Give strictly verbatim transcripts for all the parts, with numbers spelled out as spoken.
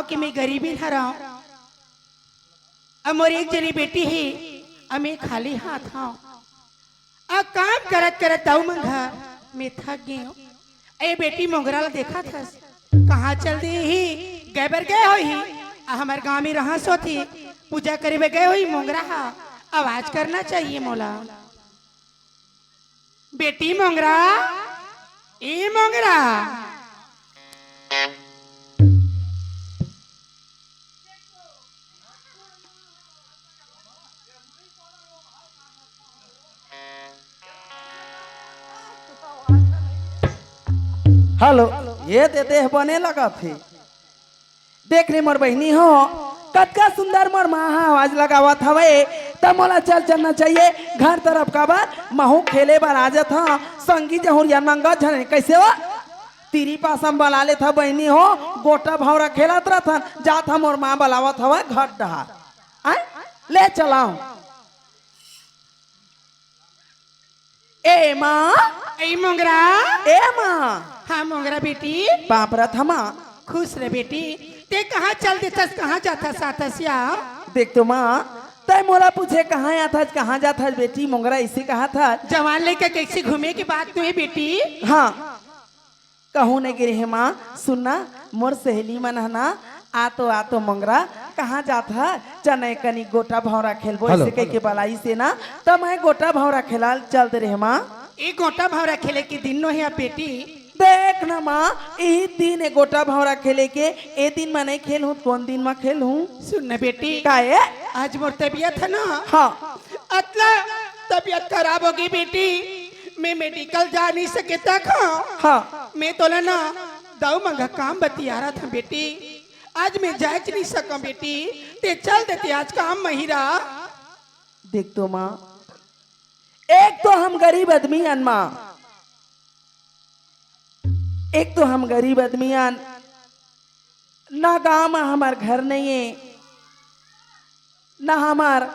कि मैं गरीबी हरव, अब मोर एक जनी बेटी ही, अब मैं खाली हाथ हव। अब काम करत करत दाऊ मन घर में थक गेंव। ए बेटी मोंगरा ला देखत हस, कहाँ चल दे ही, गए बर गए होही। आ हमर गाँव में रहस होती, पूजा करे बर गए होही मोंगरा हा, आवाज करना चाहिए मोला। बेटी मोंगरा, ए मोंगरा। हेलो, ये दे देह बने लगत हे। देख रे मोर बहिनी हो, कतका सुंदर मोर माँ ह आवाज लगावत हवे, त मोला चल चलना चाहिए घर तरफ। काबर महू खेले बर आ जात ह, संगी जहुरिया नंगा झने कैसे हो? तिरी पासम बला लेत ह बहिनी हो, गोटा भौरा खेलत रहथन, जात ह मोर माँ बलावत हवय घर डहार। आय, ले चलाओ। ए माँ। ए मोंगरा। ए माँ। हाँ मोंगरा बेटी। पाँव परत हँव माँ। खुश रह बेटी। ते कहाँ चल देथस, कहाँ जाथस आथस या? देख तो माँ, तै मोला पूछे कहाँ आथस, कहाँ जाथस बेटी, मोंगरा अइसे कहत हस। जवान लइका कइसे घूमे के बात तो हे बेटी। हाँ। कहूँ नइ गे रेहेंव माँ, सुन ना, मोर सहेली मन ह ना, आ तो, आ तो मोंगरा, कहाँ जात हस? चल ना एकनी गोटा भौंरा खेलबो, हेलो, अइसे कहिके हेलो। बलाइस ना, त मैं गोटा भौंरा खेलाल चल दे रेहेंव माँ। ए गोटा भौंरा खेले के दिन नोहे बेटी। देख ना माँ, इही दिन ए गोटा भौंरा खेले के, ए दिन म नइ खेलहूँ, कोन दिन म खेलहूँ? सुन ना बेटी। का ए? आज मोर तबियत ह ना। हाँ। अतला तबियत खराब होगे बेटी। मैं मेडिकल जा नइ सकेंव तक। हाँ। मैं तोला ना दाऊ मन घर काम बतियारत हँव बेटी। आज मैं जाएच नइ सकेंव बेटी। ते चल देते आज काम महिरा। देख तो माँ, एक तो हम गरीब आदमी अन माँ, एक तो हम गरीब आदमी अन, ना गाँव म हमर घर नइ हे, ना हमर,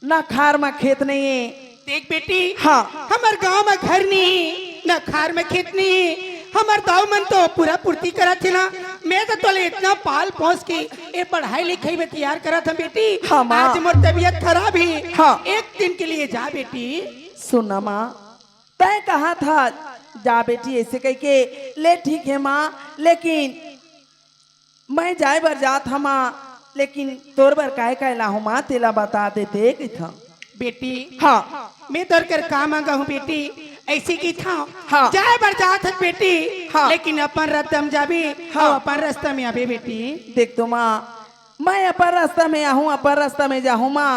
ना खार म खेत नइ हे। देख बेटी, हाँ। हमर गाँव म घर नइ हे, ना खार म खेत नइ हे। हमर दाऊ मन तो पूरा पूर्ति करत हे ना। मैं तो तोला इतना पाल पोस के ए पढ़ाई लिखाई म तैयार करत हँव बेटी। हाँ, माँ। आज मोर तबियत खराब हे। हाँ। एक दिन के लिए जा बेटी। सुन ना माँ, तैं कहत हस जा बेटी अइसे कहिके, ले ठीक हे माँ, लेकिन मैं जाए बर जात हँव माँ, लेकिन तोर बर काय काय लाहूँ माँ, तेला बता देते कहिथँव। बेटी, हाँ। मैं तोर कर का माँगहूँ बेटी, अइसे कहिथँव। हाँ। जाए बर जात हस बेटी, हाँ। लेकिन अपन रस्ता म जाबे, हाँ। अउ अपन रस्ता म आबे बेटी। देख तो माँ, मैं अपन रस्ता म आहूँ, अपन रस्ता म जाहूँ माँ,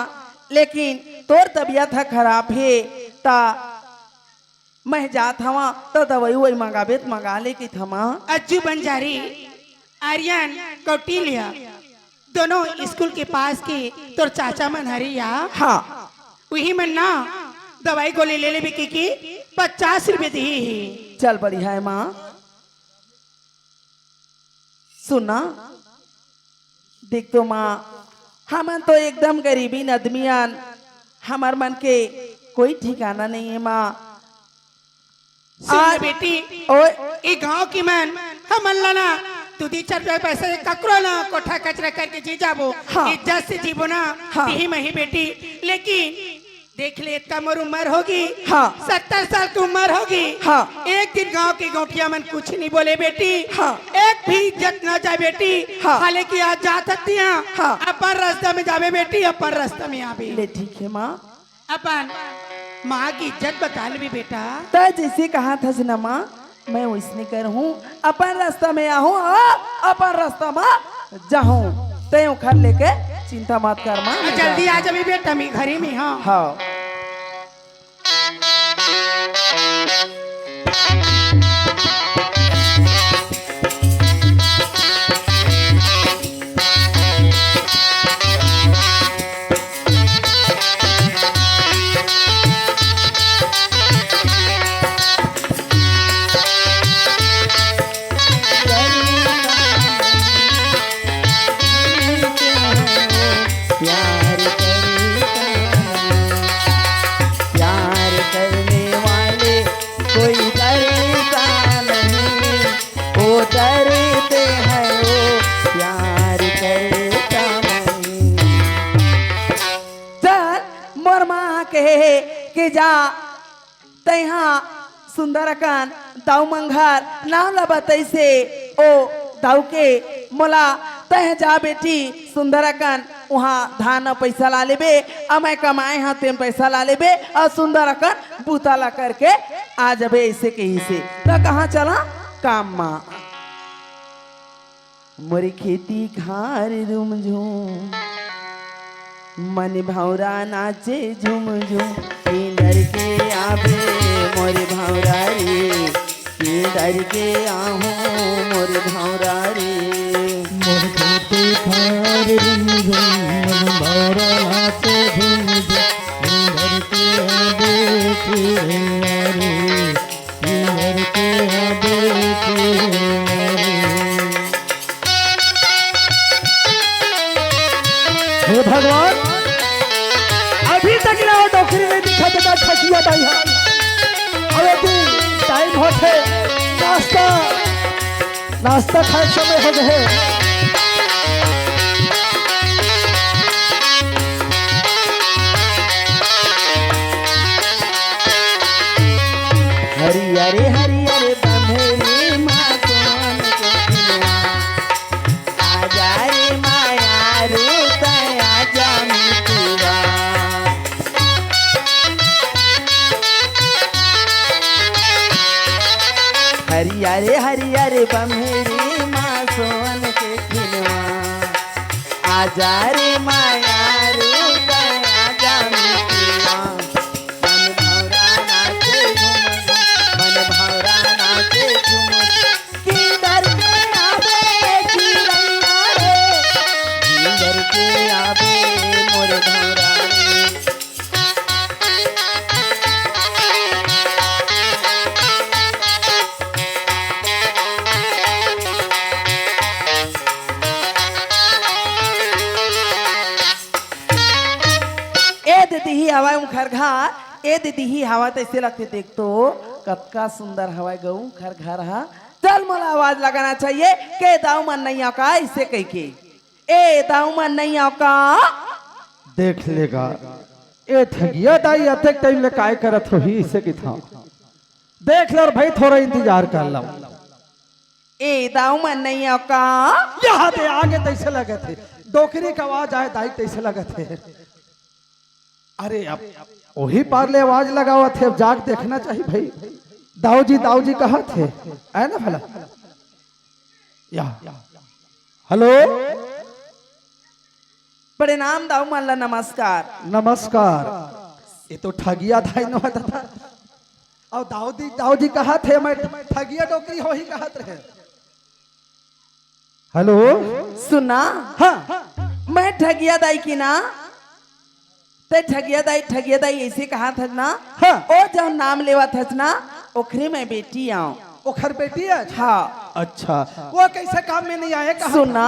लेकिन तोर तबियत ह खराब हे, त मैं जात हँव, त दवई-उवई मँगाबे, त मँगा ले कहिथँव माँ। अज्जू बंजारी, आर्यन, कौटिल्य, दोनों स्कूल के पास के तोर चाचा मन हरे या? हाँ। उही मन ना दवई गोली ले लेबे कहिके पचास रुपया दिही। चल बढ़िया हे माँ। सुन ना, देख तो माँ, हमन तो एकदम गरीबीन आदमी अन, हमर मन के कोई ठिकाना नइ हे माँ। सुन ना आज बेटी, ओए। ए गाँव के मन, हमन ला ना, दू दी चार रुपया पैसा से ककरो ना कोठा कचरा करके जी जाबो, हाँ। इज्जत से जीबो ना, हाँ। इही म ही बेटी, लेकिन देख ले, एतका मोर उमर होगे। हाँ। सत्तर साल के उमर होगे। हाँ। एक दिन गाँव के गौंटिया मन कुछ नइ बोले बेटी। हाँ। एक भी इज्जत ना जाए बेटी। हाँ। हालांकि आज जात हँव तिहाँ। हाँ। अपन रस्ता म जाबे बेटी, अपन रस्ता म आबे। ले ठीक हे माँ। अपन माँ के इज्जत बचा लेबे बेटा। तैं जइसे कहत हस ना माँ, मैं वइसने करहूँ, अपन रस्ता म आहूँ, हाँ, अपन रस्ता म जाहूँ। तैं ओखर लेके चिंता मत कर माँ, मैं जल्दी जात हँव। आ जाबे बेटा, मैं घरे म हँव। हाँ। प्यार करता नहीं, प्यार करने वाले कोई डरता नहीं, वो डरते हैं वो प्यार कहे हे कि जा तैहा सुंदर अकन दाऊ मन घर नाव ला बतइसे ओ दाऊ के मोला तैं जा बेटी सुंदर अकन उहाँ धान अउ पैसा ला लेबे अउ मैं कमाए हँव तेन पैसा ला लेबे अउ सुंदर अकन बुता ला करके आ जाबे अइसे कहिसे। त कहाँ चला काम मा। मोर खेती खार रुमझुम, मन भौरा नाचे झुमझुम। किंदर के आबे मोर भौरा रे, किंदर के आहूँ मोर भौरा रे। मोर खेती खार रुमझुम, मन भौरा नाचे झुमझुम। किंदर के आबे किरैया रे, किंदर के आबे किरैया रे। हे भगवान, अभी तक ना डोकरी नहीं दिखा देता ठगिया दाई हा। अबे तू टाइम होथे, नाश्ता, नाश्ता खाए समय हो गए। हरियर हरियर बम्हरी मा सोन के खिलवा। आजा रे माया रूप आजा मितवा। हरियर हरियर बम्हरी मा सोन के खिलवा। आजा रे माया रूप आजा मितवा। मन भौरा नाचे झुम झुम, मन भौरा नाचे झुम झुम। किंदर के आबे चिरैया रे, किंदर के आबे मोर भौरा रे। ए दे दिही हवय उंखर घर, ए दे दिही हवय तइसे लगथे। देख तो कतका सुंदर हवय गऊ उंखर घर ह। चल मोला आवाज लगाना चाहिए के दाऊ मन नइ आव का अइसे कहिके। ए दाऊ मन नइ आव का। देख लेगा ए ठगिया दाई अतेक टाइम ले काय करत होही अइसे किथाव। देख ले अउ भाई थोरा इंतजार कर लव। ए दाऊ मन नइ आव का। यहाँ दे आगे तइसे लगत हे। डोकरी के आवाज आए दाई तइसे लगत हे। अरे अब ओही पार ले आवाज लगावत हे, अब जाके देखना चाहिए भाई। दाऊ जी, दाऊ जी कहत हे, आए ना भला। या। हेलो। प्रणाम दाऊ मन ला, नमस्कार। नमस्कार। ये तो ठगिया दाई नो हे दादा। अउ दाऊ जी, दाऊ जी कहत हे, मैं ठगिया डोकरी होही कहत रहे। हेलो। सुना। हाँ। मैं ठगिया दाई किना। तैं ठगिया दाई, ठगिया दाई अइसे कहत हस ना। हाँ। ओ जउन नाम लेवत हस ना, ओखरे मैं बेटी आंव। ओखर बेटी हे? हाँ। अच्छा। वो कइसे काम में नइ आए, कहाँ? सुना।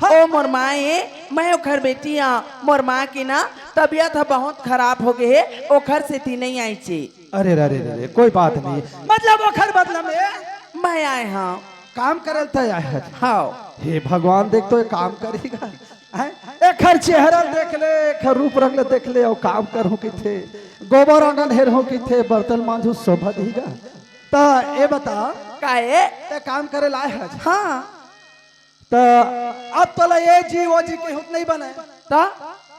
हाँ। ओ मोर माँ ए, मैं ओखर बेटी आंव। मोर माँ के ना तबियत ह बहुत खराब हो गे हे, ओखर सेती नइ आइचे। अरे, अरे, अरे, अरे, कोई बात नहीं। मतलब ओखर बदला में मैं आए हंव। काम करल तैं आए हस। हाँ। हे भगवान, देख तो ये काम करेगा। हैं? एखर चेहरा देख ले, एखर रूप रंग ले देख ले, अउ काम करहूं किथे, गोबर आंगन हेरहूं किथे, बर्तन मांजहूं शोभा दिही गा। त ये बता, का ए? तैं काम करे ला आए हस। हाँ। त अब तोला ए जी, ओ जी के हुत नइ बने। त?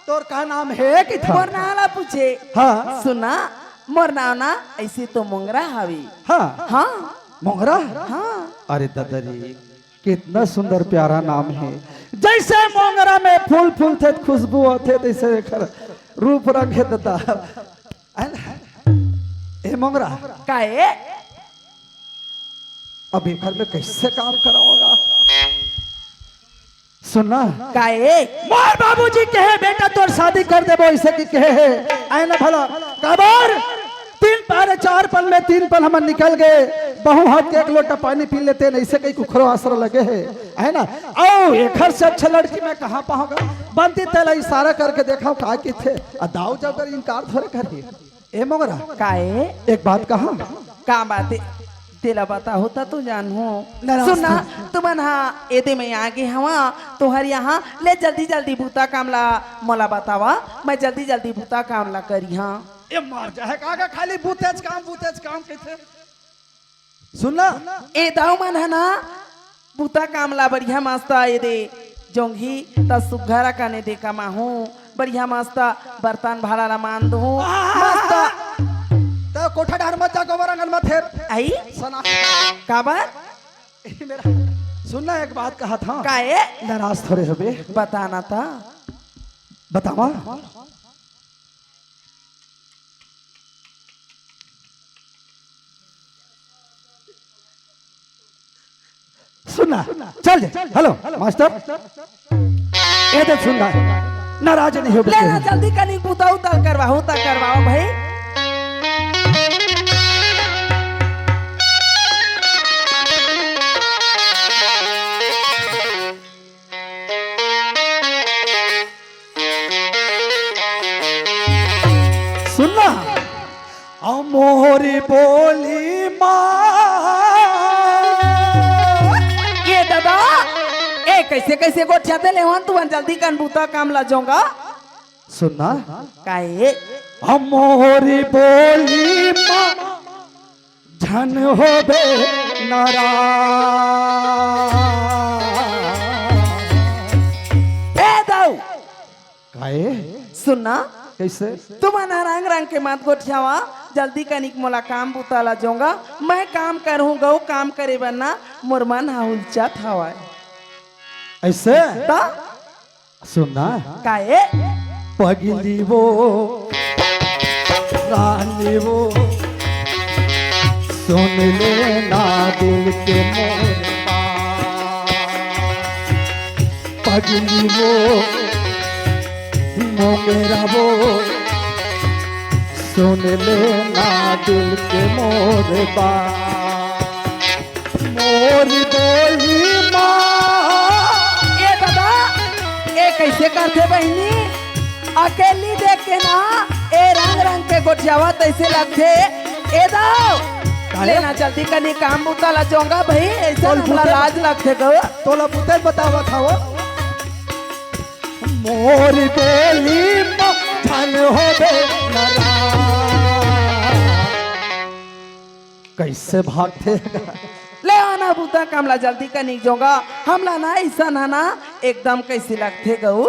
तोर का नाम हे किथे? मोर नाम ला पूछे। हाँ। सुना, मोर नाम ना अइसे तो मोंगरा हवे। हाँ। हाँ। मोंगरा? हाँ। अरे ददा रे, कितना सुंदर प्यारा नाम हे। जइसे मोंगरा में फूल फूलथे त खुशबू होथे, तइसे एखर रूप रंग हे ददा। है ना? ए मोंगरा। का ए? अब एखर में कइसे काम करावंव गा? सुन ना। का ए? मोर बाबूजी कहे, "बेटा, तोर शादी कर देबो," अइसे कहिके कहे हे। आए ना भला, काबर? तीन पल, चार पल में तीन पल हमन निकल गे, बहू हाथ के एक लोटा पानी पी लेते, नइ अइसे कहिके कुखरो आसरा लगे हे, है ना? अउ एखर से अच्छा लड़की मैं कहाँ पाहूं गा? बंती तेला इशारा करके देखव, का किथे? अ दाऊ जब कर इनकार थोरे करही। ए मोंगरा। का ए? एक बात कहा। का बात ए? तेला बताहूं त तो जानहूं। ना, ना, सुन ना, सुन। तुमन हा एदे में आगे हवा, तोहर यहाँ ले जल्दी जल्दी बूता काम ला मोला बतावा, मैं जल्दी जल्दी बूता काम ला करिहां। ये मर जाए का, का खाली बुतेच काम, बुतेच काम कहिथे। सुन ना। ए दाऊ मन ह ना, बुता काम ला बढ़िया मस्त ए दे जोंगी, त सुग्घर कने दे कमाहूँ, बढ़िया मस्त बर्तन भाड़ा ला मान दूँ, मस्त। त कोठा डहर मत जा, गोबर आंगन मत हेर। आई? सना। काबर? ए मेरा, सुन ना, एक बात कहत हँव। का ए? नाराज थोड़े होबे। बता ना त। बतावा। सुन ना, चल दे। Hello, master. ए दे सुन ना, नाराज नहीं होबे। ले ना, जल्दी कनी बुता उता करवाओ, उता करवाओ भाई। सुन ना, अउ मोरी बोली माँ। ए दादा, ए कइसे कइसे गोठियाथे लेवन, तुमन जल्दी कन बुता काम ला जोंगा। सुन ना। का ए? अउ मोरी बोली माँ, झन होबे नाराज। ए दाऊ, का ए? सुन ना। कइसे? तुमन ह रंग रंग के मत गोठियावा, जल्दी कनिक मोला काम बुता ला जोंगा, मैं काम करहूँ गऊ, काम करे बर ना मोर मन ह उलचत हवय। अइसे? त? सुन ना। का ए? पगली वो, रानी वो, सुन लेना दिल के मोर बात। पगली वो, मोंगरा वो, सुन लेना दिल के मोर बात। मोर बोली माँ। ए दादा, ए कइसे करथे बहिनी? अकेली देख के ना, ए रंग रंग के गोठियावत अइसे लगथे। ए दाऊ, काहे? लेना जल्दी कनी काम बुता ला जोंगा भाई, अइसे बोल हमला बुता। लाज लगथे गो। तोला बुता बतावत हवो। मोर बोली माँ झन होबे नाराज। कइसे भागथे? ले आना बुता काम ला जल्दी कनिक जोंगा। हमला ना अइसन ह ना, एकदम कइसे लगथे गऊ?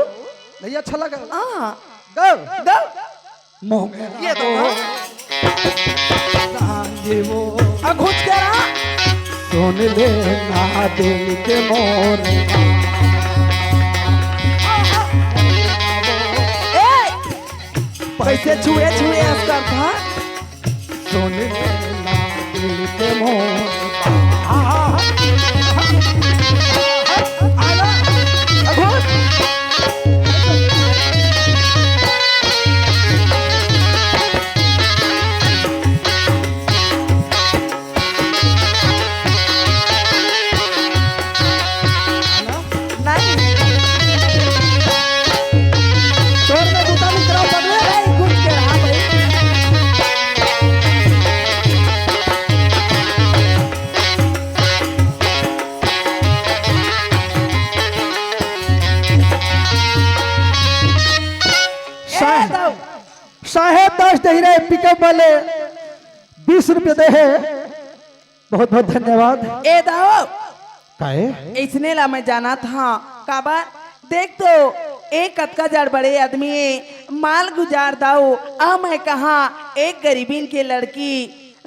नहीं अच्छा लगा। हाँ। गऊ। गऊ। मोंगरा ये तो वो। रांझी वो। आ, घुच के रहा। सुन लेना दिल के मोर। ए! कइसे छुए छुए अस करथा? सुन लेना दिल के मोर। आहा। आला। अघोर। नहीं। तोर में जूता भी खराब कर ले। नहीं, घुस के रहा भाई। साहेब, साहेब दस दे रहे, पिकअप वाले बीस रुपये दे हे। बहुत बहुत धन्यवाद। ए दाऊ। काहे? इसने ला मैं जाना था, काबर? देख तो, ए कतका जड़ बड़े आदमी ए, माल गुजार दाऊ, आ मैं कहाँ एक गरीबिन के लड़की,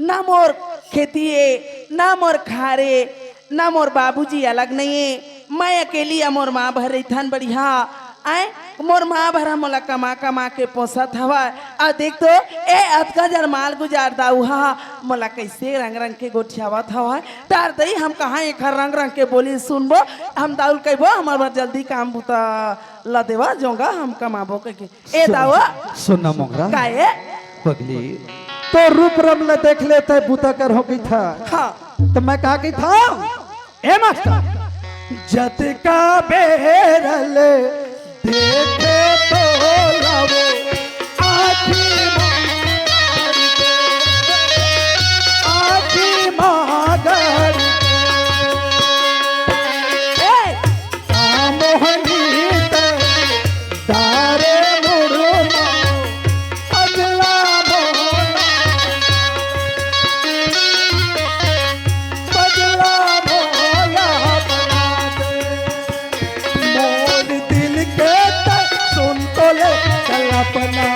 ना मोर खेती ए, ना मोर खार ए, ना मोर बाबूजी अलग नहीं ए, मैं अकेली आ मोर माँ भर रहिथन बढ़िया। आय, मोर माँ भर ह मोला कमा कमा के पोसत हवय। अउ देख तो, ए अतका जड़ माल गुजार दाऊ ह मोला कइसे रंग रंग के गोठियावत हवय। तार दई हम कहाँ एखर रंग रंग के बोली सुनबो, हम दाऊ ल कहिबो, हमर बर जल्दी काम बुता ल देवा, जोंगा हम कमाबो कहिके। ए दाऊ। सुन ना मोंगरा। का ए? पगली, तोर रूप रंग ल देख ले तैं बुता करहूँ कहिथा। हाँ। त मैं का कहिथा? ए मास्टर, जतका बेर ले देखे तोला वो आँखी मांगर, आँखी मांगर। ए! आ मोहनी ते डारे मुड़मा, अगला मोह अपना।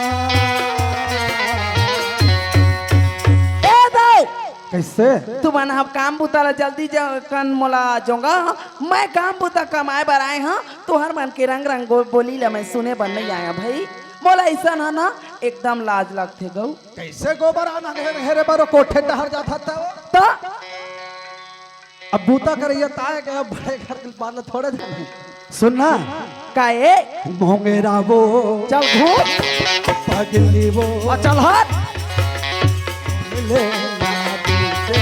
ए दऊ, कइसे? तुमन ह काम बुता ला जल्दी ज-, कन मोला जोंगा। मैं काम बुता कमाए बर आए हंव, तुहर मन के रंग रंग गो-, बोली ला मैं सुने बर नइ आया भई। मोला अइसन ह ना एकदम लाज लगथे गऊ। कइसे गोबर आना घेर घेरे बर कोठे डहर जात हस त? त अब बूता करइया ताय के अब बड़े घर के बात ल थोड़े जाने। सुन ना। का ए? मोंगेरा वो। चल घूम। पगली वो। आ, चल हट। ले ना दिल से।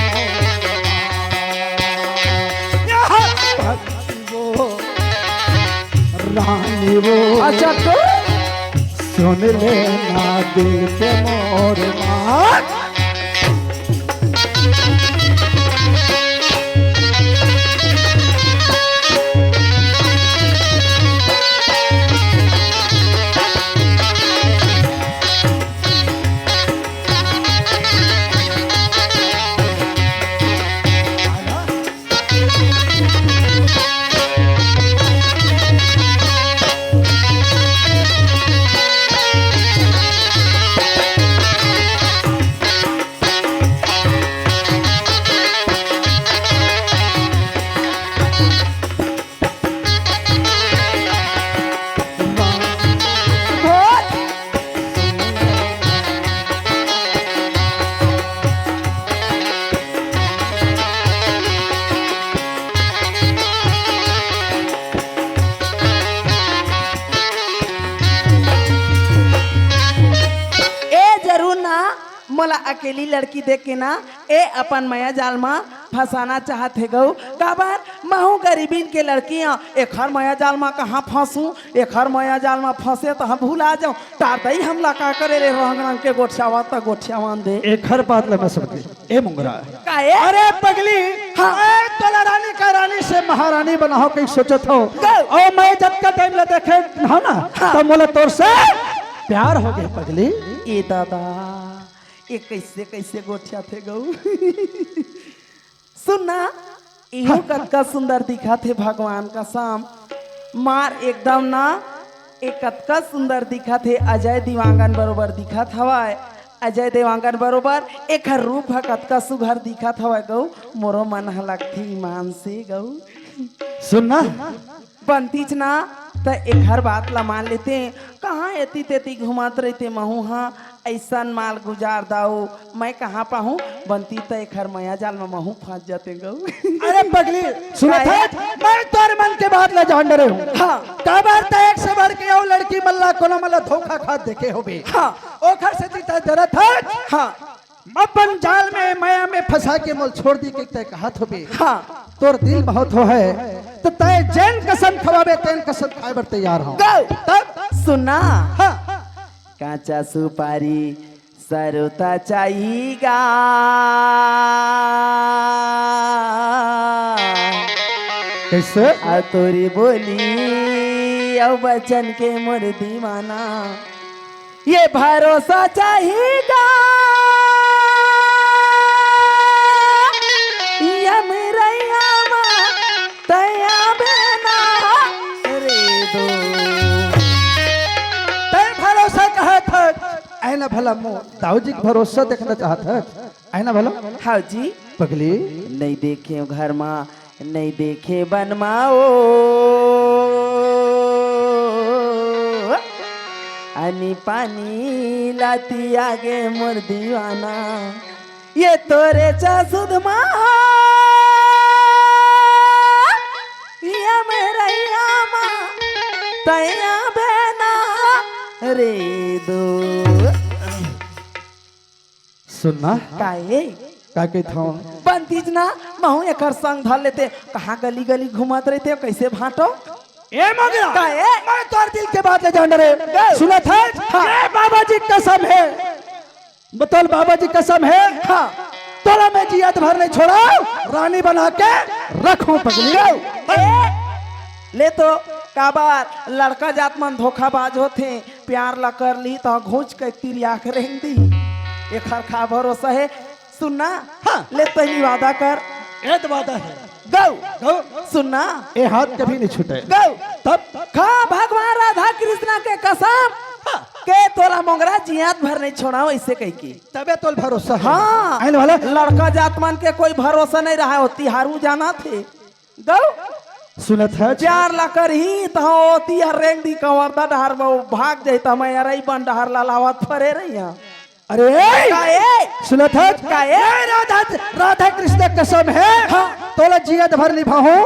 पगली वो। रानी वो। अच्छा तो? सुन ले ना दिल के मोर बात। ए जरूर ना, मोला अकेली लड़की देख के ना, ए अपन मया जाल मा फंसाना चाहत हे गऊ। काबर? महू गरीबिन के लड़की हंव, एखर मया जाल मा कहाँ फंसू? एखर मया जाल मा फंसे त हम भुला जाऊं। तार दई हमला का करे रे, रंग रंग के गोठियावा त गोठियावन दे। एखर बात ल मैं समझे। ए मुंगरा। का ए? अरे पगली, हाँ। ए तोला रानी का रानी से महारानी बनाहूं कहि सोचत हंव। गऊ। अउ मैं जतका टाइम ला देखे हंव ना, हाँ। त मोला तोर से प्यार हो गे पगली। ए दादा, ए कइसे कइसे गोठियाथे गऊ। सुन ना, इहू हाँ। कतका सुंदर दिखत हे भगवान कसम। मार एकदम ना, ए कतका सुंदर दिखत हे, अजय देवांगन बरोबर दिखत हवय। अजय देवांगन बरोबर एखर रूप ह कतका सुघर दिखत हवय गऊ, मोरो मन ह लगथे ईमान से गऊ। सुन ना, बनतीच ना, त एखर बात ला मान लेते। कहाँ एती तेती घूमत रहिते महू हा, अइसन माल गुजार दाऊ, मैं कहाँ पाहूँ? बनती त एखर मया जाल म महू फंस जाते गऊ। अरे पगली, सुनत काहे? हस? मैं तोर मन के बात ला जान डरे हूँ। हाँ। काबर त एक से बढ़ के अउ लड़की मन ला कोनो मन ला धोखा खात देखे होबे। हाँ। ओखर सेती त डरत हस। हाँ। अपन जाल में, मया में फंसा के मोल छोड़ दी के तय कहत होबे। हाँ। तोर दिल बहुत हो है, त तय जेन कसम खवाबे, तेन कसम खाए बर तैयार हूँ। गऊ। तब? सुन ना। हाँ। कांचा सुपारी सरोता चाही गा। कइसे? आ तोरी बोली अउ बचन के मोर दीवाना। ये भरोसा चाही गा, ये मेरैया मा तैं आबे ना रे दो। तैं भरोसा कहत हस, ऐ ना भला मोर दाऊ जी के भरोसा देखना चाहत हस, ऐ ना भला? हाँ जी। पगली। नइ देखे घर मा नइ देखे बन मा ओ, अनी पानी लाती आगे मोर दीवाना, ये तोरे चा सुध मा, ये मेरैया मा तैं आबे ना रे दो। सुन ना। काहे? का कहिथंव? बनतीच ना, महू एकर संग धर लेते। कहाँ गली गली घूमत रहिते, कइसे भांटो? ए मगरा, काहे? मैं तोर दिल के बात ले जान डरे। गऊ। सुनत हस? हाँ। ये बाबा जी कसम हे, बतौल बाबा जी कसम हे। हाँ। तोला मैं जियत भर नइ छोड़ंव, रानी बना के रखहूँ पगली। गऊ। ए, ले तो काबर लड़का जात मन धोखाबाज होथे। प्यार ला कर ली त घोंच के तिरिया के रेंग दी। एखर का भरोसा हे? सुन ना, हाँ। ले तैं वादा कर। ए त वादा हे। गऊ। गऊ। सुन ना। ए हाथ कभी नइ छूटे। गऊ। तब? खा भगवान राधा कृष्णा के कसम। हाँ। ए तोला मोंगरा जियात भर नहीं छोड़ाओ, ऐसे कह के। तबे तोल भरोसा है। हाँ। आइन वाला। लड़का जात मन के कोई भरोसा नहीं रहा हो, तिहारू जाना थे। गौ। सुनत है। प्यार ला करही त हो, तिहार रेंग दी कंवरदा डहार में भाग जाई, त मैं अरई बन डहार ला लावत फरे रही हूँ। अरे, का ए? सुनत है? का ए? ए राधा, राधा कृष्ण कसम है। हाँ। तोला जियत भर निभाहूं,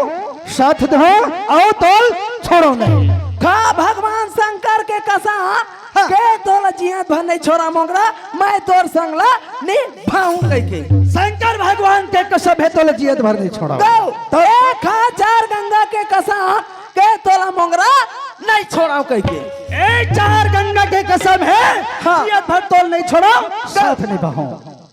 साथ दहूं, अउ तोल छोड़ो नहीं। का भगवान शंकर के कसम हाँ। के तोला जियत भर नहीं छोड़ा मोंगरा, मैं तोर संग ला निभाहूं कह के। शंकर भगवान के कसम है तोला जियत भर नहीं छोड़ा। गौ, तो एक हाथ चार गंगा के कसम के तोला मोंगरा नहीं छोड़ाओ कह के। ए चार गंगा के कसम है, हाँ। जियत भर तोल नहीं छोड़ो, साथ निभाहूं।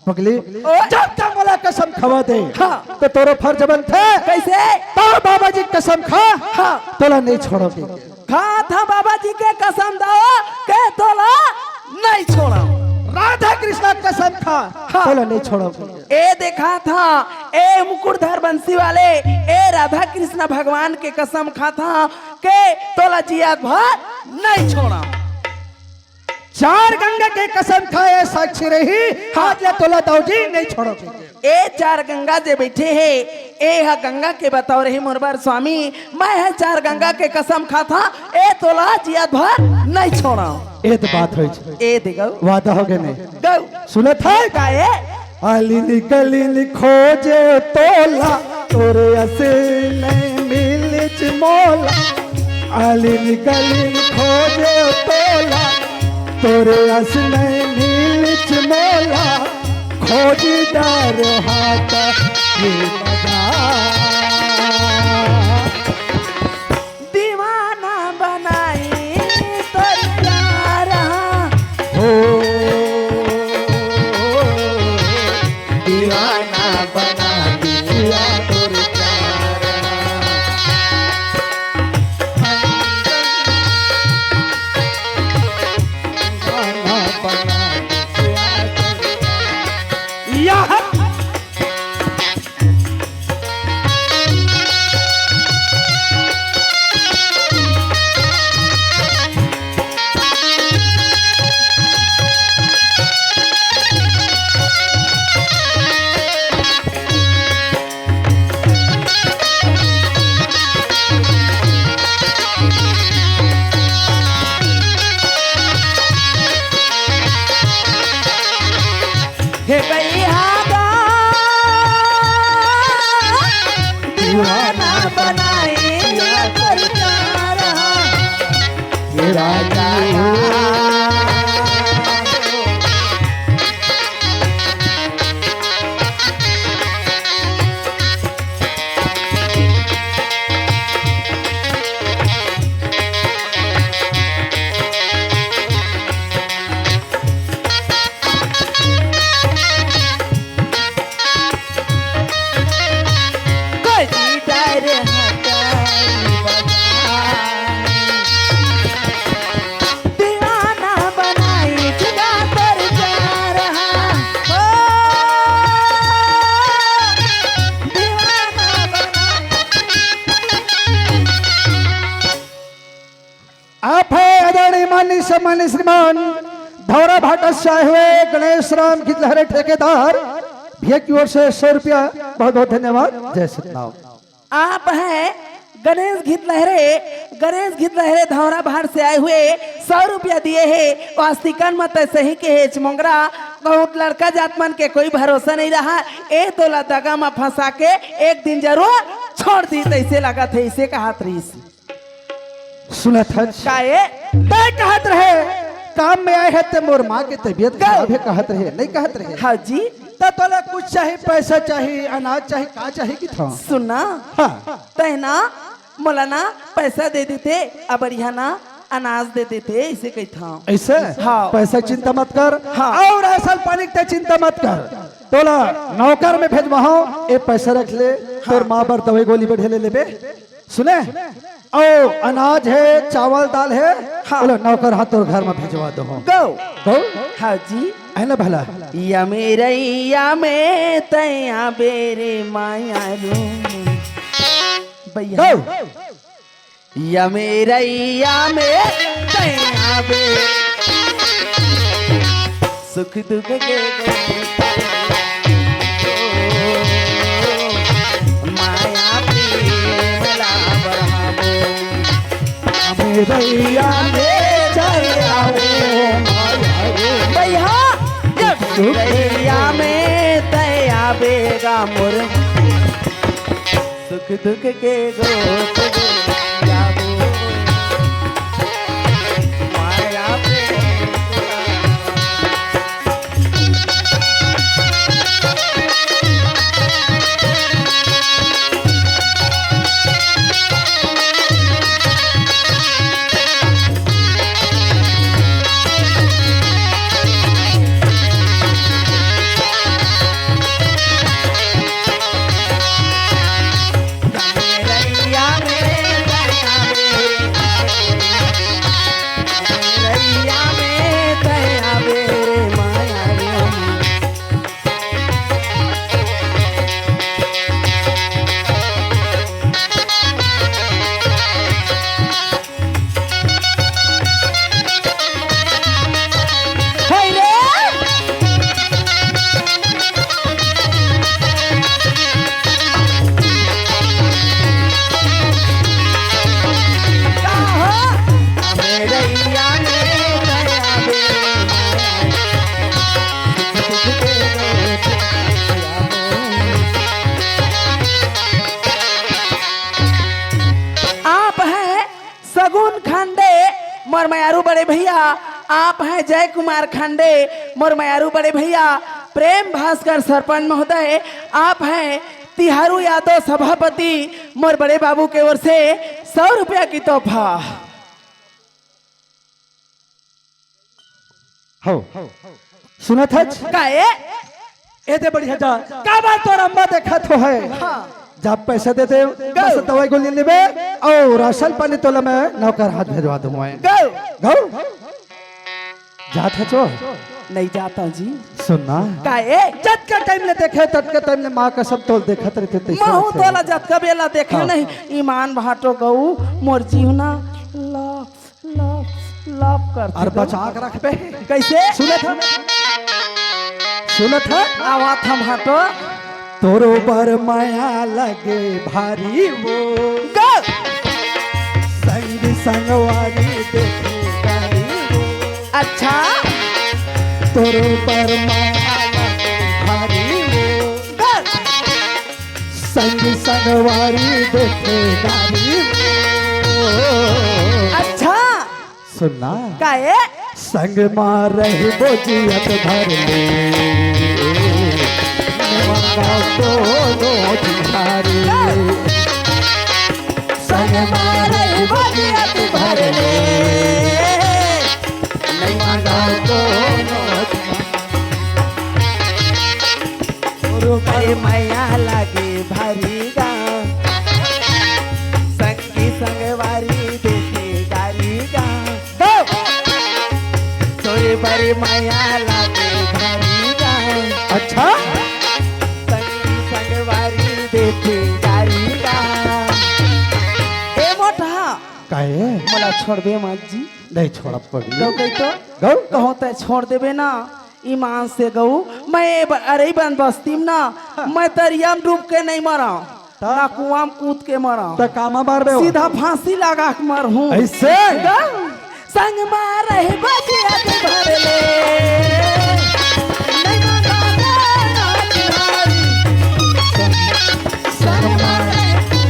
पगली, ओ। जब तक मोला कसम खवा दे, हाँ। तो तोरो फर्ज बनथे। कैसे? तोर बाबा जी कसम खा, हाँ। तोला नहीं छोड़ोगे। खा था बाबा जी के कसम दावा, के तोला नहीं छोड़ा। राधा कृष्णा कसम खा, हाँ। तोला नहीं छोड़ोगे। ए देखा था, ए मुकुटधर बंसी वाले, ए राधा कृष्णा भगवान के कसम खा था, के तोला जियात भर नहीं छोड़ा। चार गंगा के कसम खाए साक्षी रही, हाँ। आज ले तोला दाऊ जी नहीं छोड़ोगे। ए चार गंगा जे बैठे हे, ए हा गंगा के बताओ रही मोर बर स्वामी, मैं ह चार गंगा के कसम खाता, ए तोला जियात भर नहीं छोड़ा। ए तो बात होई छे। ए दे गौ। वादा हो गए ने। गौ। सुनत है? का ए? आलिन गलिन खोजे तोला, तोरे अस नहीं मिलिच मोला। आलिन गलिन खोजे तोला, तोरे अस नहीं मिलिच मोला। खोजी डर हाथ ये बजा। दीवाना बनाई तोर प्यार, हो। दीवाना बना दिया तोर प्यार। दीवाना बना दिया तोर प्यार। यह हे गई हा गा, दीवाना बनाए या सरकार हा। हे राजा। आप है आदरणीय माननीय सम्मानित श्रीमान धौरा भाटा से आए हुए गणेश राम गिदलहरे ठेकेदार भैया की ओर से सौ रुपया। बहुत बहुत धन्यवाद। जय सतनाम। आप हैं गणेश गिदलहरे, गणेश गिदलहरे धौरा भाट से आए हुए सौ रुपया दिए हे। वास्तिकन मत सही के हेच मोंगरा, बहुत लड़का जात मन के कोई भरोसा नहीं रहा। ए तोला दगा म फंसा के एक दिन जरूर छोड़ दी, तैसे लगत हे, इसे कहत रहीस। सुनत हच? काए? तय कहत रहे, काम में आए हे ते मोर माँ के तबीयत गौ। खराब हे कहत रहे, नहीं कहत रहे? हाँ जी। त तोला कुछ चाही, पैसा चाही, अनाज चाही, का चाही कि था? सुनना। हाँ। तय ना, मोला ना पैसा दे देते, अब बढ़िया ना अनाज दे देते, इसे कही था। ऐसे? हाँ। पैसा चिंता मत कर। हाँ। और राशन पानी के चिंता मत कर। तोला नौकर में भेजवाहूं, ए पैसा रख ले, तोर हाँ। माँ बर दवाई गोली बढ़िया ले लेबे। सुने? ओ, अनाज हे, चावल दाल हे, हाँ। बोलो, नौकर हाथ तोर घर में भेजवा दो। गौ। गौ? हाँ जी। है ना भला? या मेरे, या में तैया बेरे माया रो। भैया। गौ। या मेरे, या में तैया बेरे। सुख दुख के गोठ, माया प्रेम ला बढ़ाबो। मेरैया में जय आवो, माया रे। भैया, जब मेरैया में तै आबे गा मोर, सुख दुख के गोठ जाबो। माया प्रेम आप हैं सगुन खंडे, मोर मयारू बड़े भैया। आप हैं जय कुमार खंडे, मोर मयारू बड़े भैया। प्रेम भास्कर सरपंच महोदय, आप हैं तिहारू यादव सभापति, मोर बड़े बाबू के ओर से सौ रुपया की तोहफा। हो, सुनत हच? का ए? ए दे बढ़िया जा। का बात तोर अम्मा देखत हो है? हाँ। जा पैसा दे दे, गो। बस दवाई गोली लेबे अउ राशन पानी तोला मैं नौकर हाथ भेजवा दूंगा। गो। गो। जात हच ओ? नहीं जाता जी। सुन ना। का ए? जतका टाइम ले देखे, ततका टाइम ले माँ कसम तोल देखत रहिथे, तइसे महू रहिथे। तोला जतका बेला देखे हाँ। नहीं, ईमान भाटो गऊ, मोर जीव ना, ला, ला, लाप करथे अउ तो। बचा के रखबे। कइसे? सुनत हच? सुनत हच? आवत हंव भाटो। तोरो बर मया लगे भारी वो। गो। संग संगवारी देखे गारी वो। अच्छा। तोरो बर मया लगे भारी वो। गो। संग संगवारी देखे गारी वो। अच्छा। सुन ना। का ए? संग मा रहिबो जियत भर ले, निमन गाँव कोनो भिखारी। संग मा रहिबो जियत भर ले, निमन गाँव कोनो भिखारी। तोरो बर मया लागे भारी गा, संगी संगवारी देखे गारी गा। गो। तोरे बर मया लागे भारी गा। अच्छा? संगी संगवारी देखे गारी गा। ए मोटहा। काहे? मोला छोड़बे मत जी। नहीं छोड़ब पगली। तो कही तो? गो। कहों तैं छोड़ देबे ना, ईमान से गऊ, मैं ए ब-, अरे बन बस्ती में ना, हाँ। मैं दरिया में डूब के नहीं मरा, त? ना कुआं में कूद के मरा। त कामा मारबे हो? सीधा फांसी लगा के मरहूँ। अइसे? गऊ, संग मा रहिबो जियत भर ले। नहीं मांगा ना तुम्हारी। संग मा रहिबो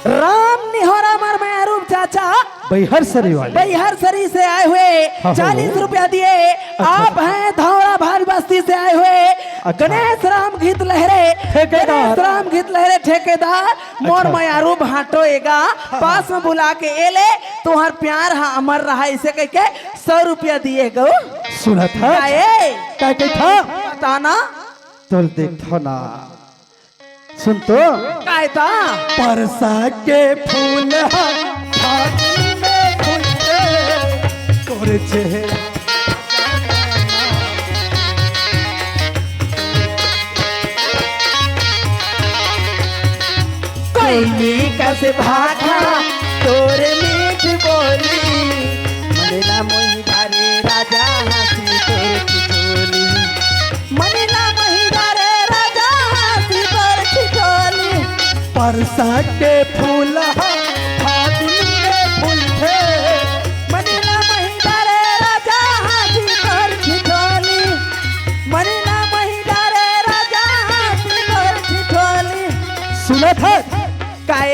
राम निहोरा मर मैं अरूप चाचा। बैहर सरी वाले। बैहर सरी से आए हुए हाँ, हाँ। चालीस रुपया दिए। अच्छा। आप हैं धौरा भारी बस्ती से आए हुए अच्छा। गणेश राम गीत लहरे। ठेकेदार। गणेश राम गीत लहरे ठेकेदार। मोर अच्छा। मयारू भाटो एगा हाँ, पास हाँ। में बुला के ए ले, तुम्हार प्यार हा अमर रहा, इसे कह के सौ रुपया दिए गो। सुनत हस? काय? काय कहिथंव? बता ना। तोला देखथंव ना। सुन तो। काय ता? परसा के फूल ह फागुन में फूलथे, तोर चेहरा कोयली कस भाखा तोर मीठ बोली, मने ना मोहि डारे राजा हाँसी तोर ठिठोली, मने ना मोहि डारे राजा हाँसी तोर ठिठोली। परसा के फूल ह फागुन में फूलथे, मने ना मोहि डारे राजा हाँसी तोर ठिठोली, मने ना मोहि डारे राजा हाँसी तोर ठिठोली। सुनत हस? काय?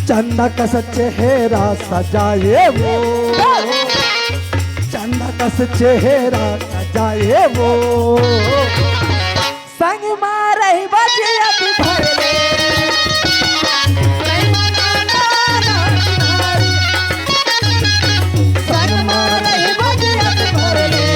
चंदा कस चेहरा सजाए वो, चंदा कस चेहरा सजाए वो। संग मा रहिबे जियत भर ले। संग मा रहिबे जियत भर ले।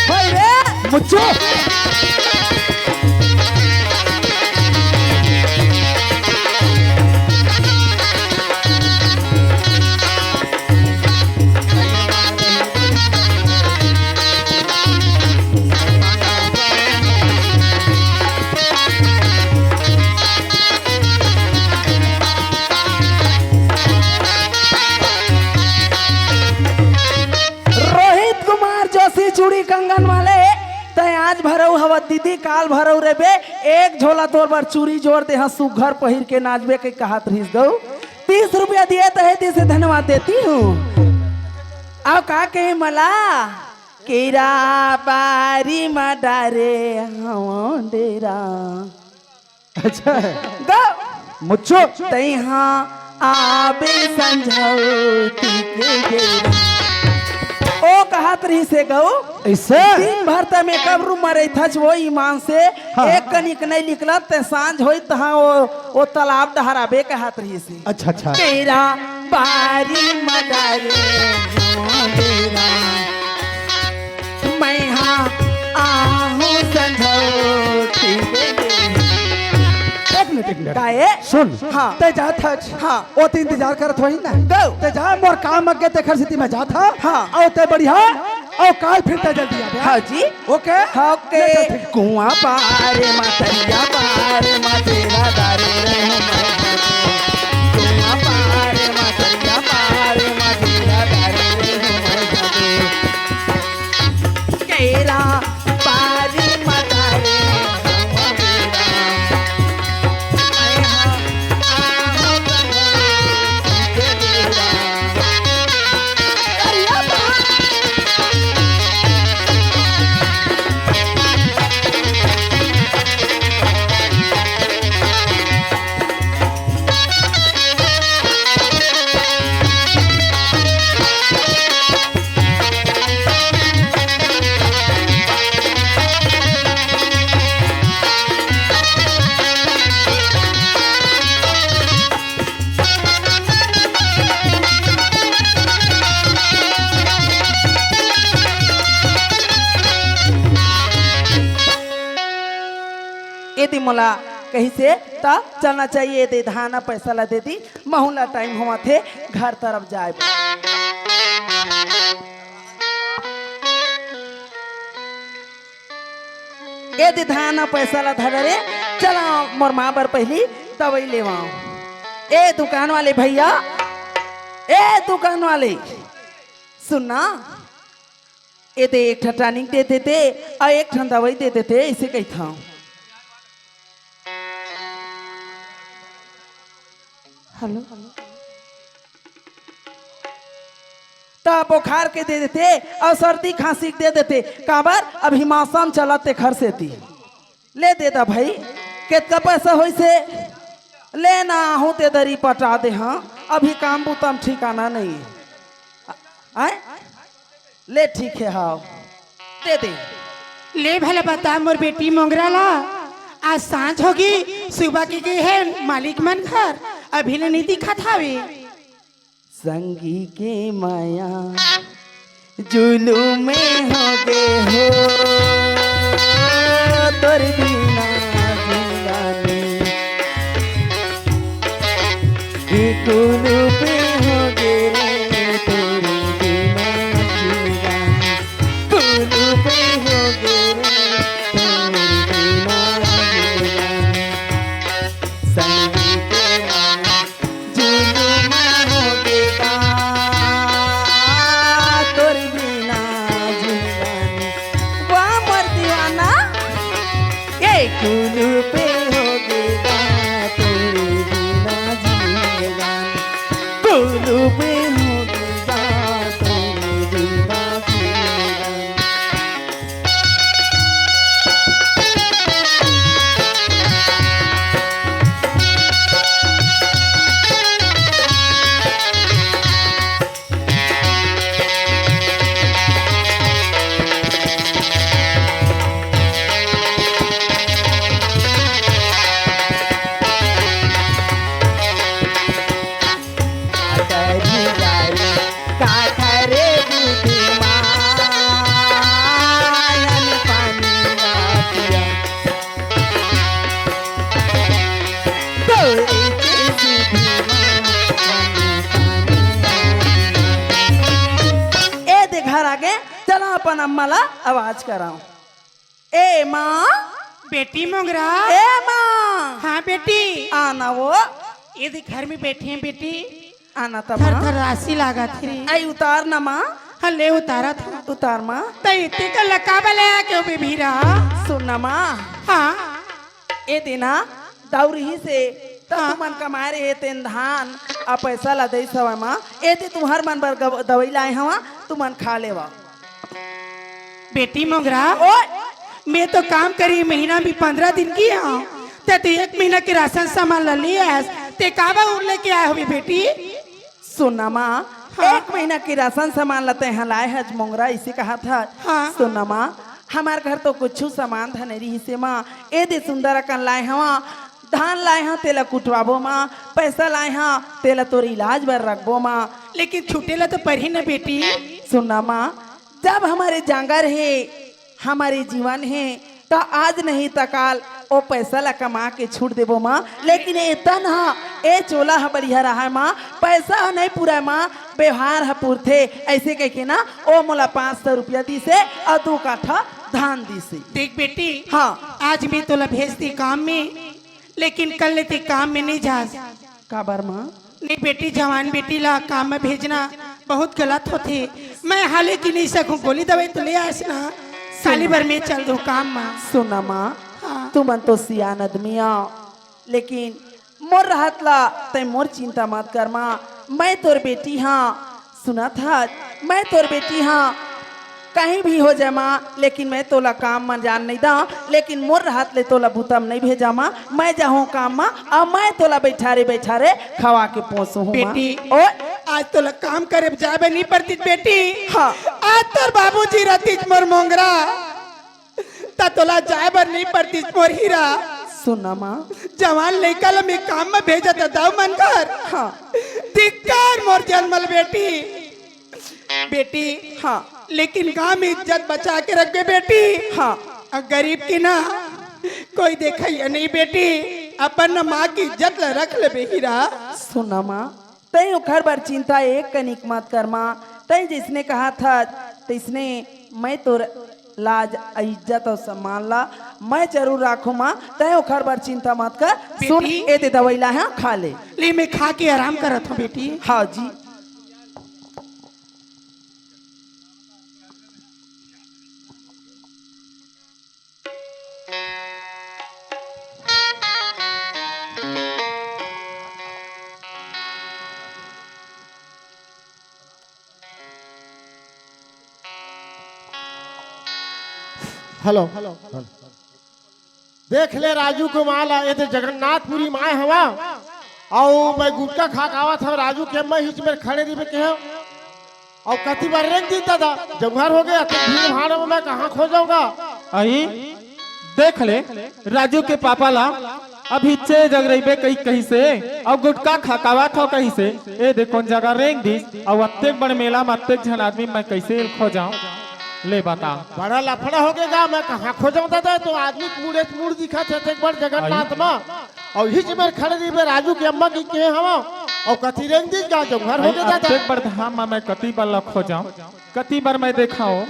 भाई रे, मुच्चो। रोहित कुमार जोशी चूड़ी कंगन वाले, तैं आज भरऊ हवस दीदी, काल भरऊ रेबे, एक झोला तोर बर चूड़ी जोर देहँव, सुघर पहिर के नाचबे कहि कहत रहिस गऊ। तीस रुपया दिए त हे, तइसे धन्यवाद देती हूँ। अउ का कहे मला, केरा बारी म डारे हवँव डेरा। अच्छा। गऊ। मुच्चो। तैं हा आबे संझौती के बेरा। ओ कहत रहिसे गऊ। अइसे? दिन भर त मेकअप रूम म रहिथस वो ईमान से, हाँ। एक कनिक नइ निकलत, तैं सांझ होही तहाँ ओ, ओ तालाब डहर आबे कहत रहिसे। अच्छा, अच्छा। केरा बारी म डारे हवँव डेरा। मैं हा आहूँ संझौती के बेरा। एक मिनट, एक मिनट। काहे? सुन, हाँ। तैं जात हस। हाँ। ओ तैं इंतजार करत होही ना। गऊ। तैं जा, मोर काम अगे, तेखर सेती मैं जात हँव। हाँ। अउ तैं बढ़िया, अउ काल फिर तैं जल्दी आबे। हाँ जी। ओके? हाँ, ओके। ले जा, ठीक। कुआँ पार म तरिया पार म डेरा डारे रहेंव मैं। कुआँ पार म तरिया पार म डेरा डारे रहेंव मैं। केरा बारी म डारे हवँव डेरा। ए दे मोला कहिसे त चलना चाहिए, ए दे धान पैसा ला दे दी, महूँ ला टाइम होवत हे घर तरफ जाए बर। ए दे धान पैसा ला धर रे, चला मोर माँ बर पहिली दवाई लेवाओ। ए दुकान वाले भैया, ए दुकान वाले, सुन ना, ए दे एक ठन टॉनिक दे देते अउ एक ठन दवाई दे देते, अइसे कहिथंव। हेलो, त बुखार के दे देते अउ सर्दी खांसी के दे देते, काबर अभी मौसम चलत तेखर सेती। ले दे दा भाई, केतका पैसा होइसे? ले ना आहूं ते दरी पटा दे, हाँ, अभी काम बूता म ठिकाना नहीं। आय? ले ठीक हे, हाव, दे दे। ले भला बता मोर बेटी मोंगरा ला, आज सांझ होगे, सुबह के गे हे मालिक मन घर, अभी ले नइ दिखत हावे। संगी के माया जुलुम होगे हो, तोर बिना जिंदगानी। ए कुलूप होगे रे, तोर बिना जिंदगानी। कुलूप होगे रे, तोर बिना जिंदगानी। संगी के माया जुलुम होगे गा, तोर बिना जिंदगानी। वाह मोर दीवाना, ए कुलूप होगे गा, तोर बिना जिंदगानी। कुलूप होगे गा, तोर बिना जिंदगानी। ए दे घर आगे, चला अपन अम्मा ला आवाज कराओ। ए माँ। बेटी मोंगरा। ए माँ। हाँ बेटी। आना वो। ए दे घर में बैठी है बेटी। आना त थर माँ। थर राशि लागत हे रे। आई उतार ना माँ। हाँ, ले उतारत हँव। उतार माँ। त इतनी का लकाबा ले आके ओ बेबीरा। सुन ना माँ। हाँ। ए दे ना, दाऊ रहिसे, त हाँ। तुमन कमाए रहे तेन धान, आ पैसा ला देइस हवय माँ। ए दे तुम्हर मन बर गव-, दवई लाए हवँ, तुमन खा लेवा। बेटी मोंगरा, ओए! मैं तो काम करी महीना में पंद्रह दिन की हँव, ते तो एक महीना के राशन सामान ला ले आस, ते काबर उर लेके आए होबे बेटी? सुन ना माँ, हाँ। एक महीना के राशन सामान ला तेहा लाए हस मोंगरा, इसे कहा था। हाँ। सुन ना माँ, हमार घर तो कुछु सामान धने रहिसे माँ, ए दे सुंदर अकन लाए हवँ, धान लाए हँव, तेला कुटवाबो माँ, पैसा लाए हँव, तेला तोर इलाज बर रखबो माँ। लेकिन छूटे ला तो परही न बेटी। सुन ना माँ, जब हमर ए जांगर हे, हमर ए जीवन हे, त आज नहीं त काल ओ पैसा ला कमा के छूट देबो माँ। लेकिन ए तन ह, ए चोला ह बढ़िया रहय माँ, पैसा ह नहीं पुरय माँ, बेवहार ह पुरथे, अइसे कहिके ना ओ मोला पाँच सौ रुपया दिसे अउ दू काठा धान दिसे। देख बेटी, हाँ। आज मैं तोला भेजती काम में, लेकिन कल ले ते काम में नहीं जास। काबर माँ? नहीं बेटी, जवान बेटी ला काम में भेजना बहुत गलत होथे। मैं हाले की नहीं सकूँ, गोली दवाई तो ले आस ना, साली भर में चल दूँ काम में। सुन ना माँ, हाँ। तुमन तो सियान आदमी आव, लेकिन मोर रहत ला तैं मोर चिंता मत कर माँ, मैं तोर बेटी हाँ। सुनत हस, मैं तोर बेटी हँव, कहीं भी हो जाय माँ, लेकिन मैं तोला काम म जान नइ दँव, लेकिन मोर रहत ले तोला बुता म नइ भेजँव माँ, मैं जाहूँ काम म, अउ मैं तोला बइठारे बइठारे खवा के पोसहूँ माँ। बेटी, ओए! आज तोला काम करे जाय बर नइ परतिस बेटी। हाँ। आज तोर बाबूजी रहतिस मोर मोंगरा, त तोला जाय बर नइ परतिस मोर हीरा। सुन ना माँ। जवान लइका ल मैं काम म भेजत दाऊ मन घर। हाँ। धिक्कार मोर जनमल बेटी। बेटी। हाँ। लेकिन गाँव में इज्जत बचा के रखबे बेटी। हाँ। अउ गरीब के ना कोई देखइया नहीं बेटी। अपन न माँ के इज्जत ल रख लेबे हीरा। सुन ना माँ। तैं ओखर बर चिंता एक कनिक मत कर माँ, तैं जइसने कहत हस, तइसने मैं तोर लाज, इज्जत अउ सम्मान ला मैं जरूर राखहूँ माँ, तैं ओखर बर चिंता मत कर। सुन, बेटी। ए दे दवई ला, हाँ, खा ले। ले, मैं खा के आराम करत हँव बेटी। हाँ जी। हेलो। देख ले राजू कुमार ला, ए दे जगन्नाथपुरी म आय हवँव। अउ मैं गुटखा खा के आवत हव, राजू के मैं हिच मेर खड़े रहिबे केहेंव। अउ कति बार रेंग दिस दादा, जौहर हो गे, अतेक भीड़ भाड़ में मैं कहाँ खोजंव गा? अई, देख ले, राजू के पापा ला, अभी चे जग रहिबे कही, कहिसे, अउ गुटखा खा के आवत हव कहिसे, ए दे कोन जगह रेंग दिस, अउ अतेक बड़ मेला में अतेक झन आदमी मैं कइसे खोजंव? ले बता। बड़ा लफड़ा हो गे गा, मैं कहाँ खोजंव दादा, तो आदमी के मुड़े से मुड़ दिखत हे, अतेक बड़ जगन्नाथ अई। में। अउ हिच मेर खड़े रहिबे, राजू के अम्मा कहि के हवंव, अउ कति रेंग दिस गा, जौहर हो अई, गे दादा। अतेक बड़ धाम में मैं कति बार ला खोजंव, कति बार मैं देखंव।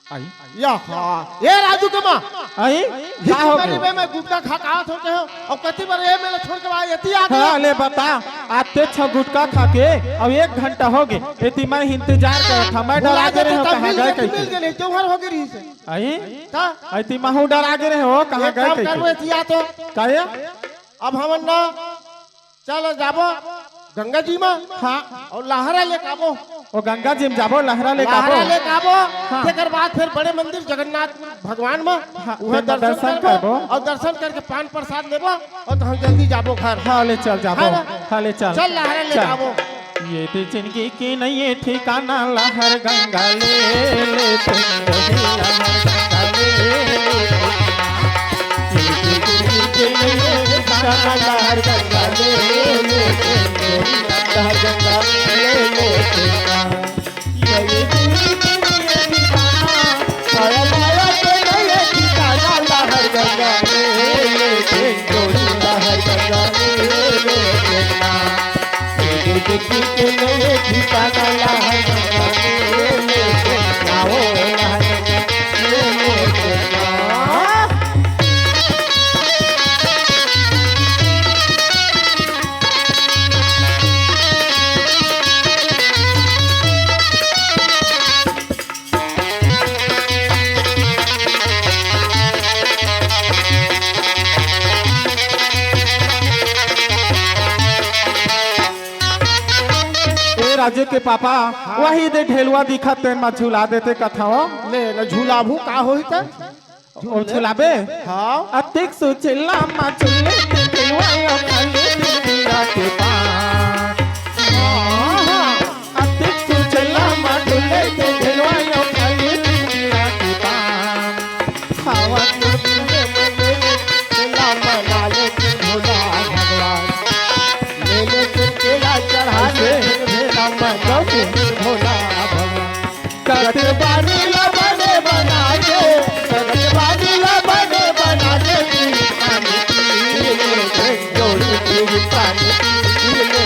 अई। या हाँ। ए राजू के माँ। अई, हिच का हो मेर गे? में मैं गुटखा खा के आवत हव केहेंव, अउ कति बार ए मेला छोड़ के बा, एती आ गे। हाँ, ले बता, अतेक छव गुटखा खा के, अउ एक घंटा हो गे, एती मैं इंतजार करत हंव, मैं डरा गे रहेंव, कहाँ गे कहिके। मिल गे नहीं, जौहर हो गे रहिसे। अई? त? अई, एती महूँ डरा गे रहेंव, कहाँ गे कहिके। एक काम करबो, एती आ तो। काहे? अब हमन ना चल जाबो गंगा जी में। हाँ। अउ लहरा लेके आबो। ओ गंगा जी में जाबो, लहरा लेके आबो। लहरा लेके आबो। हाँ। तेकर बाद फेर बड़े मंदिर जगन्नाथ भगवान में हाँ, उहाँ तेमा दर्शन दर्शन करबो। करबो। अउ दर्शन करके पान प्रसाद लेबो अउ तो हम जल्दी जाबो घर। हाँ, ले चल जाबो। है ना? हाँ, ले चल। चल लहरा लेके चल। आबो। ये तो जिंदगी के नइये ठिकाना, लहर गंगा ले ले, तुम रही लहर गंगा ले ले। ए राजू के पापा, हाँ। वही दे ढेलवा दिखत तेन मा झुला देते कथव। ले न झुलाबू, का होही त? ओ झुलाबे? हाँ। अतिक सुचिल्ला मा झुले ते ढेलवा यो खाली बिंदिया के पान। हाँ, हाँ। अतिक सुचिल्ला मा झुले ते ढेलवा यो खाली बिंदिया के पान। खावा तो दिल में मेरे लामा लाले के भोला भगवान। ले ले के केला चढ़ा ले, लामा लाले के भोला भगवान। कतबानी ला बने बना दे, कतबानी ला बने बना दे, पानी पी ले, जोड़ी पी पानी पी ले।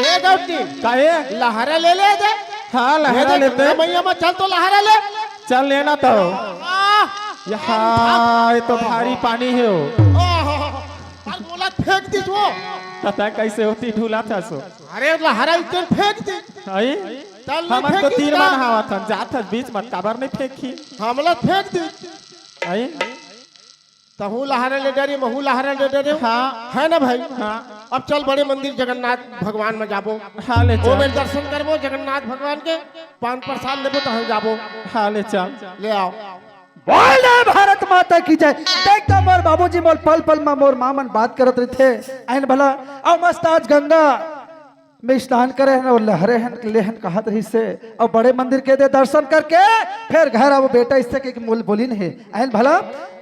ए गौटी, काहे? लहरा ले ले दे। हाँ, लहरा ये देख, लेते। मैया में चल तो लहरा ले। चल लेना तो। आह! यहाँ, ये तो भारी पानी हे हो। ओहो, अरे बोला फेंक दिस वो। पता कैसे होती ढूला था सो। अरे लहरा इतने फेंक दिस। आई? चल नहीं हमन तो फेंकिस तीन ना। मन हावत हन, जात हस बीच मत काबर नहीं फेंकी। हमला फेंक दिस। आई? तहूँ लहरा ले डरे, महूँ लहरा ले डरे। हाँ। है ना भाई? हाँ। अब चल बड़े मंदिर जगन्नाथ भगवान में जाबो। हाँ, ले चल। ओमेर दर्शन करबो जगन्नाथ भगवान के, पान प्रसाद लेबो तहन जाबो। हाँ, ले चल। ले आओ। बोल दे भारत माता की जय। देख तो मोर बाबूजी मोर पल पल में मोर माँ मन बात करत रहिथे। आइन भला, अउ मस्त आज गंगा में स्नान करे हन अउ लहरे हन, ले हन कहत रहिसे, अउ बड़े मंदिर के दे दर्शन करके फेर घर आबो बेटा, अइसे के मूल बोलिन हे। आइन भला,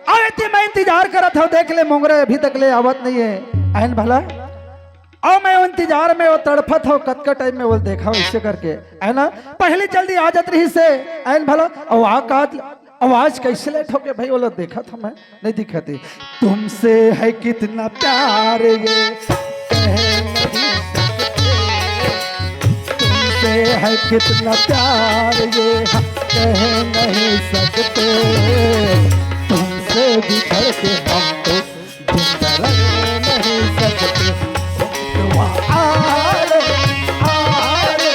अउ एती मैं इंतजार करत हव, देख ले मोंगरा अभी तक ले आवत नहीं हे। आइन भला, अउ मैं इंतजार में वो तड़फत हव, कतका टाइम में वो देखा अइसे करके, है ना? पहली जल्दी आ जात रहिसे, आइन भला, अउ आ का आवाज कैसे लेट हो गया भाई? वो लोग देखा था मैं, नहीं दिखा थी। तुमसे है कितना प्यार ये कह नहीं सकते, तुमसे है कितना प्यार ये कह नहीं सकते, तुमसे बिछड़ के हम तो जिंदा रह नहीं सकते। बिटुआ आ रे, आ रे,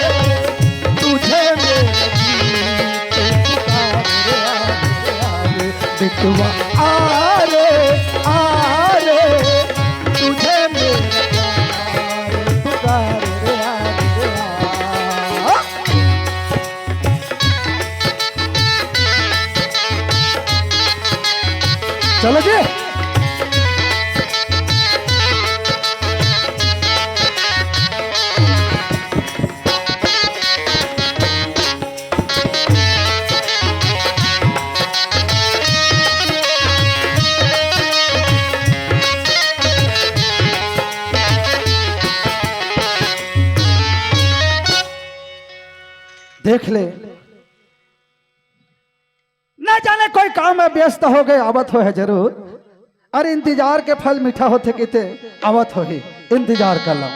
तुझे मेरे जी के पुकार रे, आ रे, आ रे। बिटुआ आ रे, आ रे, तुझे मेरे प्यार पुकार रे, आ रे, आ। चलो जी। देख ले, न जाने कोई काम में व्यस्त हो गए, आवत हो है जरूर। अरे इंतजार के फल मीठा होथे किते, आवत हो ही, इंतजार कर लो।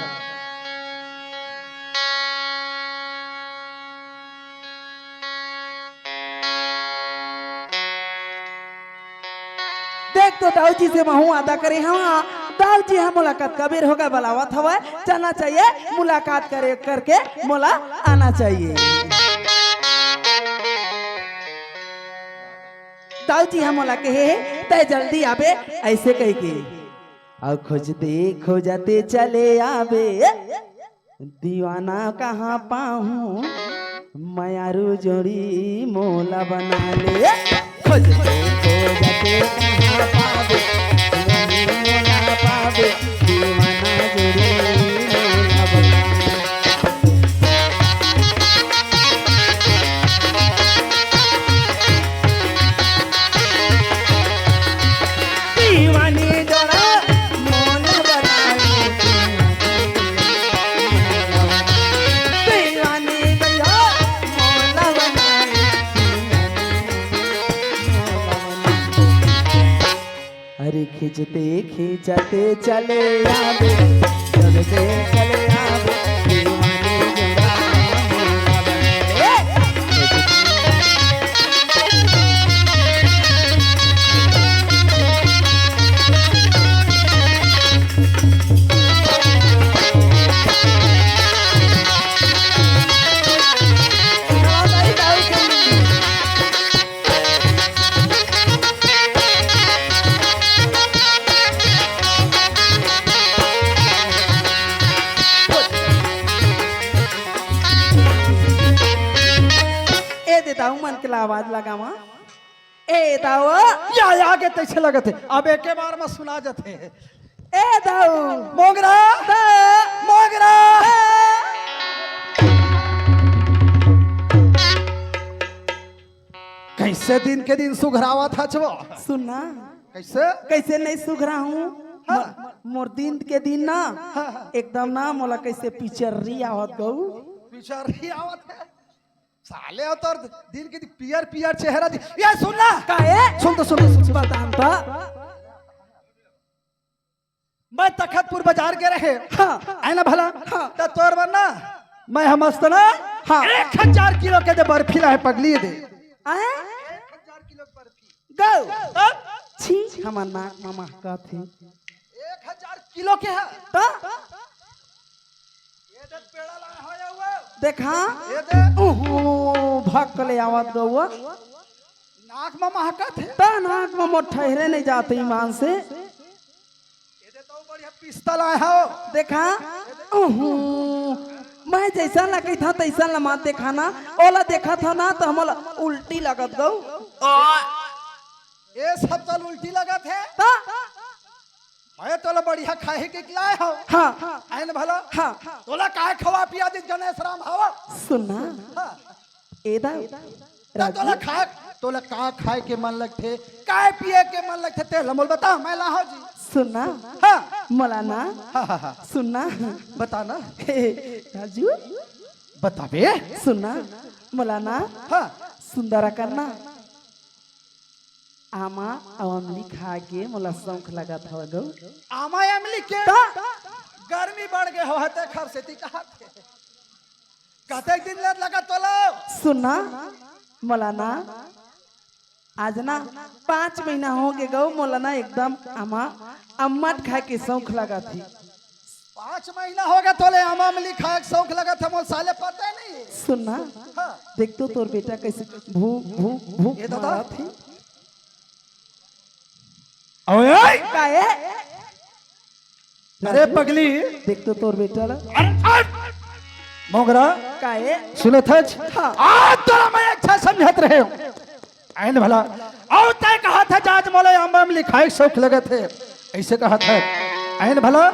देख तो दाऊ जी से महू आदा करे हवा। दाऊ जी ह मोला कतका बेर होगे बलावत हवय, जाना चाहिए, मुलाकात करे करके मोला आना चाहिए। दाऊ जी ह मोला कहे हे, "तै जल्दी आबे," ऐसे कह के। अउ खोजते खोजते चले आबे, दीवाना कहाँ पाहूँ, मयारू जोड़ी मोला बना ले। खोजते खोजते कहाँ पाबे, मोला पाबे, दीवाना जोड़ी मोला बना ले। दीवानी जोड़ा मोला बना ले। दीवानी भैया मोला बना ले। अरे खींचते खींचते चले आवे, चलते चले आवे, दीवानी जवानी। ए दे दाऊ मन के ला आवाज लगावा। ए दाऊ। या, या आगे तैसे लगत हे, अब एके बार में सुना जथे। ए दाऊ। मोगरा। दा। मोगरा। दा। कैसे दिन के दिन सुघरावत हच वो? सुनना। कैसे? कैसे नहीं सुघरा हूँ? हाँ। मोर, मोर दिन के दिन ना, हाँ, हाँ। एकदम ना मोला कैसे पिचर्री आवत गऊ। पिचर्री आवत हे? साले हो तोर दिन के दिन पियर पियर चेहरा दि-, ये सुन ना। का हे? सुन तो, सुन तो, सुन, सुन। बतान तो। मैं तखतपुर बाजार गे रहे। हाँ। आए ना भला? हाँ। त तोर बर ना, मैं ह मस्त ना, हाँ। एक हजार किलो के दे बर्फी लाए पगली दे। आए? एक हजार किलो के बर्फी। गौ। तब? छी, हमर नाक म महकत हे। एक हजार किलो के हे। त? ये दे पेड़ा लाए हो या वो। देखा? ये दे। उहू, भक्क ले आवत गौआ। नाक म महकत हे। त नाक म मोर ठहरे नहीं जात ईमान से। एदे तो बढ़िया पिस्तल आए हो। देखा, उहूं, मैं जैसन ला कहिथंव, तैसन ला मत देखा ना। ओला देखत हव ना, त हमला उल्टी लगत गऊ। ए सब तो उल्टी लगत हे। त? मैं तोला बढ़िया खाए के खिलाए हव। हाँ। आइन भला। हाँ। तोला काय खवा पिया दिस गणेश राम हव? सुन ना। हाँ। एदा त तोला राजू। खा, तोला का खाए के मन लगथे, काय पिए के मन लगथे, तेला मोला बता, मैं लाहौं जी। सुन ना। हाँ। मोला ना। हाँ, हाँ, हाँ। सुन ना। बता ना। हे, राजू। बताबे। सुन ना। मोला ना। हाँ। सुंदर अकन ना आमा अउ अमली खाए के मोला शौक लगत हवय गो। आमा अमली के? त? गर्मी बढ़ गे होही तेखर सेती कहत हे। कतेक दिन ले लगत तोला? सुन ना, मोला ना आज ना पाँच महीना हो गे गऊ, मोला ना एकदम अमा अम्मट खाए के शौक लगत हे। पाँच महीना हो गे तोले अमा अमली खाए के शौक लगत हे, मोला साले पता नहीं। सुन ना, हाँ। देख तो तोर बेटा कैसे भू भू भू ये दादा। मारत हे। ओए, ओए! का हे? अरे पगली। देख तो तोर बेटा ला। अरे, अरे! मोगरा। का हे? सुनत हच? हाँ। आज तोला मैं अच्छा समझत रहे हूँ। आइन भला। अउ तैं कहत हच आज मोला अम्मा अमली खाए के शौक लगत हे। ऐसे कहत हच। आइन भला।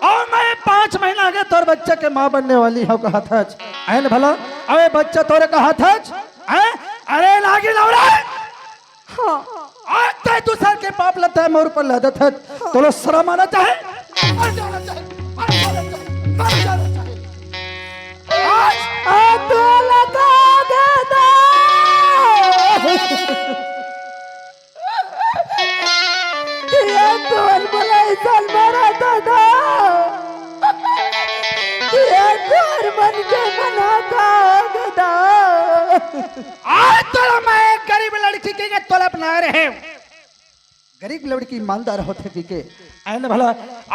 अउ मैं पाँच महीना आगे तोर बच्चा के माँ बनने वाली हूँ कहत हच। आइन भला। अबे बच्चा तोरे कहत हच। हैं? अरे नागिन औरत। हाँ। आज तैं दूसर के पाप ल तैं मोर ऊपर लादत हच। हाँ। तोला शरम आना चाहे। मर जाना चाहे। मर जाना चाहे। मर जाना चाहे। आज आ तोला का दादा। ये तोर बुलाई सल मारा दादा। ये तोर मन के मना का दादा। आज तोला मैं एक गरीब लड़की के तोला अपना रहे हूँ। गरीब लड़की ईमानदार होथे कहिके। आइन भला।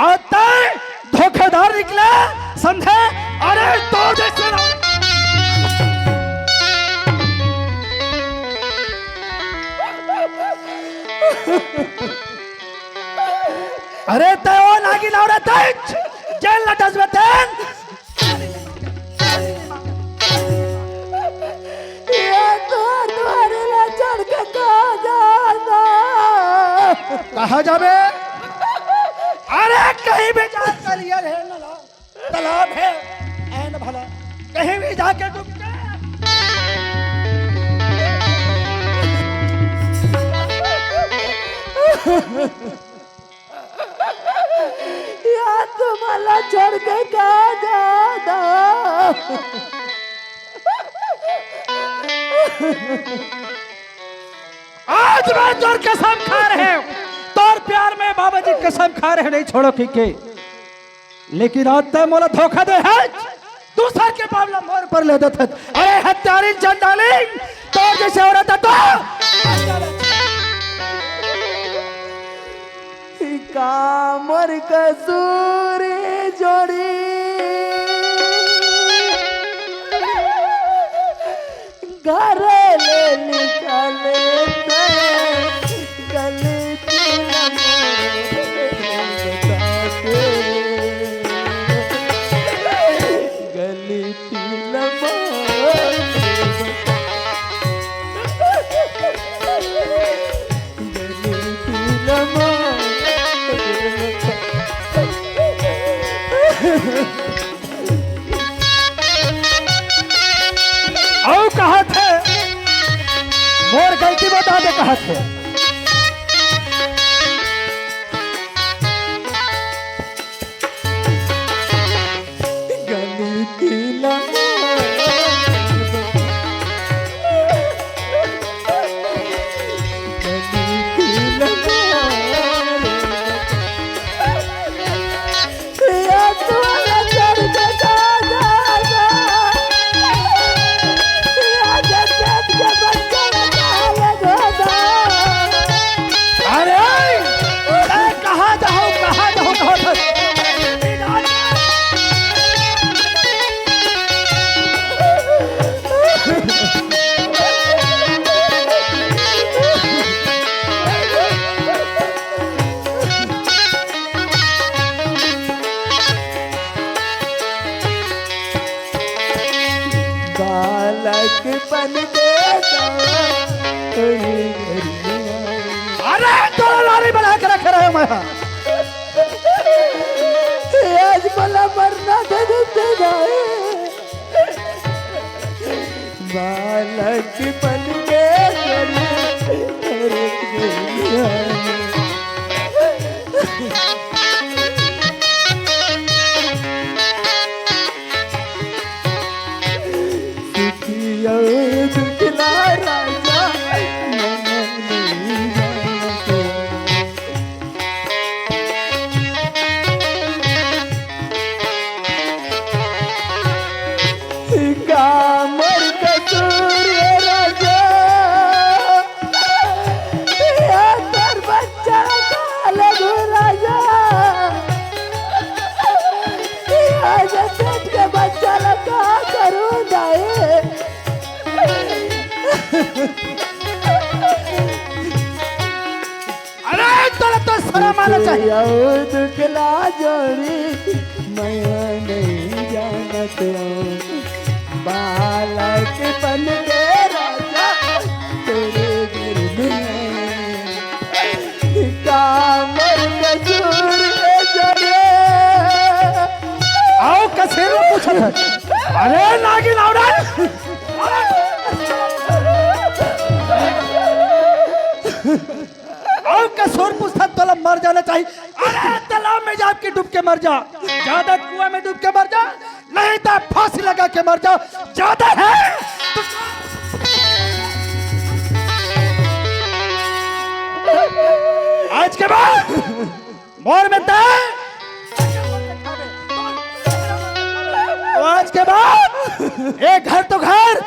आज तैं धोखेदार निकला, समझे? अरे तो जैसे ना। अरे तैं ओ नागिन औरत हच, जेन ला डसबे तेन। ये तोर दुआरे ला चढ़ के कहाँ जाना? कहाँ जाबे? अरे कहीं भी जा, तरिया हे, नला, तालाब हे, आइन भला, कहीं भी जाके डूब जा। या तुम्हाला छोड़ के कहाँ जाना? आज मैं तोर कसम खा रहे हूँ, तोर प्यार में बाबा जी कसम खा रहे, नहीं छोड़ो कहिके। लेकिन आज तैं मोला धोखा दे हच, दूसर के मामला मोर पर लादत हच। अरे हत्यारिन चंडालिन, तोर जैसे औरत हे तो। कामर कसूरी जोड़ी घर ले निकाले ते गलती न मोर बताते। गलती न मोर गलती न मोर अउ कहत हे, मोर गलती बता दे कहत हे। गलती ला अरे, ए, कहाँ जाहूँ, कहाँ जाहूँ, कहाँ जाहूँ? बालक बन के अरे, तो लारी बना के रख रहे हो मैं। आज मला मरना दे देते भाई। बालक बन के तो शर्म आना चाहिए। अउ दुख ला जोड़ी मैं नहीं जानत हूँ। बालक बन के राजा तेरे घर में का मोर कसूर ए जगे। अउ कसेरो पूछत हे। अरे नागिन, अउ रे। अउ कसूर पूछत हे, तोला मर जाना चाहिए। अरे तालाब में जाके डूब के मर जा, ज्यादा कुआं में डूब के मर जा, नहीं तो फांसी लगा के मर जा, ज्यादा है। आज के बाद मोर में तय, आज के बाद एक घर तो घर।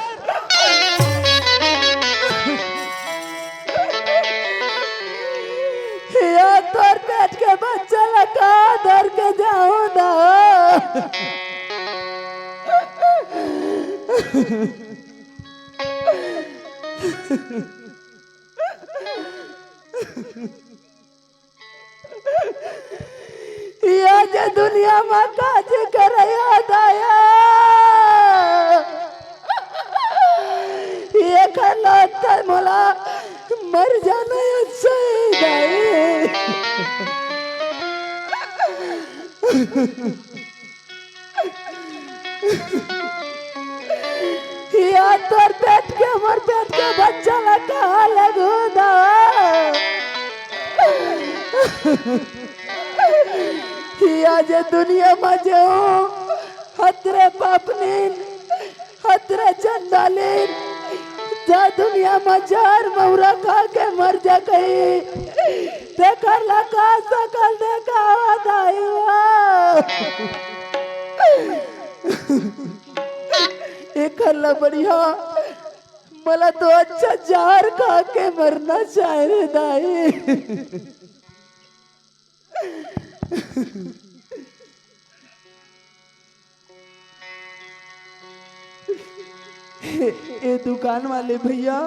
या तोर पेट के बच्चा ला का धर के जाऊं ना। या जे दुनिया मा काज करया दाया, ये खलत मोला मर जाना अच्छा हे दाई। या तोर पेट के, मोर पेट के बच्चा ला कहाँ लगू दा? या जे दुनिया मा जाऊं, हतरे पापनीन, हतरे चंडालीन, जा दुनिया मा जहर मउरा खा के मर जा कहीं। तेकर ला का सकल देखावा दाई वा। एकर ला बढ़िया मला तो अच्छा जहर खा के मरना चाहे रे दाई। ए, ए दुकान वाले भैया।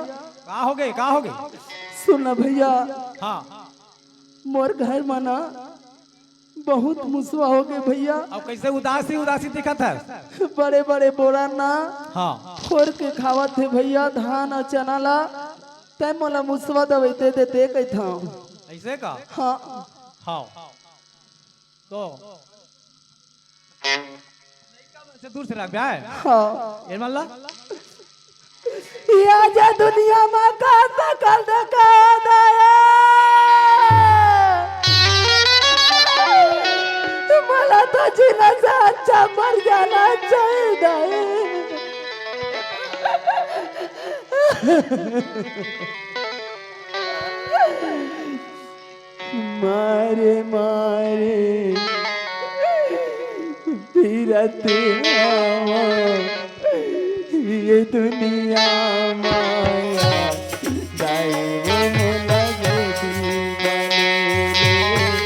का हो गे, का हो गे? सुन ना भैया। हाँ। मोर घर मा ना बहुत मुसवा हो गे भैया। अब कैसे उदासी उदासी दिखत हे? बड़े बड़े बोरा ना हाँ। फोर के खावत हे भैया, धान अउ चना ला। तै मोला मुसवा दवाई दे दे, दे कहिथंव। ऐसे का? हाँ। हाँ। तो से दूर से रख बे। हाँ। ये मान ला। या जे दुनिया मा का सकल देखा दाया। मला तो जीना से अच्छा मर जाना चाहिए दाई। मारे मारे फिरत हवा ये दुनिया माया। दाई वो मोला गोदी वाले ले,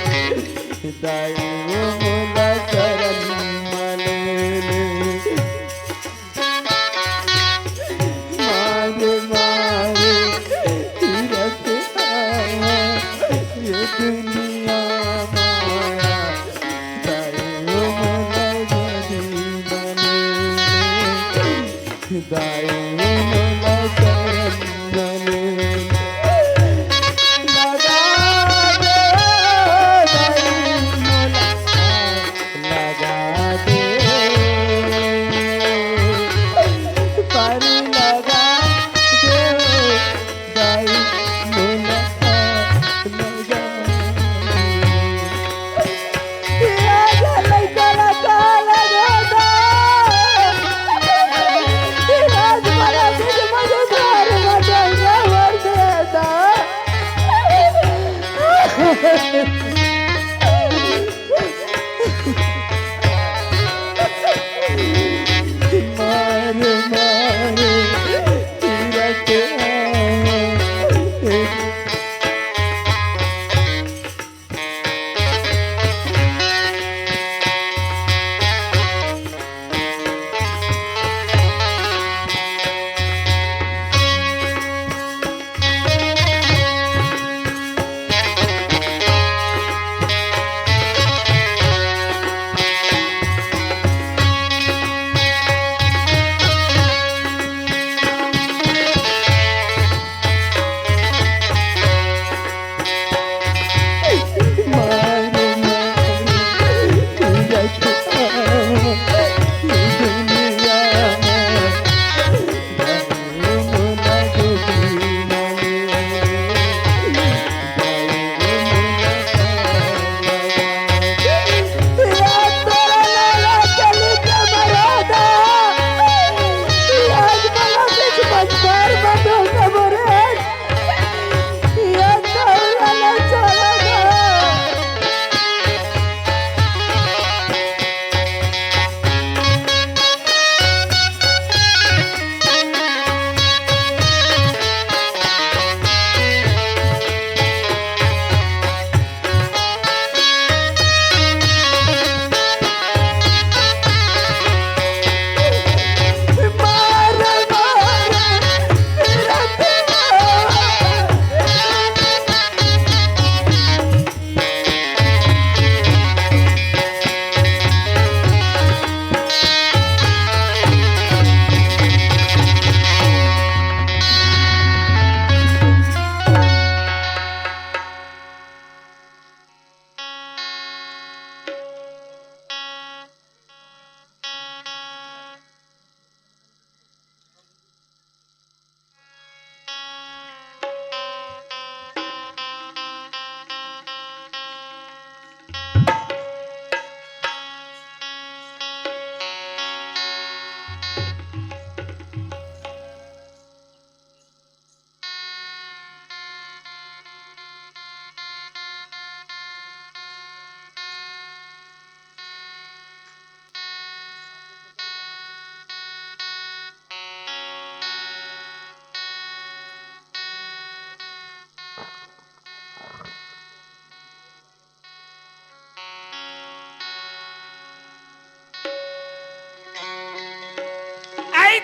दाई वो मोला करन वाले ले। मारे मारे फिरत हवा ये दुनिया माया। दाई वो मोला गोदी वाले ले, दाई वो मोला करन वाले ले। लगा दे दाई मोला लगा दे, पारी लगा दे, दाई मोला लगा दे। ये आजा लइका ला का लगा दे। ये राजमा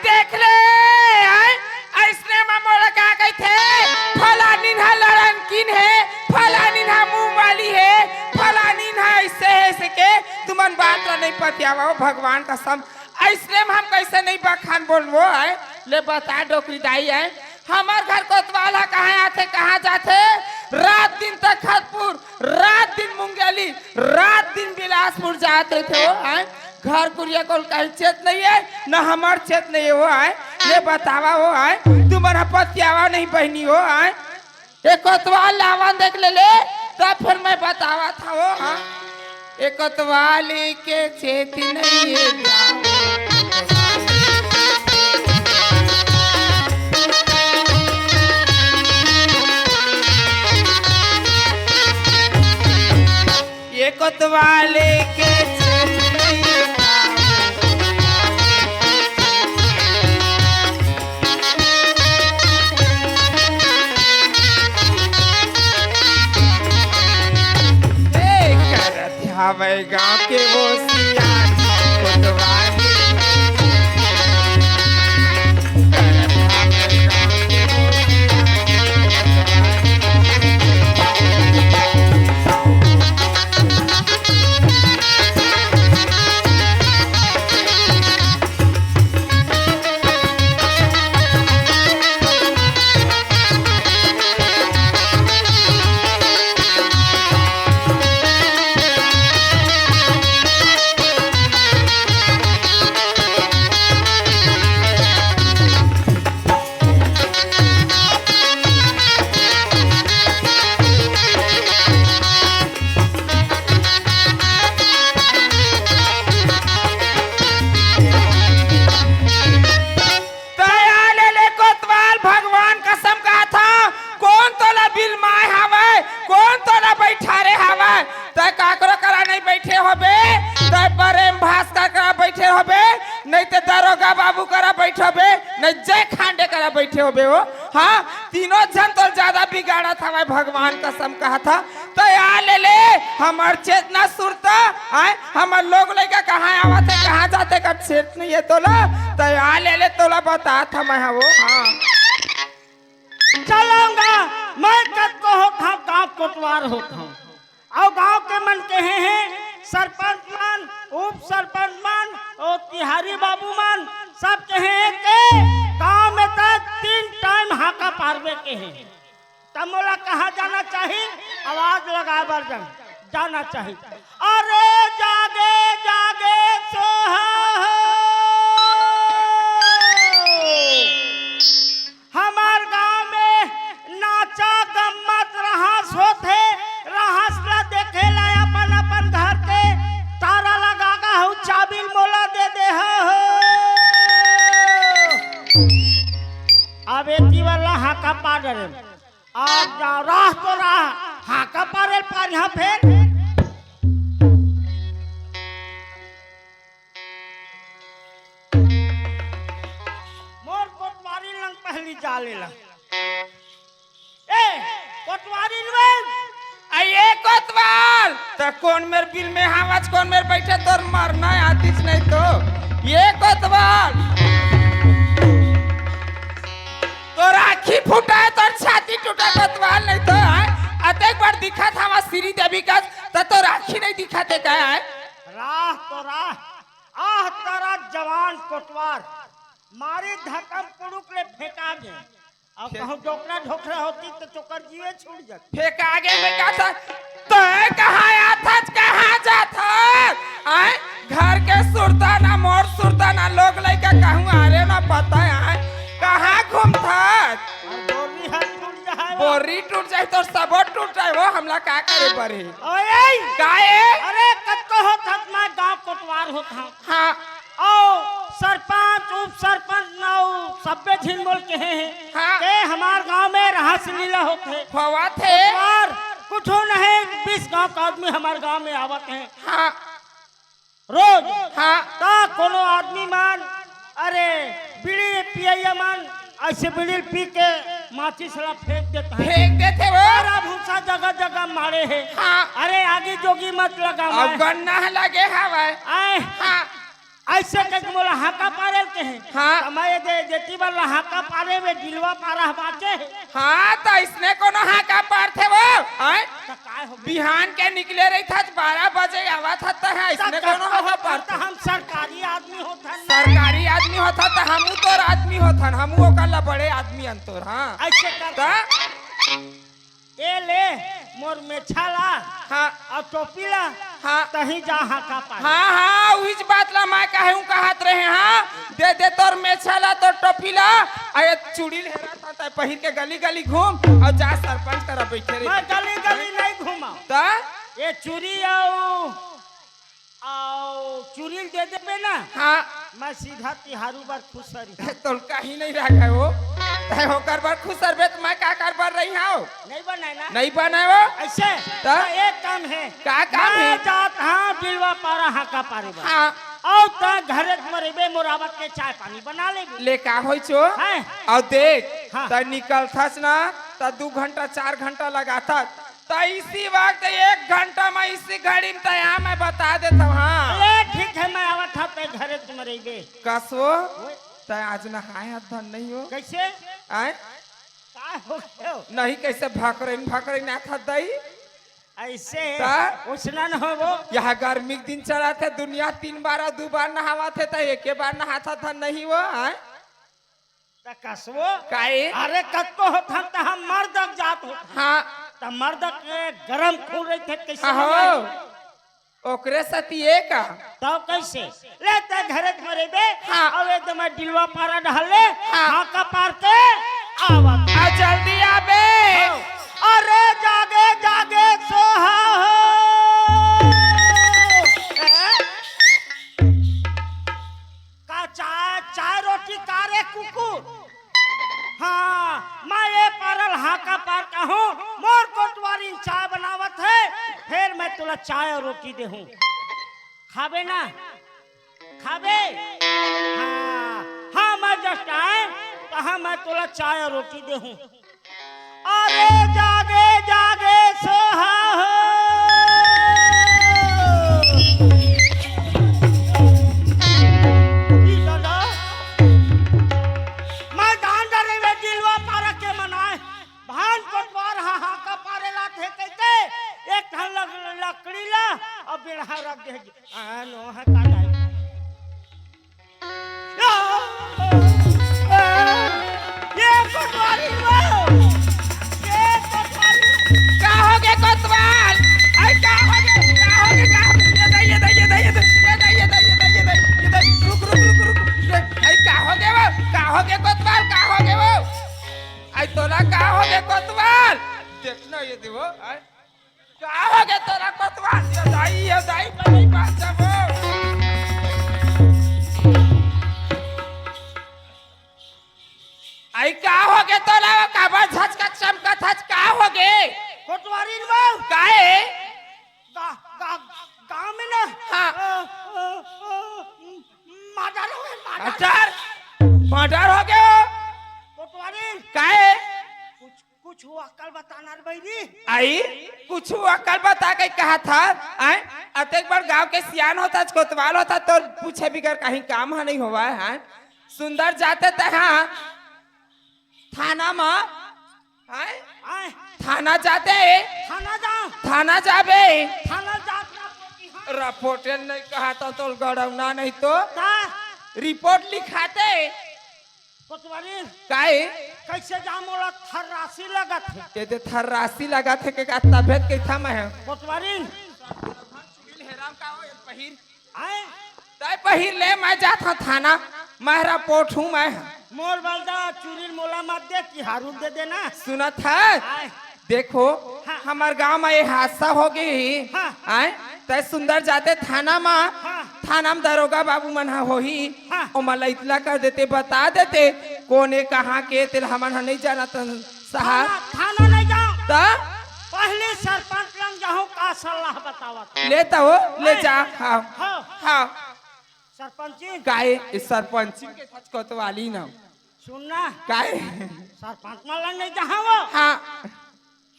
देख ले, आय, अइसने म मोला का कहिथे, फलानिन ह लड़नकिन हे, फलानिन ह मुंह वाली हे, फलानिन ह अइसे हे, अइसे के, तुमन बात ला नइ पतियावव, भगवान कसम, अइसने म हम कइसे नइ बखान बोलबो, आय, ले बता डोकरी दाई, आय, हमर घर कोतवाल ह कहाँ आथे, कहाँ जाथे, रात दिन तखतपुर, रात दिन मुंगेली, रात दिन बिलासपुर जात रहिथे वो, आय, घर कुरिया कोल कहीं चेत नइ हे, न हमर चेत नइ हे वो आय। ले बतावा वो आय, तुमन ह पतियावा नहीं बहिनी वो आय। ए कोतवाल लावन देख ले ले, तब फिर मैं बतावा था वो, हाँ। ए कोतवाल के चेत नइ हे। ये कोतवाले के चेत नइ हे। ए, करत हवय गाँव के वो सियान कोतवाले। तैं आ ले ले कोतवाल, भगवान कसम कहत हंव, कोन तोला बिलमाय हावय, कोन तोला बइठारे हावय? तैं काकरो करा नइ बइठे होबे, तैं प्रेम भास्कर करा बइठे होबे, नइ ते दरोगा बाबू करा बइठे होबे, नइ जय खांडे करा बइठे होबे वो। हाँ, तीनों झन तोला जादा बिगाड़त हवय, भगवान कसम कहत हंव। तैं आ ले ले, हमर चेतना सुरता, आय, हमर लोग लइका कहाँ आवत हे, कहाँ जाथे, का चेत नइ हे तोला? तैं आ ले ले, तोला बतात हंव मैं हा वो, हाँ। चलंव गा, मैं कतको होत हंव, गाँव कोतवार होत हंव। अउ गाँव के मन कहे हे, सरपंच मन, उप सरपंच मन, ओ तिहारी बाबू मन, सब कहे हे के गाँव में त तीन टाइम हाका पारबे कहे। त मोला कहाँ जाना चाही? आवाज लगाए बर जा-, जाना चाही। अरे जागे जागे सोहा हो। हमर गाँव में नाचा गम्मत रहस होथे, रहस ला देखे ला अपन अपन घर के तारा लगा गा हूँ, चाबिल मोला दे दे हो। अब एती वाला हाका पा डरे। आप जा, राह तो राह, हाका पारे ल पारिहा फेर। मोर कोतवारी लंग पहली जा लेला। ए, कोतवारी लंग। आ ये कोतवाल, त कोन मेर बिल में हावच, कोन मेर बइठे, तोर मरना आतिच नहीं तो। ये कोतवाल। तोर आँखी फूटा हे, तोर छाती टूटा हे, कोतवाल नहीं तो, आय? अतेक बड़ दिखत हवस श्रीदेवी कस, त तोर आँखी नहीं दिखत हे का, आय? राह तो राह, आह तारा जवान कोतवार, मारी धकम पुड़ुक ले फेंका गे। अब फे- कहूँ डोकरा ढोकरा होती त तोकर जीवे छूट जात। फेंका गे में का था? तैं कहाँ आथच, कहाँ जाथच? आय, घर के सुरता ना, मोर सुरता ना, लोग लइका कहूँ आरे ना पता हे, आय, कहाँ घूमथच? अउ बोरी हर टूट जाए वो। बोरी टूट जाए तो सबो टूट जाए वो, हमला का करे बर हे? ओए! का ए? अरे, कतको होत हस, मैं गाँव कोतवार होत हंव। हाँ। अउ सरपंच, उप सरपंच, अउ सब्बे झिन मोला कहे हे हाँ। के हमार गाँव में रासलीला होत हे। होवत हे। कोतवार, कुछो नहीं, बीस गाँव का आदमी हमार गाँव में आवत हे। हाँ। रोज। हाँ। त कोनो आदमी मन, अरे, बीड़ी पियइया मन, अइसे बीड़ी ल पी के माचिस ला फेंक देत हे। फेंक देथे वो। अरा भूसा जगह जगह मारे हे। हाँ। अरे, आगी जोगी मत लगावय। अउ गन्ना ह लगे हवय। आय। हाँ। अइसे कहिके मोला हाका पारे ल कहे। हाँ। त मैं ए दे, देती बर ला हाका पारे में डिलवा पारा ह बाँचे हे। हाँ, त अइसने कोनो हाका पारथे वो, हैं? त काय हो गे? बिहान के निकले रहिथस, बारह बजे आवत हस, त हैं, त अइसने कोनो कतको हाका होथन, पारथे? त हम सरकारी आदमी होथन ना। सरकारी आदमी होथस, त हमू तोर आदमी होथन, हमू ओकर ला बड़े आदमी अन तोर, हाँ। अइसे कर। त? ए ले, मोर मेछा ला, हाँ। अउ टोपी ला, हाँ। तहीं जा हाका पारे। हाँ, हाँ, उहीच बात ला मैं कहूँ कहत रहे, हाँ। दे दे तोर मेछा ला, तोर टोपी ला, अउ ए चूड़ी ल हेरत हस, तैं पहिर के गली गली घूम, अउ जा सरपंच करा बइठे रहे। मैं गली गली नहीं घूमँव। त? ए चूड़ी अउ अउ चूड़ी ल दे देबे ना, हाँ। मैं सीधा तिहारू बर खुसरी। तोर कहीं नहीं रखे वो, तैं ओकर बर खुसरबे त मैं का कर बर रही हँव? नहीं बनाए ना। नहीं बनाए वो। अइसे? त? त एक काम हे। का काम मैं हे? जात हँव बिलवा पारा हाका पारे बर। हाँ। अउ तैं घरे म रहिबे, मोर आवत के चाय पानी बना लेबे। ले का होइच वो? हैं? अउ देख, हाँ। तैं निकलथस ना, त दू घंटा, चार घंटा लगाथस। त इसी वक्त एक घंटा म इसी घड़ी म तैं आ, मैं बता देत हँव, हाँ। ले ठीक हे, मैं आवत हँव, तैं घरे म रहिबे। कस वो? ओए। तैं आज नहाए हस धन नहीं वो? कइसे? आँय? का हो गे वो? नहीं, कइसे भकरइन भकरइन आथस दई? अइसे त? ओइसना न हो वो। इहाँ गर्मी के दिन चलत हे, दुनिया तीन बार अउ दू बार नहावत हे, तैं एके बार नहाथस धन नहीं वो, आँय? त कस वो? काहे? अरे कतको होथन त हम मर्द के जात होथन। हाँ। त मर्द के गरम खून रहिथे, कइसे आहो। नहाही? ओकरे सेती ए का? तब कइसे? ले तैं घरे म रहिबे, हाँ। अउ एकदम डिलवा पारा डहर ले, हाँ। हाका पार के आवत। अउ जल्दी आबे। हाँ। अरे जागे जागे सोहा हो। ए? का चाय, चाय रोटी का रे कुकुर? हाँ, मैं ए पारा ल हाका पार कहूँ, मोर कोटवारी चाय बनावत हे, फेर मैं तोला चाय अउ रोटी देहूँ। खाबे ना? खाबे? हाँ, हाँ, मैं just आए, कहाँ मैं तोला चाय अउ रोटी देहूँ। अरे जागे जागे सोहा हो। ई दादा, मैं जान डारे में दिलवा पारा के मनाए, भान कोटवार हा हाका पारे लाथे कहिके, एक ठन लक-, लकड़ी ला अउ बेड़हा रख दे। आ, नो है का जाए। ए कोतवाली वो! ए कोतवाली! का हो गे कोतवाल? अई का हो गे? का हो गे? का हो गे? ये दे, ये दे, ये दे, ये दे। ये दे, ये दे, ये दे, ये दे, ये दे। रुक, रुक, रुक, रुक। ये, अई का हो गे वो? का हो गे कोतवाल? का हो गे वो? अई तोला का हो गे कोतवाल? देख ना ये दे वो, अई। का हो गे तोला कोतवाल? ये दाई, ये दाई, मैं नहीं बात जाबो। अई का हो गे तोला? वो काबर झचकत चमकत हच? का हो गे? कोतवारी न बाबू। काहे? गा-, गा-, गाँव में ना, हाँ। अ, अ, अ, murder हो गे, murder। अच्छा, murder हो गे? कोतवारी। काहे? कुछ कुछ अकल बताना रे बहिनी। अई, कुछ अकल बता के कहा था, आय? अतेक बड़ गांव के सियान होता, कोतवाल होता, तो पूछे बिगर कहीं काम ह नहीं होवा है, आय? सुंदर जाते तहाँ थाना मा, आय? आय। थाना जाते, थाना जा। थाना जाबे। थाना जात ना पोती, हाँ। रिपोर्ट नहीं कहा था, तो गड़ौना नहीं तो। का? रिपोर्ट लिखाते। कोतवाली। काहे? कइसे जाम ओला थर्रासी लगत हे। ये दे थर्रासी लगत हे के का तबियत कइथा मैं हे? कोतवाली। चुड़ील हेराम का हो, ये पहिर। आए? तय पहिर ले, मैं जात हूँ थाना, महरा पोट हूँ मैं। मोर बलदा चुड़ील मोला मत दे, कि हारून दे देना। सुनत है? आए। देखो, हाँ। हमर गांव म ये हादसा हो गे ही। हाँ। आय, तय सुंदर जाते थाना म, हाँ। थाना म दरोगा बाबू मन ह होही, हाँ। ओमन ला इतला कर देते, बता देते, कोन ए, कहाँ के, तेला हमन ह नहीं जानत हन, साहब। थाना, थाना नहीं जाओ। त? पहले सरपंच लंग जाहूं, का सलाह बतावत। ले त हो, ले आय। जा, हाँ। हाँ। हाँ। सरपंची। काहे, इस सरपंची के सच कोतवाली ना। सुन ना। काहे? सरपंच मन लंग नहीं जाहूं वो। हाँ।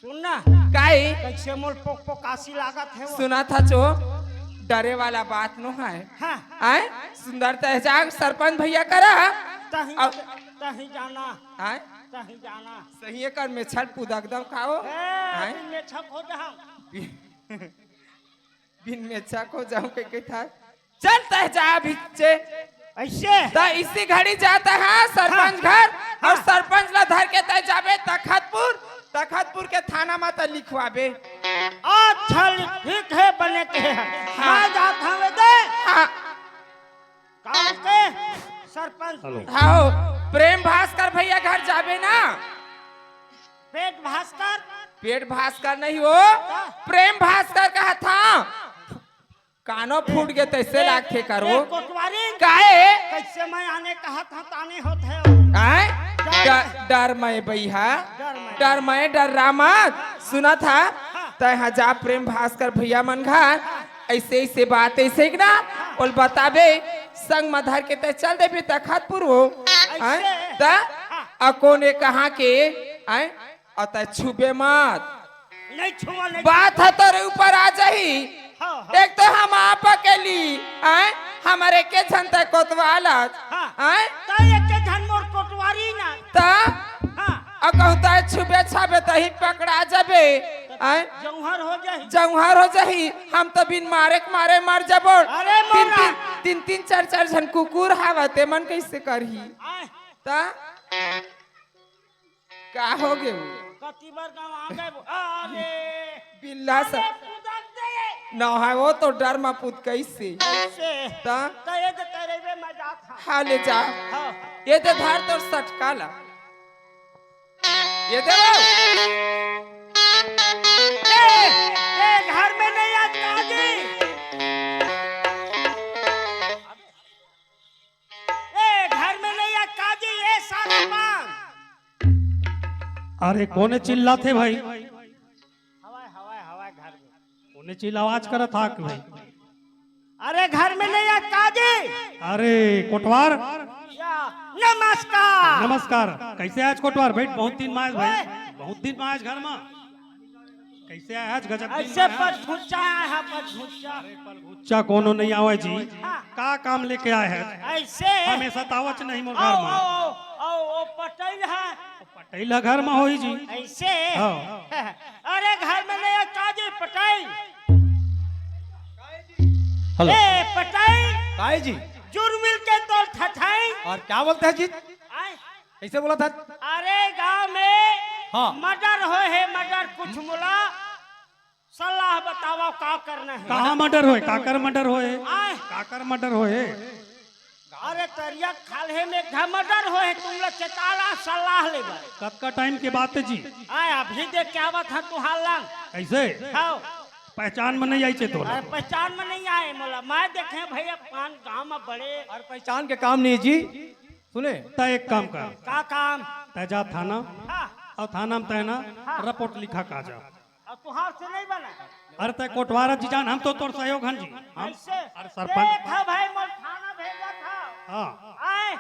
सुन ना। काहे? कइसे मोल पोक पोकासी लागत हे वो। सुनत हच वो, डरे वाला बात नो है। हाँ। आय, सुंदर तहजाक सरपंच भैया करा। तही, अब तही जाना। आय, तही जाना। सही कर में छल पुदक दम खाओ। ए, आय? बिन में छक हो जाऊं। बिन में छक हो जाऊं के, के था। चल तह जा भीचे। ऐसे? त इसी घड़ी जाता है सरपंच हाँ। घर और हाँ। सरपंच ला धर के तय जाबे तखतपुर, तखतपुर के थाना में त लिखवाबे। अच्छा, ठीक है, बने के है। हाँ। मैं जात हवे दे। हाँ। काम के सरपंच। हेलो। हाँ, प्रेम भास्कर भैया घर जाबे ना। पेट भास्कर। पेट भास्कर नहीं हो, हाँ। प्रेम भास्कर कहा था। कानो फूट गे तैसे ए, लागथे करो। ए, कोटवारी। काहे? कैसे मैं आने कहा था, ताने होत है। आय? डर। डर, डर मैं बइहा। डर मैं। डर मैं, डर रामत। सुना था? हाँ। तय हाँ जा प्रेम भास्कर भैया मन घर। ऐसे, ऐसे बात ऐसे कि ना? हाँ। ओल बताबे, संग म धर के तय चल देबे तखतपुर हो। ऐसे? आय? त? हाँ। अ कोने कहाँ के? आय? अ तय छुबे मत। नहीं छुआ, नहीं बात छुआ। ह तोरे ऊपर आ जाही। हाँ, हाँ। एक तो हम आप अकेली, आय? हमर एके झन तय कोतवाल आज, हाँ। आय? तय एके झन मोर कोटवारी ना। त? हाँ। अ कहूँ तय छुबे छाबे तही पकड़ा जाबे, आय? जौहर हो जाही। जौहर हो जाही, हम तो बिन मारे के मारे मर जाबो। अरे तीन, मोरा। तीन, तीन, तीन, चार, चार झन कुकुर हावत, ते मन कैसे करही? आय। त? का हो गे? कति बार गाँव आ गए वो? अरे! बिल्ला सा। अरे, कूदत दे। ना है वो तो डर मा कूद कैसे? कैसे? ता? त ये तो करे बे, मैं जात हूँ। हाँ, ले जा। हाँ। ये दे धार तोर सटका ला। ये दे वो। ए, ए, घर में नहीं आज काजी। ए, घर में नहीं है काजी, ए सारा पान। अरे, कोने चिल्लाथे भाई? हवाए, हवाए, हवाए घर में। कोने चिल्ला आवाज करत हा कि भाई? अरे, घर में नहीं है काजी। अरे, कोटवार। या, नमस्कार। नमस्कार। कैसे आज कोटवार? बैठ, बहुत दिन में आज भाई। ओए। बहुत दिन में आज घर में। कैसे आय आज गजब दिन ऐसे में? पलघुच्चा आय हा, पलघुच्चा। अरे पलघुच्चा कोनो नहीं आवे जी। हाँ। का काम लेके आय है? ऐसे। हमेशा तावच नहीं मोर घर में। ओ, ओ, ओ, ओ, पटैल है। पटैल घर में होई जी। ऐसे। हाँ। अरे घर में नहीं है का जी पटैल? हेलो। ए पटैल। काय जी? जुर्मिल के तोर थथाई। और क्या बोलते हैं जी? आय। कैसे बोला था? अरे गांव में हाँ। मर्डर होय हे, मर्डर। कुछ मोला सलाह बतावा, का करना हे? कहाँ मर्डर होय? काकर मर्डर होय? आय। काकर मर्डर होय? अरे तरिया खाल्हे में एक झन मर्डर होय हे, तुम लोग चेताला सलाह लेबा। कतका टाइम के बात हे जी? आय, अभी देख के आवत हंव तुहार लंग। ऐसे? हाँ। पहचान में नहीं आइसे तोला? अरे पहचान में नहीं आय मोला, मैं देखे भैया पान गांव में बड़े। अरे पहचान के काम नहीं जी, सुने? तै एक काम कर। का काम? तै जा थाना, हाँ। अउ थाना में तै ना हाँ। रिपोर्ट लिखा के आ जा। अउ तुहार से नहीं बना? अरे तै कोटवार जी जान, हम तो तोर सहयोग हन जी। हम, ऐसे? अरे सरपंच। देख भाई, मोर थाना भेजा था। हाँ। आय,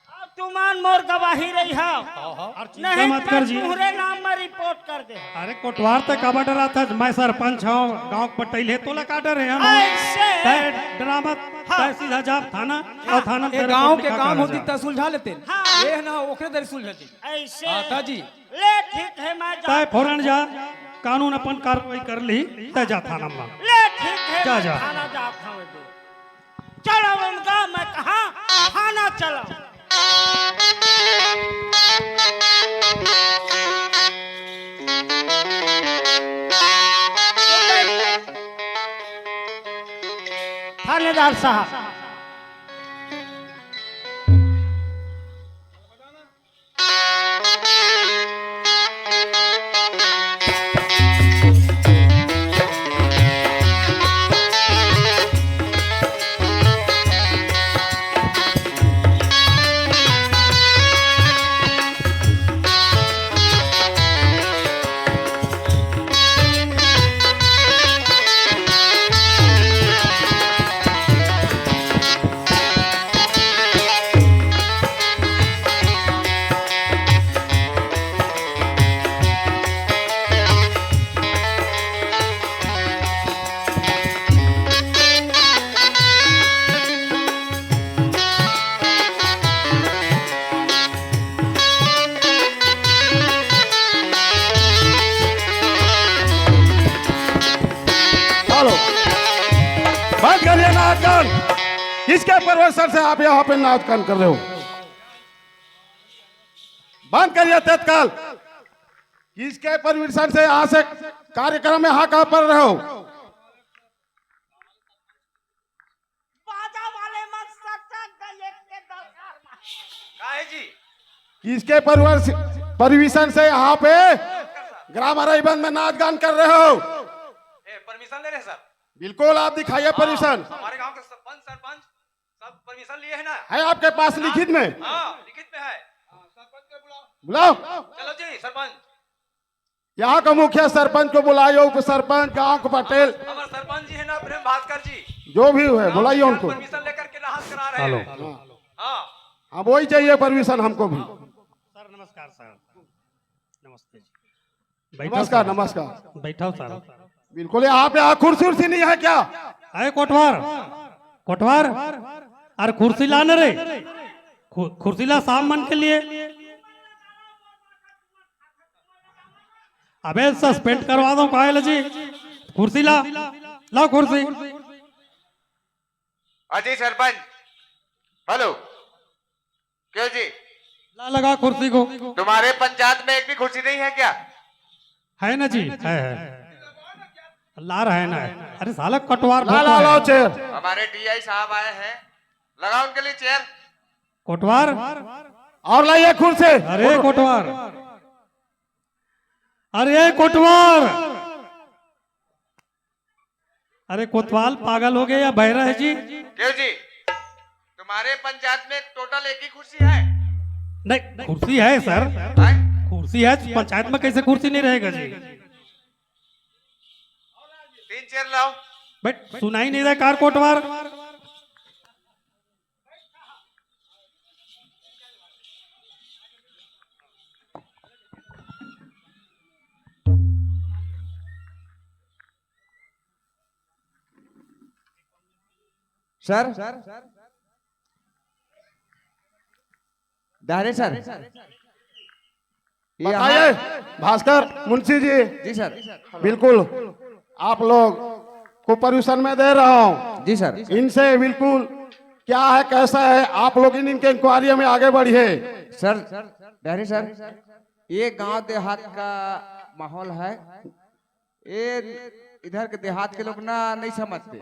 अउ तुमन मोर गवाही रही हो। हाँ, हाँ। अरे चिंता नहीं मत तो कर जी। तुहरे नाम में रिपोर्ट कर दे। अरे कोटवार तै काबर डराथस? मैं सरपंच हंव, गांव के पटैल हे, तोला का डर हे? हम ऐसे? तै डरा मत, हाँ। तै सीधा जा थाना, हाँ। अउ थाना में ये तै गांव रिपोर्ट के लिखा काम के आ होती जा। तै सुलझा लेते। हाँ। ये ना ओकरे दर सुलझाते। ऐसे? हाँ, ता जी। ले ठीक हे, मैं जा तै फौरन जा, कानून अपन कार्रवाई कर ली, तै जा थाना में। ले ठीक हे, जा, मैं जा। थाना जात हंव। चलो उनका मैं कहा थाना चलो। थानेदार साहब। बंद करिए नाचगान। किसके परमिशन से आप यहाँ पे नाचगान कर रहे हो? बंद करिए तत्काल। किसके परमिशन से यहाँ से कार्यक्रम में हाका भर रहे हो? बाजा वाले मन सटक गए एक के दस हजार में। काहे जी? किसके परवर-, परमिशन से यहाँ पे ग्राम अरईबंद में नाचगान कर रहे हो? ए, परमिशन ले रहे हैं सर। बिल्कुल, आप दिखाइए हाँ, परमिशन। हमारे गांव के सरपंच, सरपंच सब परमिशन लिए है ना? है आपके पास लिखित में? हाँ, लिखित में है। बुलाओ। चलो जी सरपंच। यहाँ का मुखिया सरपंच को बुलाइए, उप सरपंच, गांव के पटेल, हमारे सरपंच जी है ना प्रेम भास्कर जी, जो भी है, बुलाइए उनको। परमिशन लेकर के डांस करा रहे हेलो। हैं। हाँ। हाँ। हाँ, वही चाहिए परमिशन हमको भी। सर नमस्कार सर। नमस्ते जी। बैठो नमस्कार, सर। नमस्कार। बैठो सर। बिल्कुल, यहाँ पे यहाँ कुर्सी उर्सी नहीं है क्या? अरे कोटवार, कोटवार, अरे कुर्सी लाने रे, खु-, कुर्सी ला शाम मन के लिए। अबे सस्पेंड करवा दो पायल जी, कुर्सी ला, ला कुर्सी। अजय सरपंच, हेलो, क्यों जी? ला लगा कुर्सी को। तुम्हारे पंचायत में एक भी कुर्सी नहीं है क्या? है ना जी, है, है। ला रहे हैं ना। अरे साला कटवार ला, ला, लाओ चेयर। हमारे डीआई साहब आए हैं, लगा उनके लिए चेयर। कोटवार। और लाइए कुर्सी। अरे कोटवार, अरे कोटवार, अरे कोतवाल पागल हो गए या बहरा है जी? क्यों जी, तुम्हारे पंचायत में टोटल एक ही कुर्सी है? नहीं, कुर्सी है सर। है? कुर्सी है, पंचायत में कैसे कुर्सी नहीं रहेगा जी? तीन चेयर लाओ। बट सुनाई नहीं रहा कार कोटवार। सर, डायरे सर, ये बताइए। भास्कर मुंशी जी। जी सर। बिल्कुल, आप लोग को परमिशन मैं दे रहा हूँ। जी सर। इनसे बिल्कुल क्या है, कैसा है, आप लोग इन, इनके इंक्वायरी में आगे बढ़िए। सर, डायरे सर, ये गांव देहात का माहौल है, ये इधर के देहात के लोग ना नहीं समझते।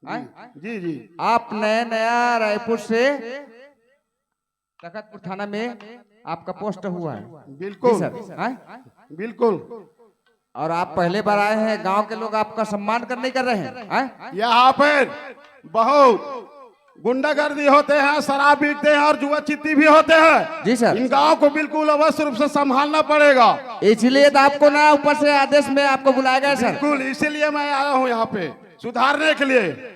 हैं? जी, जी। आप नया नया रायपुर से तखतपुर थाना में आपका पोस्ट हुआ है। बिल्कुल। जी सर। हैं? बिल्कुल। और आप पहले बार आए हैं, गांव के लोग आपका सम्मान कर नहीं कर रहे हैं? हैं? यहाँ पर बहुत गुंडागर्दी होते हैं, शराब पीते हैं और जुआ चित्ती भी होते हैं। जी सर। इन गांव को बिल्कुल अवश्य रूप से संभालना पड़ेगा। इसलिए तो आपको ना ऊपर से आदेश में आपको बुलाया गया सर। बिल्कुल, इसीलिए मैं आया हूँ यहाँ पे सुधारने के लिए।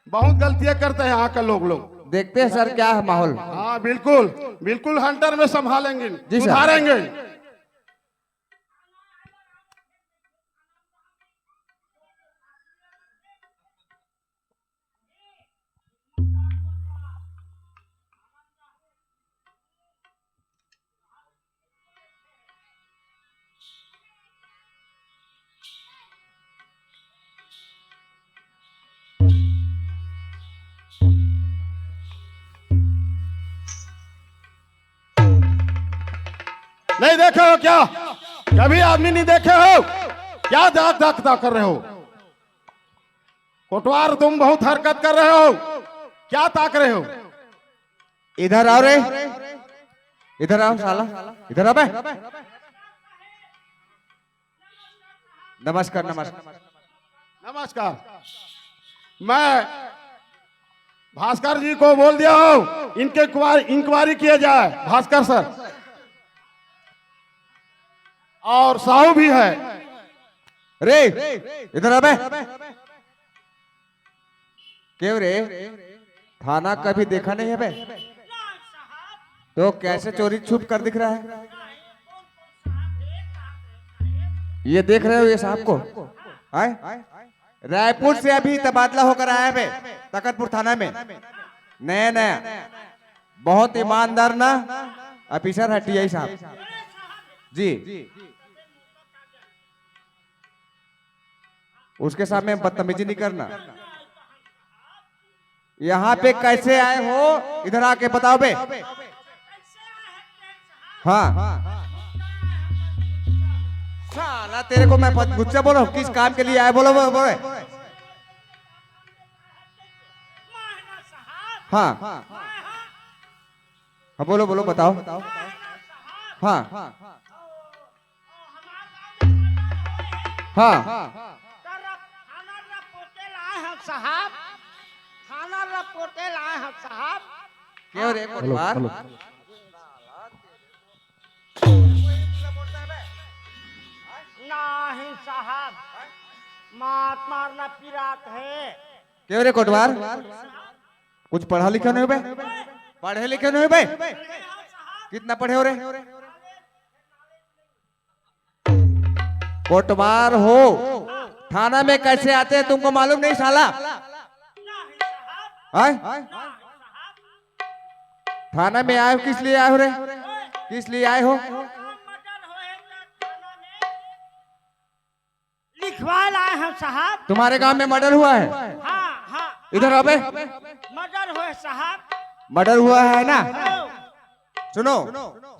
बहुत गलतियां करते हैं यहाँ के लोग लोग। देखते हैं सर क्या है माहौल। हाँ बिल्कुल, बिल्कुल हंटर में संभालेंगे, जी सर। सुधारेंगे। नहीं देखे हो क्या? कभी आदमी नहीं देखे हो क्या? दाक दाक दाक कर रहे हो। कोटवार, तुम बहुत हरकत कर रहे हो, क्या ताक रहे हो? इधर आओ रे, इधर आओ साला, इधर आ बे। नमस्कार, नमस्कार। नमस्कार। मैं भास्कर जी को बोल दिया हूँ, इनके इंक्वायरी किया जाए, भास्कर सर। और साहू भी है। रे, इधर आ बे। क्यों रे, थाना कभी देखा नहीं है बे? तो कैसे चोरी छुप कर दिख रहा है? ये देख रहे हो ये साहब को? आए? रायपुर से अभी तबादला होकर आया है बे, तकतपुर थाना में। नया नया, बहुत ईमानदार ना ऑफिसर है टीआई साहब जी। उसके सामने बदतमीजी नहीं करना। यहाँ पे कैसे आए हो, इधर आके बताओ बे। हाँ। साला, तेरे को मैं गुच्चा बोला हूँ, किस काम के लिए आए, बोलो, बोलो, बोलो। हाँ। हाँ, बोलो, बोलो, बताओ। हाँ। हाँ। थाना रिपोर्टे लाए हम साहब, थाना रिपोर्टे लाए हम साहब। क्यों रे कोटवार? नहीं साहब, मात मारना पिरात है। क्यों रे कोटवार? कुछ पढ़ा लिखा नहीं हो बे? पढ़े लिखे नहीं हो बे? कितना पढ़े हो रे? कोटवार हो, थाना में कैसे आते हैं तुमको मालूम नहीं साला? हैं? थाना में आए हो, किस लिए आए हो रे? किस लिए आए हो? लिखवा लाए हैं साहब। तुम्हारे गांव में मर्डर हुआ है? हाँ, हाँ। इधर आओ बे। मर्डर हुआ है साहब। मर्डर हुआ है ना? हाँ। सुनो।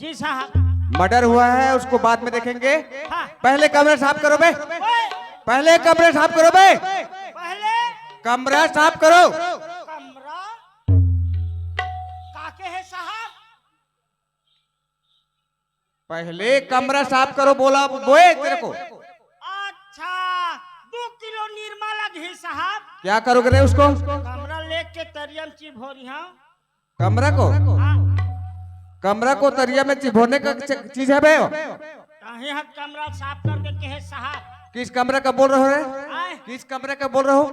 जी साहब। मर्डर हुआ है, उसको बाद में देखेंगे। हाँ। पहले कमरे साफ करो बे। ओए। पहले कमरे साफ करो बे। पहले कमरा साफ करो। कमरा काके है साहब? पहले कमरा साफ करो, बोला बोए तेरे को। अच्छा, दो किलो निरमा लगी साहब। क्या करोगे रे उसको? कमरा लेके तरिया में चिभोरी हाँ। कमरा को? हाँ। कमरा को तरिया में चिभोने का च-, चीज है बे? कहीं हम कमरा साफ करके कहे साहब। किस कमरा का बोल रहे हो रे? आए। किस कमरे का बोल रहे हो?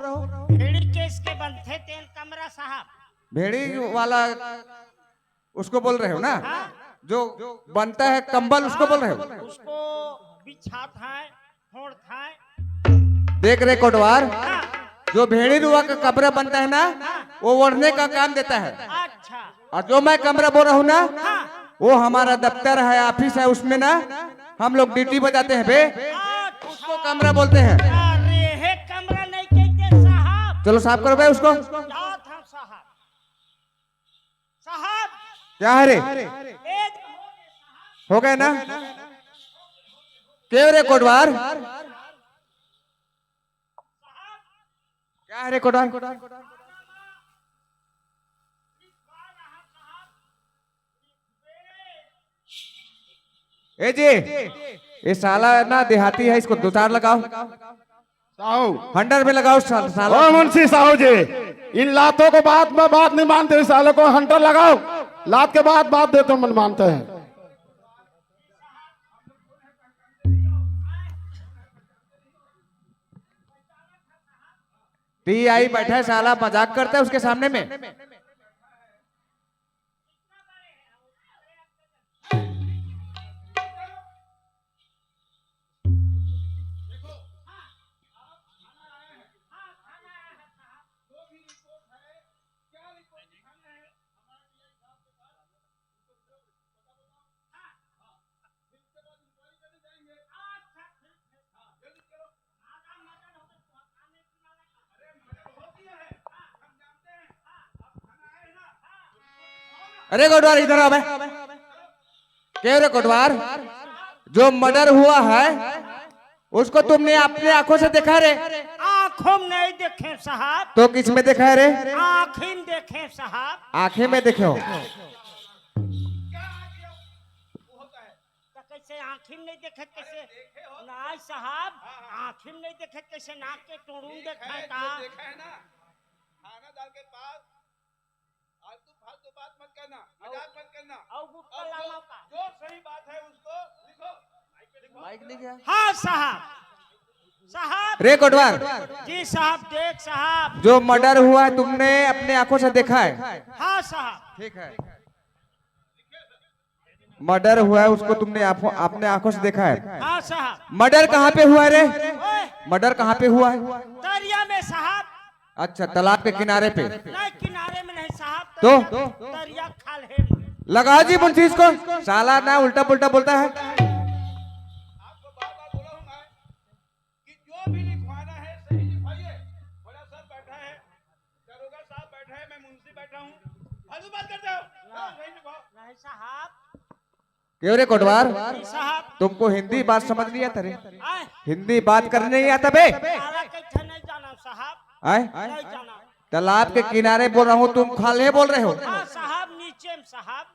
भेड़ी केस के बनथे तेन कमरा साहब। भेड़ी वाला उसको बोल रहे हो ना? हाँ। जो बनता है कंबल, उसको बोल रहे हो? उसको बिछात है, फोड़त है। देख रे कोटवार, हाँ। जो भेड़ी रुआ का कपड़ा बनता है ना, हाँ। वो ओढ़ने का काम देता है। अच्छा। और जो मैं कमरा बोल रहा हूँ ना, हाँ। वो हमारा दफ्तर है, ऑफिस है, उसमें ना हम लोग ड्यूटी बजाते हैं बे, अच्छा। उसको कमरा बोलते हैं। अरे हे कमरा नहीं कहते साहब। चलो साफ करो बे उसको। जात हम साहब। साहब। क्या है रे? एक हो गए ना? क्यों रे कोटवार? क्या है रे कोटवार? ए जी, ये साला ना देहाती है, इसको दो चार लगाओ। साहू। हंटर में लगाओ सा-, साला। ओ मुंशी साहू जी, इन लातों को बात में बात नहीं मानते, इस सालों को हंटर लगाओ, लात के बाद बात देते मन मानते हैं। टीआई बैठा है साला, मजाक करता है उसके सामने में। अरे कोटवार, इधर आ बे। क्यों रे कोटवार, जो मर्डर हुआ है, उसको तुमने अपने आंखों से देखा रे? आंखों में नहीं देखे साहब। तो किस में देखा है रे? आंखी में देखे साहब। आंखें में देखे हो? तो कैसे आंखी में नहीं देखे, कैसे? नहीं साहब, आंखी में नहीं देखे, कैसे नाक के टोड़ू में देखा है का? देखा है ना, थाना दाल के पास। फालतू, फालतू बात मत करना, मजाक मत करना। और गुटखा और जो, लाना का? जो सही बात है उसको लिखो। माइक नहीं गया? हाँ साहब। साहब। रे कोटवार। जी साहब, देख साहब। जो मर्डर हुआ है, तुमने अपने आंखों से देखा है? हाँ साहब। ठीक है। मर्डर हुआ है, उसको तुमने आप, अपने आंखों से देखा है? हाँ साहब। मर्डर कहाँ पे हुआ है रे? ओए। मर्डर कहाँ पे हुआ है? दरिया में साहब। अच्छा, तालाब के किनारे पे। नहीं, किनारे में नहीं साहब, तो? दरिया, दरिया खाल है। लगाओ जी मुंशी इसको, साला ना उल्टा पुल्टा बोलता है। आपको बार बार बोला हूँ मैं कि जो भी लिखवाना है सही फालतू बात करते हो। हाँ, नहीं, नहीं, नहीं साहब। क्यों रे कोटवार, जी साहब। तुमको हिंदी बात समझ नहीं आता रे? आए। हिंदी बात करने नहीं आता बे? साला कैसे नहीं जाना साहब? आए? नहीं जाना। तालाब के किनारे बोल रहा हूँ, तुम खाल्हे बोल रहे हो। हाँ साहब, नीचे में साहब।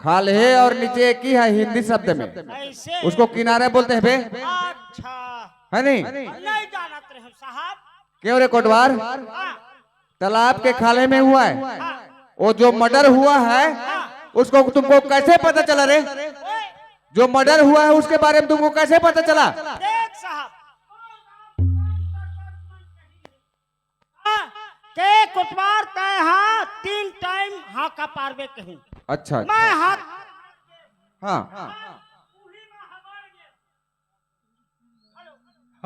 खाल्हे और नीचे एक ही है हिंदी शब्द में। ऐसे? उसको किनारे बोलते हैं बे। अच्छा। है नहीं? नहीं जानत रहे साहब। क्यों रे कोटवार? हाँ। तालाब के खाल्हे में हुआ है, हाँ। वो जो मर्डर हुआ है, हाँ। उसको तुमको कैसे पता चला रे? ओए। जो मर्डर हुआ है उसके बारे में तुमको कैसे पता चला? देख साहब, हाँ, के कोटवार तय हाँ तीन टाइम हाँका पारबे कहीं। अच्छा, मैं अच्छा। हाँ। हाँ।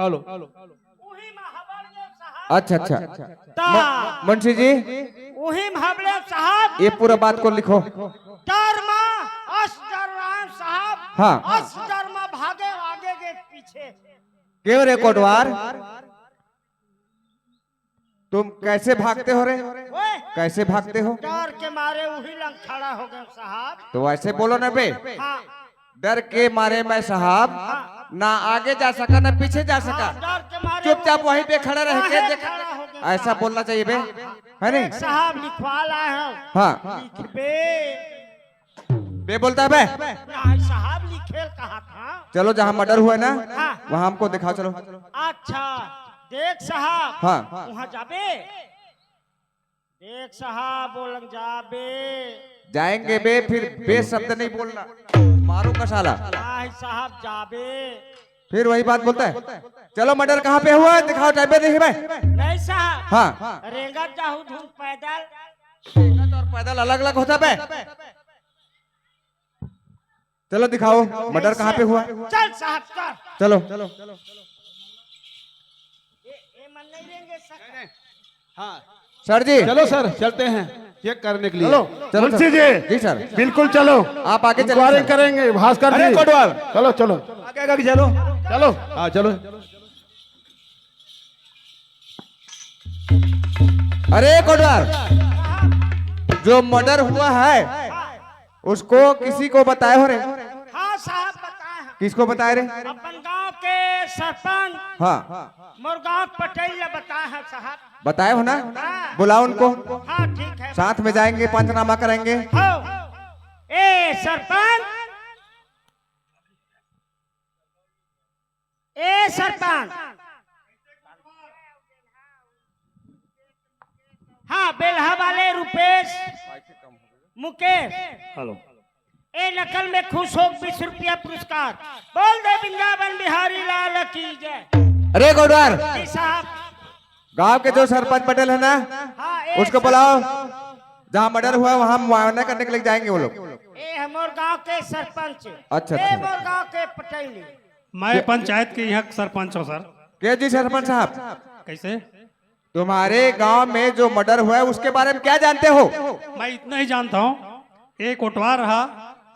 हेलो। अच्छा, अच्छा। ता। म-, मुंशी जी। उही में हबड़े साहब। ये पूरा बात को लिखो। डर मा, अस डर रहा है साहब। हाँ। अस डर मा भागे आगे के पीछे। क्यों रे कोटवार? तुम कैसे भागते हो रे? ओए! कैसे भागते हो? डर के मारे उही लंग खड़ा हो गए साहब। तो ऐसे बोलो ना बे। हाँ। डर के मारे मैं साहब हाँ। ना आगे जा सका ना पीछे जा सका। हाँ, डर के मारे चुपचाप वो वहीं पे खड़ा रह के वहीं देख। खड़ा हो गए ऐसा साहब। बोलना चाहिए बे, हाँ, हाँ। है नहीं? साहब लिखवा लाए हैं। हाँ। लिखबे। बे बोलता है बे? नहीं साहब, लिखेल कहा था। चलो, जहाँ मर्डर हुआ है ना, हाँ। वहाँ हमको दिखाओ, चलो। अच्छा, देख साहब, हाँ। वहाँ जाबे। देख साहब, बोलन जाबे। जाएंगे बे, फिर बे शब्द नहीं बोलना, मारूंगा साला। नहीं साहब, जाबे। फिर वही बात बोलता है। चलो, मर्डर कहाँ पे हुआ है? दिखाओ, टाइम पे देखिए भाई। नहीं साहब। हाँ। रेंगत जाहू धुन पैदल। रेंगत और पैदल अलग-अलग होता बे। चलो, दिखाओ, मर्डर कहाँ पे हुआ है? चल साहब, चल। चलो। ये, ये मन नहीं रेंगे सर। हाँ। सर जी। चलो सर, चलते हैं चेक करने के लिए। चलो, चलो, मुंशी चलो। जी। जी सर। बिल्कुल चलो। आप आगे चलो, इंक्वायरी सर। करेंगे, भास्कर अरे जी। कोटवार। चलो, चलो। आगे, आगे चलो। चलो। हाँ, चलो। अरे कोटवार, जो मर्डर हुआ है, उसको किसी को बताए हो रे? हाँ साहब, बताए हैं। किसको बताए रे? अपन गांव के सरपंच। हाँ। मोर गांव पटेल ने बताए हैं साहब। बताए हो ना? हाँ। बुलाओ उनको। हाँ, ठीक है। साथ में जाएंगे, पंचनामा करेंगे। हो। ए सरपंच, ए सरपंच। हाँ, बेल्हा वाले रुपेश, मुकेश। हेलो। ए नकल में खुश हो, बीस रुपया पुरस्कार। बोल दे वृंदावन बिहारी लाल की जय। अरे कोटवार, जी साहब। गांव के जो सरपंच पटेल है ना, हाँ, ए उसको सर- बुलाओ। जहाँ मर्डर हुआ है, वहाँ मुआयना करने के लिए जाएंगे वो लोग। ए हमर गांव के सरपंच। अच्छा, ए अच्छा। मोर गांव के पटेल। मैं पंचायत के यहाँ सरपंच हूँ सर। के जी सरपंच साहब? कैसे? तुम्हारे गांव में जो मर्डर हुआ है, उसके बारे में क्या जानते हो? मैं इतना ही जानता हूँ, एक कोटवार रहा,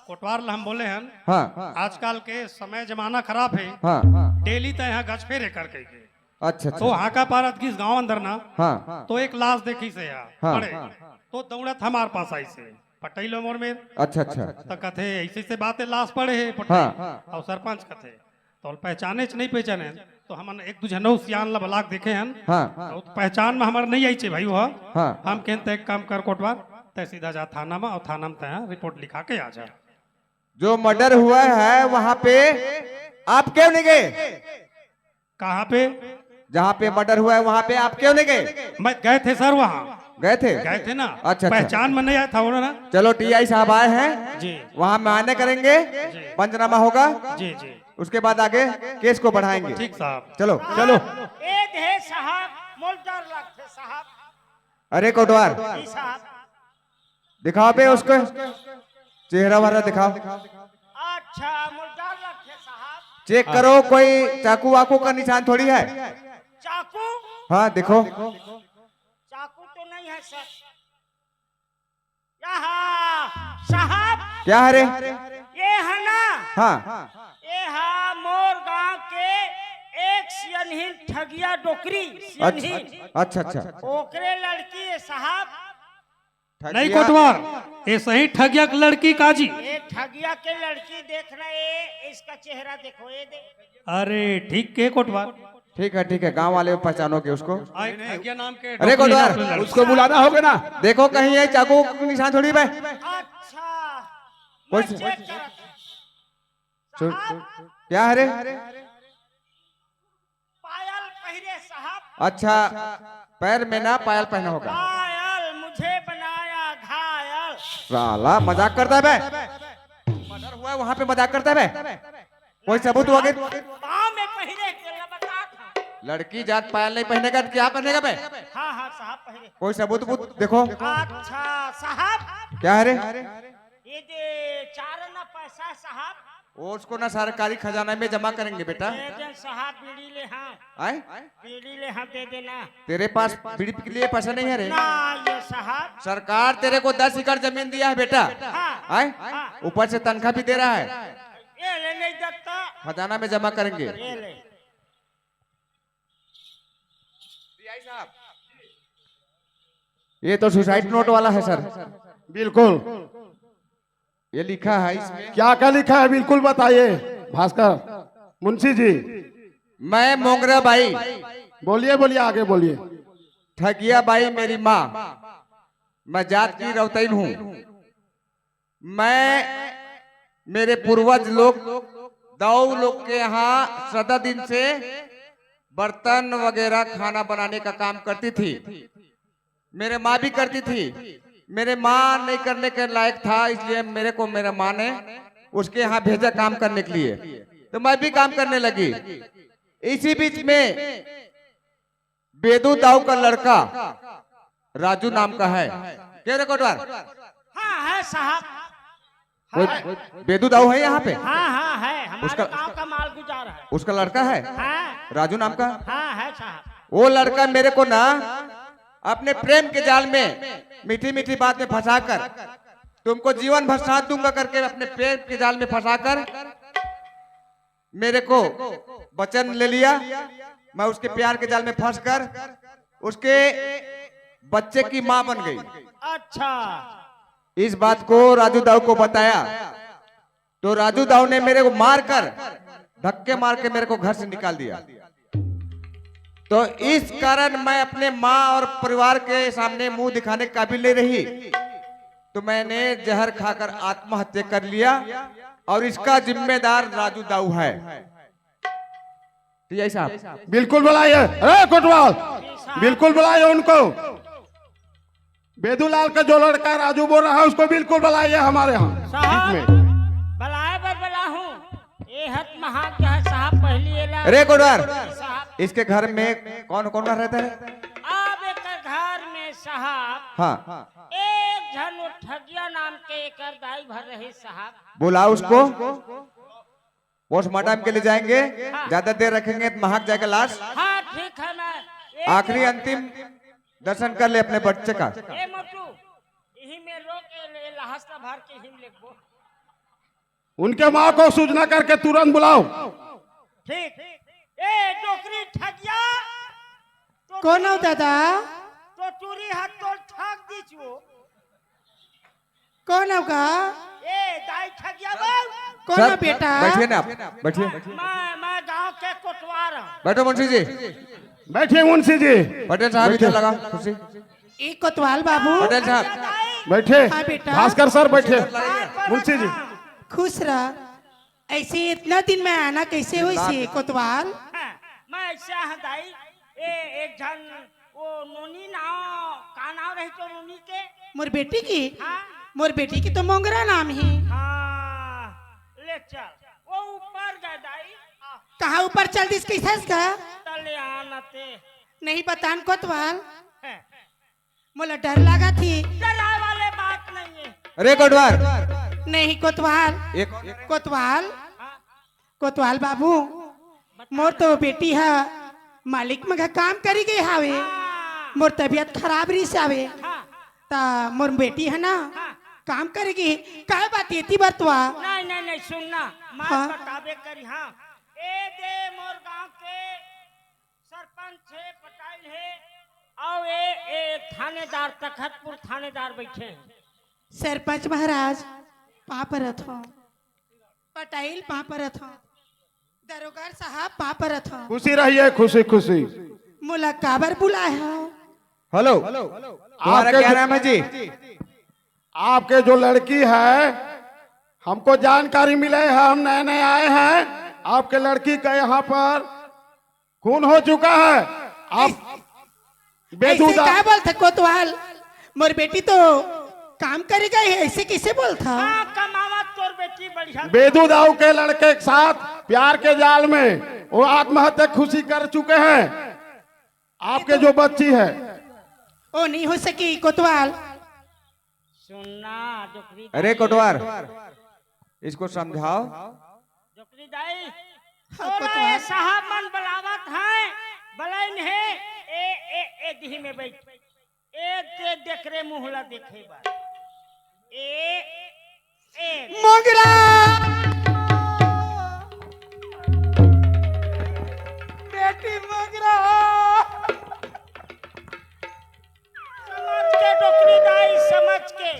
कोटवार ला हम बोले हैं। हाँ। आजकल के समय जमाना खराब है। हाँ। डेली तो यहाँ गज फेरे करके गए। अच्छा, तो अच्छा। हाका पारत गिस गांव अंदर ना, हाँ। तो एक लाश देखिस हे यार, हाँ। पड़े। तो दौड़त हमार पास आइस हे, पटेल मोर मेर। अच्छा, अच्छा। तो कथे, "ऐसे, ऐसे बात है, लाश पड़े है, पटेल।" हाँ। और सरपंच कथे, "तो पहचाने च नहीं पहचाने?" तो हमन एक दू झन अउ सियान ला बलाक देखे हन। हाँ। तो पहचान में हमार नहीं आई छे भाई वो। हाँ। हम कहन, "ते एक काम कर कोटवार, ते सीधा जा थाना में और थाना में ते रिपोर्ट लिखा के आ जा।" जो मर्डर हुआ है, वहां पे आप क्यों नहीं गए? कहाँ पे? जहाँ पे मर्डर हुआ है, वहाँ पे आप क्यों नहीं गए? मैं गए थे सर, वहाँ। गए थे? गए थे ना। अच्छा, अच्छा। पहचान में नहीं आया था उन्होंने। चलो, टीआई साहब आए हैं। जी। वहाँ मुआयना करेंगे, जी। पंचनामा होगा। जी, जी। उसके बाद आगे केस को बढ़ाएंगे। ठीक साहब। चलो। चलो। ए दे साहब, मोल डर लगथे साहब। अरे कोटवार, जी साहब। दिखाओ बे उसको, चेहरा वहरा दिखाओ। अच्छा, मोल डर लगथे साहब। चेक करो, कोई चाकू वाकू का निशान थोड़ी है। चाकू? हाँ, देखो। चाकू तो नहीं है सर। यहाँ साहब। क्या है रे? ये है ना? हाँ। ये हा मोर गांव के एक सियनहीन ठगिया डोकरी, अच्छा, सियनहीन। अच्छा, अच्छा। ओकरे लड़की है साहब। नहीं ठगिया। कोटवार, ये सही ठगिया के लड़की का जी? ये ठगिया के लड़की देखना, ये इसका चेहरा देखो, ये दे। अरे ठीक के कोटवार। ठीक है, ठीक है, गांव वाले पहचानोगे उसको। हाँ, ठगिया नाम के अरे डॉक्टर कोटवार, लड़की। उसको बुलाना होगा ना। देखो कहीं ये चाकू के निशान थोड़ी बे। अच्छा, कोई मैं से- चेक करत हूँ। चुप। साहब, क्या है रे? पायल पहिरे साहब। अच्छा, पैर में ना पायल पहना होगा। पायल मुझे बनाया घायल। साला मजाक करता है बे। मर्डर हुआ है वहां पे मजाक करता है बे। कोई सबूत वगैरह? पाँव में पहिरे के लबका था। लड़की जात पायल नहीं पहनेगा तो क्या पहनेगा बे? हाँ हाँ साहब पहिरे। कोई सबूत बुत देखो। अच्छा साहब। क्या है रे? ये दे चार आना पैसा है साहब। वो उसको ना सरकारी खजाना में जमा करेंगे बेटा। दे दे साहब बीड़ी ले हाँ। आए? बीड़ी ले हाँ दे देना। तेरे पास बीड़ी के लिए पैसा नहीं है रे? ना ये साहब। सरकार तेरे को दस एकड़ जमीन दिया है बेटा। हाँ। आए? हाँ। ऊपर से तनख्वाह भी दे रहा है। ये ले नहीं देता। खजाना में जमा करेंगे। ये ले। सीआई साहब, ये तो सुसाइड नोट वाला है सर। बिल्कुल। ये लिखा है इसमें। क्या क्या लिखा है, बिल्कुल बताइए भास्कर मुंशी जी। मैं मोंगरा बाई। बोलिए बोलिए, आगे बोलिए। ठगिया बाई मेरी माँ, मैं जात की रौतैन हूँ। मैं, मेरे पूर्वज लोग, दाऊ लोग के यहाँ सदा दिन से बर्तन वगैरह खाना बनाने का काम करती थी। मेरे माँ भी करती थी। मेरे माँ नहीं करने के लायक था, इसलिए मेरे को मेरे माँ ने उसके यहाँ भेजा काम करने के लिए, तो मैं भी काम करने लगी। इसी बीच में बेदू दाऊ का लड़का राजू नाम का है। क्यों रे कोटवार? हाँ है साहब। कोई हाँ। बेदू दाऊ है यहाँ पे? हाँ हाँ है, हमारे उसका गांव का मालगुजार है। उसका लड़का है? हाँ। राजू नाम का? हाँ है साहब। वो लड़का मेरे को ना अपने प्रेम के जाल में, मीठी मीठी बात में फंसाकर, तुमको जीवन भर साथ दूंगा करके अपने प्रेम के जाल में फंसाकर मेरे को वचन ले लिया। मैं उसके प्यार के जाल में फंसकर उसके बच्चे की माँ बन गई। अच्छा। इस बात को राजू दाऊ को बताया, तो राजू दाऊ ने मेरे को मारकर, धक्के मार के मेरे को घर से निकाल दिया। तो इस कारण मैं अपने माँ और परिवार के सामने मुंह दिखाने काबिल नहीं रही, तो मैंने जहर खाकर आत्महत्या कर लिया और इसका जिम्मेदार राजू दाऊ है। टीआई साहब। बिल्कुल बुलाइए। अरे कोटवाल, बिल्कुल बुलाइए उनको। बेदूलाल का जो लड़का राजू बोल रहा है, उसको बिल्कुल बुलाइए हमारे यहाँ साहब, बीच में। बुलाए बर बुलाहूँ। ये हत महान जो है साहब, पहली एला अरे कोटवार, साहब। इसके घर में कौन कौन रहता है? अब एक घर में साहब, हाँ। एक झन वो ठगिया नाम के एकर दाई भर रही साहब। बुलाओ उसको। पोस्टमार्टम के लिए जाएंगे, हाँ। ज्यादा देर रखेंगे तो महक जाएगा लाश। हाँ, ठीक है, मैं एक आखिरी अंतिम दर्शन कर ले अपने बच्चे का। ए मोटू, यही में रोक के ले, लाश ला भर के ही लेबो। उनके माँ को सूचना करके तुरंत बुलाओ। ठीक। ए डोकरी ठगिया, तो कौन हो दादा? तो टूरी हाथ तो ठग दी छो। कौन हो का? ए, दाई ठगिया बा। कौन सर, हो बेटा? बैठिए ना आप, बैठिए। मैं, मैं, मैं गांव के कोटवार हूँ। बैठो मुंशी जी। बैठिए मुंशी जी। पटेल साहब, बैठिए। इधर लगा कुर्सी। ई कोतवाल बाबू। पटेल साहब। बैठे। हाँ बेटा। भास्कर सर बैठे। मुंशी जी। खुश रह। ऐसे इतना दिन में आना कैसे होइसे कोतवाल? हाँ, मैं ऐसे हाँ दाई, ए, एक झन वो नोनी नाव, का नाव रही तो नोनी के? मोर बेटी की? हाँ। मोर बेटी की तो मोंगरा नाम ही। हाँ, ले चल, वो ऊपर गए दाई। आ। कहाँ ऊपर चल दिस, कैसे का? तले आना ते। नहीं बतान कोतवाल। हैं। मोला डर लागत ही। डराए वाले बात नहीं है। अरे कोटवाल। नहीं कोतवाल। एक कोतवाल। हाँ। कोतवाल बाबू, मोर तो बेटी ह मालिक मन घर काम करी गे हावे। हाँ। मोर तबीयत खराब रहिस हावे। हाँ। त मोर बेटी ह ना हाँ। काम करे गे। काय बात एती बर तो आ? नहीं, नहीं, नहीं, सुन ना। मैं हाँ। बताबे करी, हाँ। ए दे मोर गांव के सरपंच हे, पटाइल हे, अउ ए, ए थानेदार, तखतपुर थानेदार बैठे हैं। सरपंच महाराज, पाँव परत हँव। पटाइल, पाँव परत हँव। दरोगार साहब, पाँव परत हँव। खुशी रहिए, खुशी, खुशी। मोला काबर बुलाए हव? हेलो, तुम्हारा आपके क्या जो, नाम है जी? आपके जो लड़की है, हमको जानकारी मिले है, हम नए नए आए हैं। आपके लड़की का यहाँ पर खून हो चुका है। आप ऐसे बेदू दा- का बोलथे कोतवाल? मोर बेटी तो काम करे गए है, ऐसे कैसे बोलथा? हाँ, कमावत तोर बेटी बढ़िया। बेदू दाऊ के लड़के के साथ प्यार के जाल में वो आत्महत्या खुशी कर चुके हैं। आपके जो बच्ची है। ओ, नहीं हो सकी कोतवाल। सुनना, डोकरी अरे दाई। कोटवार, इसको समझाओ। डोकरी दाई, हाँ, तोला कोतवाल। ए साहब मन बलावत हैं, बलाइन हे। ए, ए, ए, दिही में बैठ। ए, दे, देख रे मुँह ला देखे बर। ए, ए। मोगरा! बेटी मोगरा! समझ के डोकरी दाई, समझ के।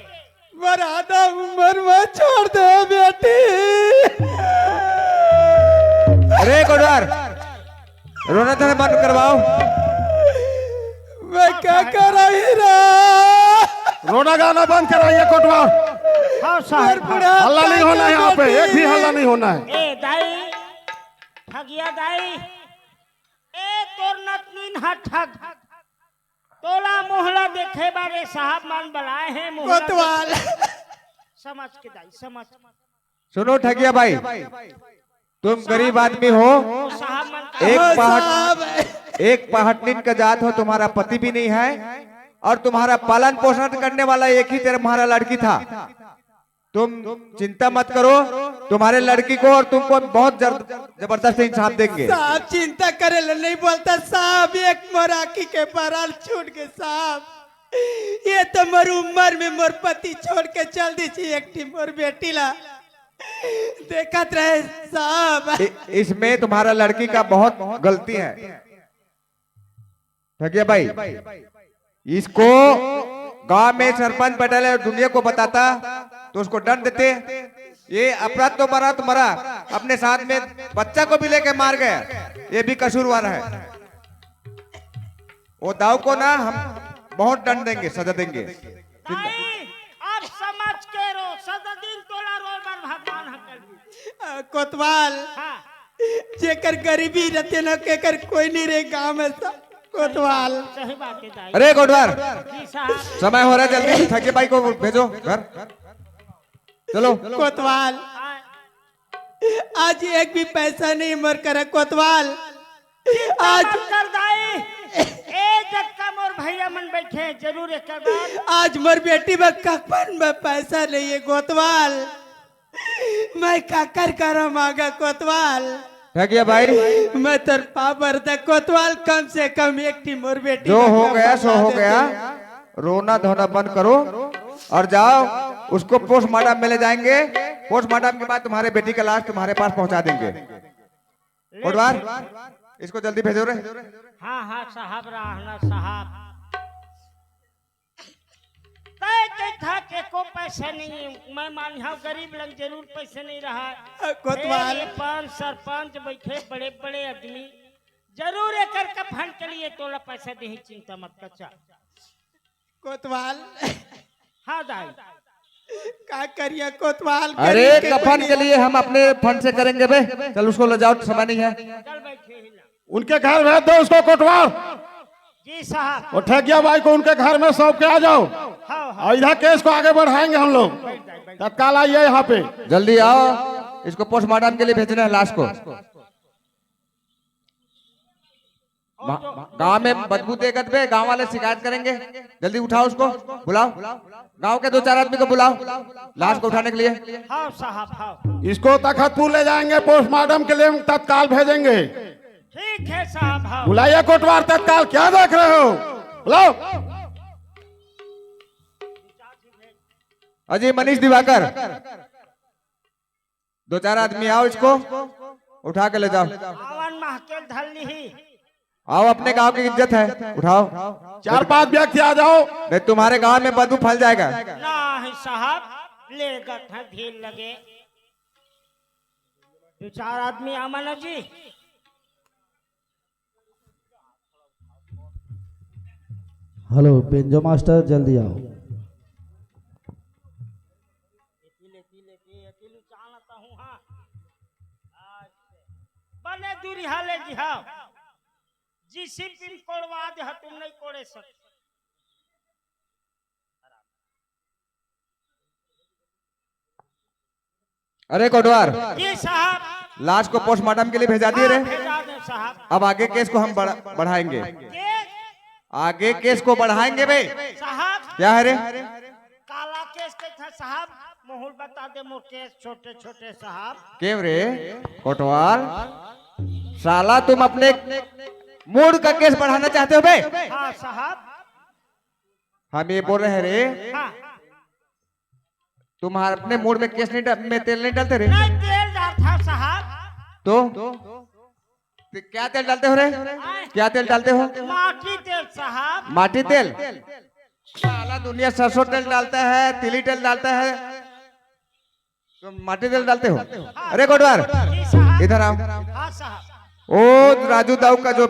मोर आधा उम्र में छोड़ दे बेटी। अरे कोटवार, रोना धोना बंद करवाओ। मैं क्या कराई रे? रोना गाना बंद कराइए कोटवार। हाँ साहब, हाँ। हल्ला नहीं होना है यहाँ पे, एक भी हल्ला नहीं होना है। ए दाई, ठगिया दाई, ए तोर नतनीन हा ठग। तोला मोहला देखे बारे साहब मन बलाए हैं, मोहला कोतवाल। देखे। समझ के दाई, समझ। सुनो ठगिया भाई, तुम गरीब आदमी हो, साहब मन का एक हाँ, पहाट, साहब। एक पहाटनिन का जात हो, तुम्हारा पति भी नहीं है और तुम्हारा पालन पोषण करने वाला एक ही तेरा, तुम्हारा लड़की था। तुम चिंता मत करो, तुम्हारे लड़की को और तुमको हम बहुत जर-, जबरदस्त इंसाफ देंगे। साहब चिंता करे ले नहीं बोलता साहब, एक मोर आँखी के पराल छूट गए साहब। ये तो मोर उम्र में मोर पति छोड़ के चल दी थी, एक ठी मोर बेटी ला देखत रहे साहब। इ-, इसमें तुम्हारा लड़की का बहुत गलती है ठगिया भाई। इसको गांव में सरपंच बैठा है, दुनिया को बताता तो उसको दंड देते। ये अपराध तो मरा तो मरा, अपने साथ में बच्चा को भी लेके मार गया, ये भी कसूरवार है। वो दाऊ को ना हम बहुत दंड देंगे, सजा देंगे। दाई, अब समझ के रो, सदा दिन तोला रोए बर भगवान ह कर दी। अ, कोतवाल, हाँ। जेकर गरीबी रहते ना, केकर कोई नहीं रहे गांव में सा-, कोतवाल। सही बात है दाई। अरे कोटवार, जी साहब। समय हो रहा है, जल्दी ठगे भाई को भेजो घर। चलो। कोतवाल, हाँ। आज एक भी पैसा नहीं मोर करा कोतवाल। आज मत कर दाई, ए जक्का मोर भैया मन बैठे हैं, जरूर एक बार। आज मोर बेटी बर कफन में पैसा नहीं है कोतवाल, मैं काकर करा मांगा कोतवाल। ठगिया भाई, मैं तोर पाँव परत हँव कोतवाल, कम से कम एक ठी मोर बेटी जो बर हो कफन गया सो ला हो देते। गया, रोना धोना बंद करो और जाओ, उसको पोस्टमार्टम में ले जाएंगे। पोस्टमार्टम के बाद तुम्हारे बेटी का लाश तुम्हारे पास पहुंचा देंगे। ले कोटवार, इसको जल्दी भेजो रे। हाँ, हाँ, साहब, रहना साहब। तय के था के को पैसा नहीं है, मैं मानिहाव गरीब लंग जरूर पैसे नहीं रहा। कोतवाल। ए, ये पांच सरपंच बैठे बड़े बड़े आदमी, जरूर एकर कफन के लिए तोला पैसा देही, चिंता मत कर, चल। कोतवाल। हाँ दाई। का करिया कोतवाल, अरे गरीब के कफन के लिए हम अपने फंड से करेंगे बे। चल उसको ले जाओ, समय नहीं है। चल बैठे ही ना। उनके घर भेज दो उसको कोटवाल। जी साहब। और ठगिया भाई को उनके घर में सौंप के आ जाओ। हाँ, हाँ। और इधर केस को आगे बढ़ाएंगे हम लोग। बैठ जाए, बैठ जाए। तत्काल आइए यहाँ पे। जल्दी आओ, इसको पोस्टमार्टम के लिए भेजना है लाश को। गांव में बदबू देखत बे, गांव वाले शिकायत करेंगे। जल्दी उठाओ उसको, बुलाओ, गांव के दो चार आदमी को बुलाओ लाश को उठाने के लिए। हाँ साहब, हाँ। इसको तखतपुर ले जाएंगे, पोस्टमार्टम के लिए हम तत्काल भेजेंगे। ठीक है साहब, हाँ। बुलाइए कोटवार तत्काल, क्या देख रहे हो, बुलाओ। अजय मनीष दिवाकर, दो चार आदमी आओ, इसको उठा के ले जाओ। आवन महकेल धर लीही। आओ, अपने गांव की इज्जत है, उठाओ। चार पांच व्यक्ति आ जाओ। नहीं, तुम्हारे गांव में बदबू फैल जाएगा। नहीं साहब, लेगत है, धीर लगे। दो चार आदमी आमन जी। हेलो, बेंजो मास्टर, जल्दी आओ। एती ले, एती ले, एती ले, एती ले, चालत हूँ, हाँ। बने दूरी हाले जी, हाँ। जीसीपी में कोड़वा दे, हाँ, तुम नहीं कोड़े सक। अरे कोटवार, जी साहब। लाश को पोस्टमार्टम के लिए भेजा दिए रे। हाँ, भेजा दे साहब। अब आगे केस को हम बढ़-, बढ़ाएंगे। केस? आगे केस को बढ़ाएंगे बे। साहब। क्या है रे? काला केस के था साहब, मुहुर बता दे मोर केस छोटे छोटे साहब। क्यों रे कोटवार, साला तुम अपने मूड का केस बढ़ाना चाहते हो बे? हाँ साहब। हम ये बोल रहे हैं रे, हाँ। तुम्हारे अपने मूड में केस नहीं डाल, में तेल नहीं डालते रे? नहीं, तेल डालता साहब। तो? तो क्या तेल डालते हो रे? आए। क्या तेल डालते हो? माटी तेल साहब। माटी तेल? साला दुनिया सरसों तेल डालता है, तिली तेल डालता है, तुम माटी तेल डालते हो? हाँ। अरे कोटवार, जी साहब। इधर आओ। हाँ साहब। ओ राजू दाऊ का जो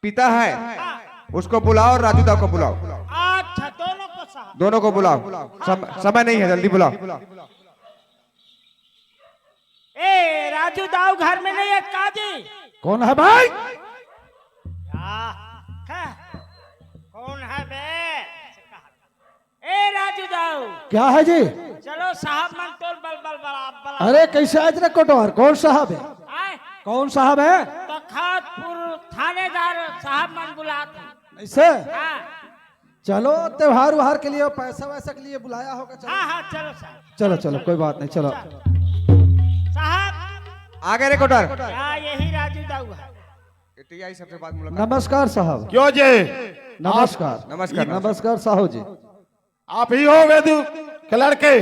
पिता है, हाँ। उसको बुलाओ, राजू दाऊ को बुलाओ। अच्छा, दोनों को साहब। दोनों को बुलाओ। सम-, समय नहीं है, जल्दी बुलाओ। ए राजू दाऊ घर में नहीं है का जी? कौन है भाई? क्या? हैं? कौन है बे? ए राजू दाऊ। क्या है जी? चलो साहब मन तोल बल बल बल आप बल। अरे कैसे आज रे कोटवार, कौन साहब है? आए? कौन साहब है? तखतपुर थानेदार साहब मन बुलाते। ऐसे? हाँ। चलो, त्योहार उहार के लिए, पैसा वैसा के लिए बुलाया होगा, चलो। हाँ, हाँ, चलो साहब। चलो, चलो, कोई बात नहीं, चलो। साहब। आ गए रे कोटवार। क्या यही राजू दाऊ है? ये टीआई साहब से बात मुलाकात। नमस्कार साहब। क्यों जी? नमस्कार। नमस्कार, नमस्कार। नमस्कार साहू जी। आप ही हो वेदू के लड़के?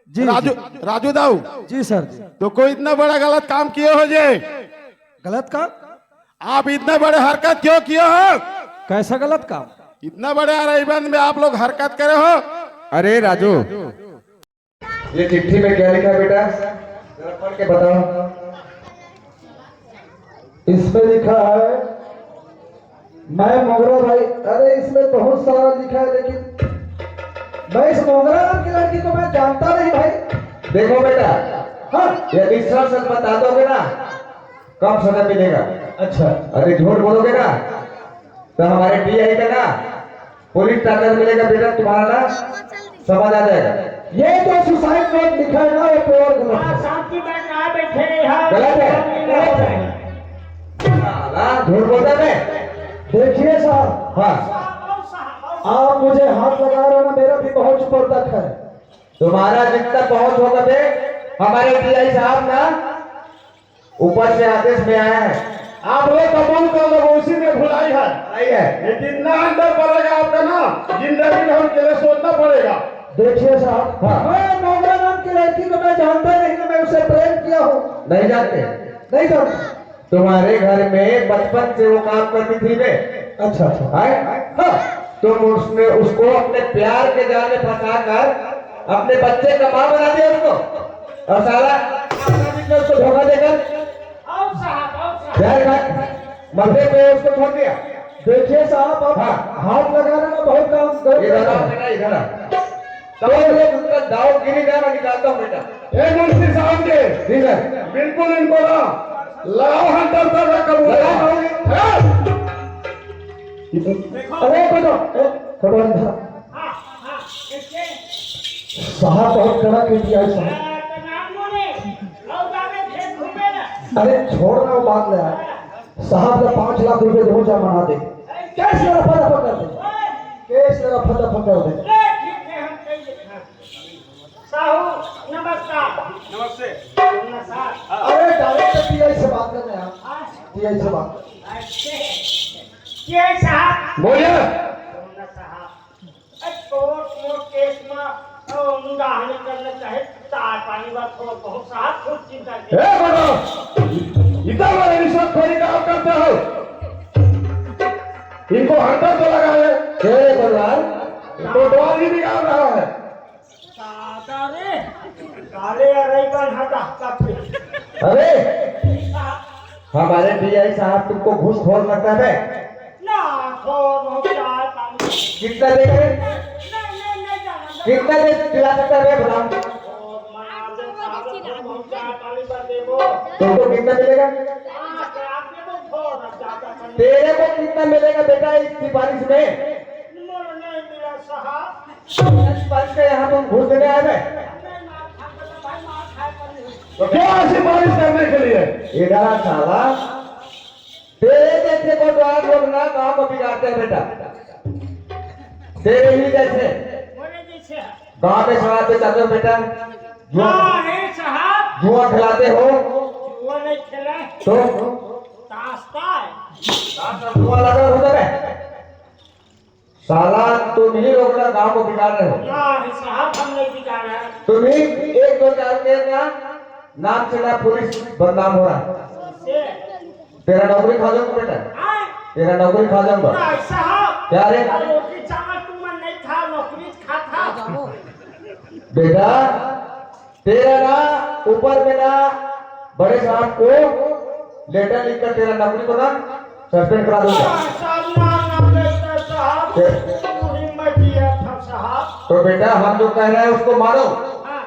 जी, राजू, जी। राजू दाऊ। जी सर जी। तो कोई इतना बड़ा गलत काम किए हो जी? गलत काम? आप इतने बड़े हरकत क्यों किए हो? कैसा गलत काम? इतना बड़े अरेबंद में आप लोग हरकत करे हो। अरे राजू, ये चिट्ठी में क्या लिखा है बेटा, जरा पढ़ के बताओ। इसमें लिखा है, मैं मोगरा भाई। अरे इसमें बहुत सारा लिखा है, लेकिन मैं इस मोगरा नाम की लड़की को मैं जानता नहीं भाई। देखो बेटा, हाँ। यदि सच सच बता दोगे ना, कम सजा मिलेगा। अच्छा। अरे झूठ बोलोगे ना, तो हमारे टीआई का ना पुलिस ताकत मिलेगा बेटा, तुम्हारा ना समझ आ जाएगा। ये जो सुसाइड नोट लिखा है ना, वो प्योर गलत है। शांति में ना बैठे हैं। गलत है। गलत है। साला झूठ बोलता है। देखिए साहब, हाँ। आप मुझे हाथ लगा रहे हो ना, मेरा भी बहुत ऊपर तक है। तुम्हारा जितना पहुंच होगा बे, हमारे टीआई साहब ना ऊपर से आदेश में आया है। आप लोग कबूल कर लो, उसी में भुलाई है। भुलाई है। ये जितना अंदर पड़ेगा आपका ना, जिंदगी में हम के लिए सोचना पड़ेगा। देखिए साहब, हाँ। मैं मोगरा नाम की लड़की को मैं जानता नहीं, ना मैं उससे प्रेम किया हूँ। नहीं जानते? नहीं जानता। तुम्हारे घर में बचपन से वो काम करती थी बे। अच्छा, अच्छा। है? हाँ। तुम उसने, उसको अपने प्यार के जाल में फंसा कर अपने बच्चे का माँ बना दिया उसको। और साला उसको धोखा देकर आओ साहब, आओ साहब। प्यार का मरते पे उसको छोड़ दिया। देखिए साहब, आप हाँ। हाथ लगाना ना बहुत काम गलत इधर है। आओ बेटा, इधर आओ। तो ये उनका दाव गिरी ना, मैं निकालता हूँ बेटा। ए मुंशी साहब जी, जी सर। बिल्कुल इनको ना लगाओ, हम डरता था कबूतर। लगाओ। ए! अरे बेटा, ए, खबर था। साहब बहुत कड़ा कर दिया है साहब। अरे छोड़ ना वो बात ले यार। साहब का पाँच लाख रुपए दो जमा ना दे। कैसे रफा दफा कर दे? कैसे रफा दफा कर दे? साहू, नमस्कार। नमस्ते। नमस्कार। अरे, डायरेक्ट टीआई से बात करना है यार। हाँ। टीआई से बात। अच्छे। टीआई साहब। बोलिए। नमस्कार साहब। अरे, कोर्ट मोर्ट केस में, ओ, मुंडा हमें करना चाहे, चाय पानी बात थोड़ा बहुत साहब, खुद चिंता के। ए, बड़ो, इतना बड़ा रिश्वतखोरी काम करते हो? इनको हंटर तो लगा है। क्यों रे कोटवार? कोटवार ही निकाल रहा है। दादा रे, काले अरई बन हटा, हटा फिर। अरे, हमारे डीआई साहब तुमको घूसखोर लगता है। ना, खोर हो क्या है, पानी। कितना देगा? नहीं, नहीं, नहीं जाना, नहीं। कितना दे दिला सकता है, बताओ। खोर मना दे, साहब, खोर हो क्या है, पानी भर दे वो। तुमको कितना मिलेगा? हाँ, तो आप दे दो, खोर, अब ज्यादा पानी। तेरे को कितना मिलेगा बेटा इस सिफारिश में? मोर नहीं मिला साहब। सिफारिश का यहाँ तुम घूस देने आए थे? नहीं, मार खा, भाई, मार खाए पर नहीं। तो क्या सिफारिश करने के लिए? इधर आ साला, तेरे जैसे कोटवार लोग ना गांव को बिगाड़ते हैं बेटा, तेरे ही जैसे। बोले जैसे। गांव में समाज में जाते हो बेटा, जुआ, हाँ, है साहब। जुआ खिलाते हो। जुआ नहीं खेला। तो? ताश था। ताश और जुआ लगा होता है। साला, तुम ही लोग ना गांव को बिगाड़ रहे हो। नहीं साहब, हम नहीं बिगाड़ रहे हैं। तुम ही एक दो चार के ना नाम से ना पुलिस बदनाम हो रहा है। से? तेरा नौकरी खा जाऊंगा बेटा, हाँ? तेरा नौकरी खा जाऊंगा। नहीं साहब। क्या रे? रोटी चावल तुमन नहीं खा, नौकरी खा था। बेटा, तेरा ना ऊपर में ना बड़े साहब को लेटर लिखकर तेरा नौकरी को ना सस्पेंड करा दूंगा। साहब, ना, ना, लेटर साहब, फिर? तू हिम्मत दिया था साहब। तो बेटा, हम जो कह रहे हैं उसको मानो, हाँ।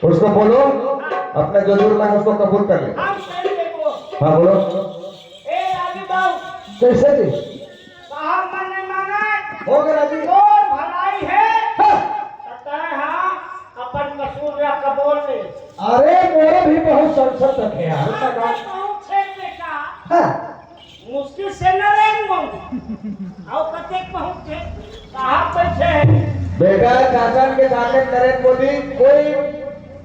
उसको बोलो, हाँ। अपना जो जुर्म है उसको कबूल कर ले। हम कर लेबो। हाँ, बोलो। ए राजू बाबू। कैसे जी? साहब मन नहीं माने। हो गया राजू। तोर भलाई है। हाँ। तो तैं हा अपन कसूर ला कबूल ले। अरे, मोर भी बहुत संसत है यार। हाँ, बहुत छेद बेटा। हाँ। मुश्किल से नरेन मोदी। आओ कते पहुंचे। साहब बैठे हैं। बेटा, शासन के सामने नरेंद्र मोदी, कोई,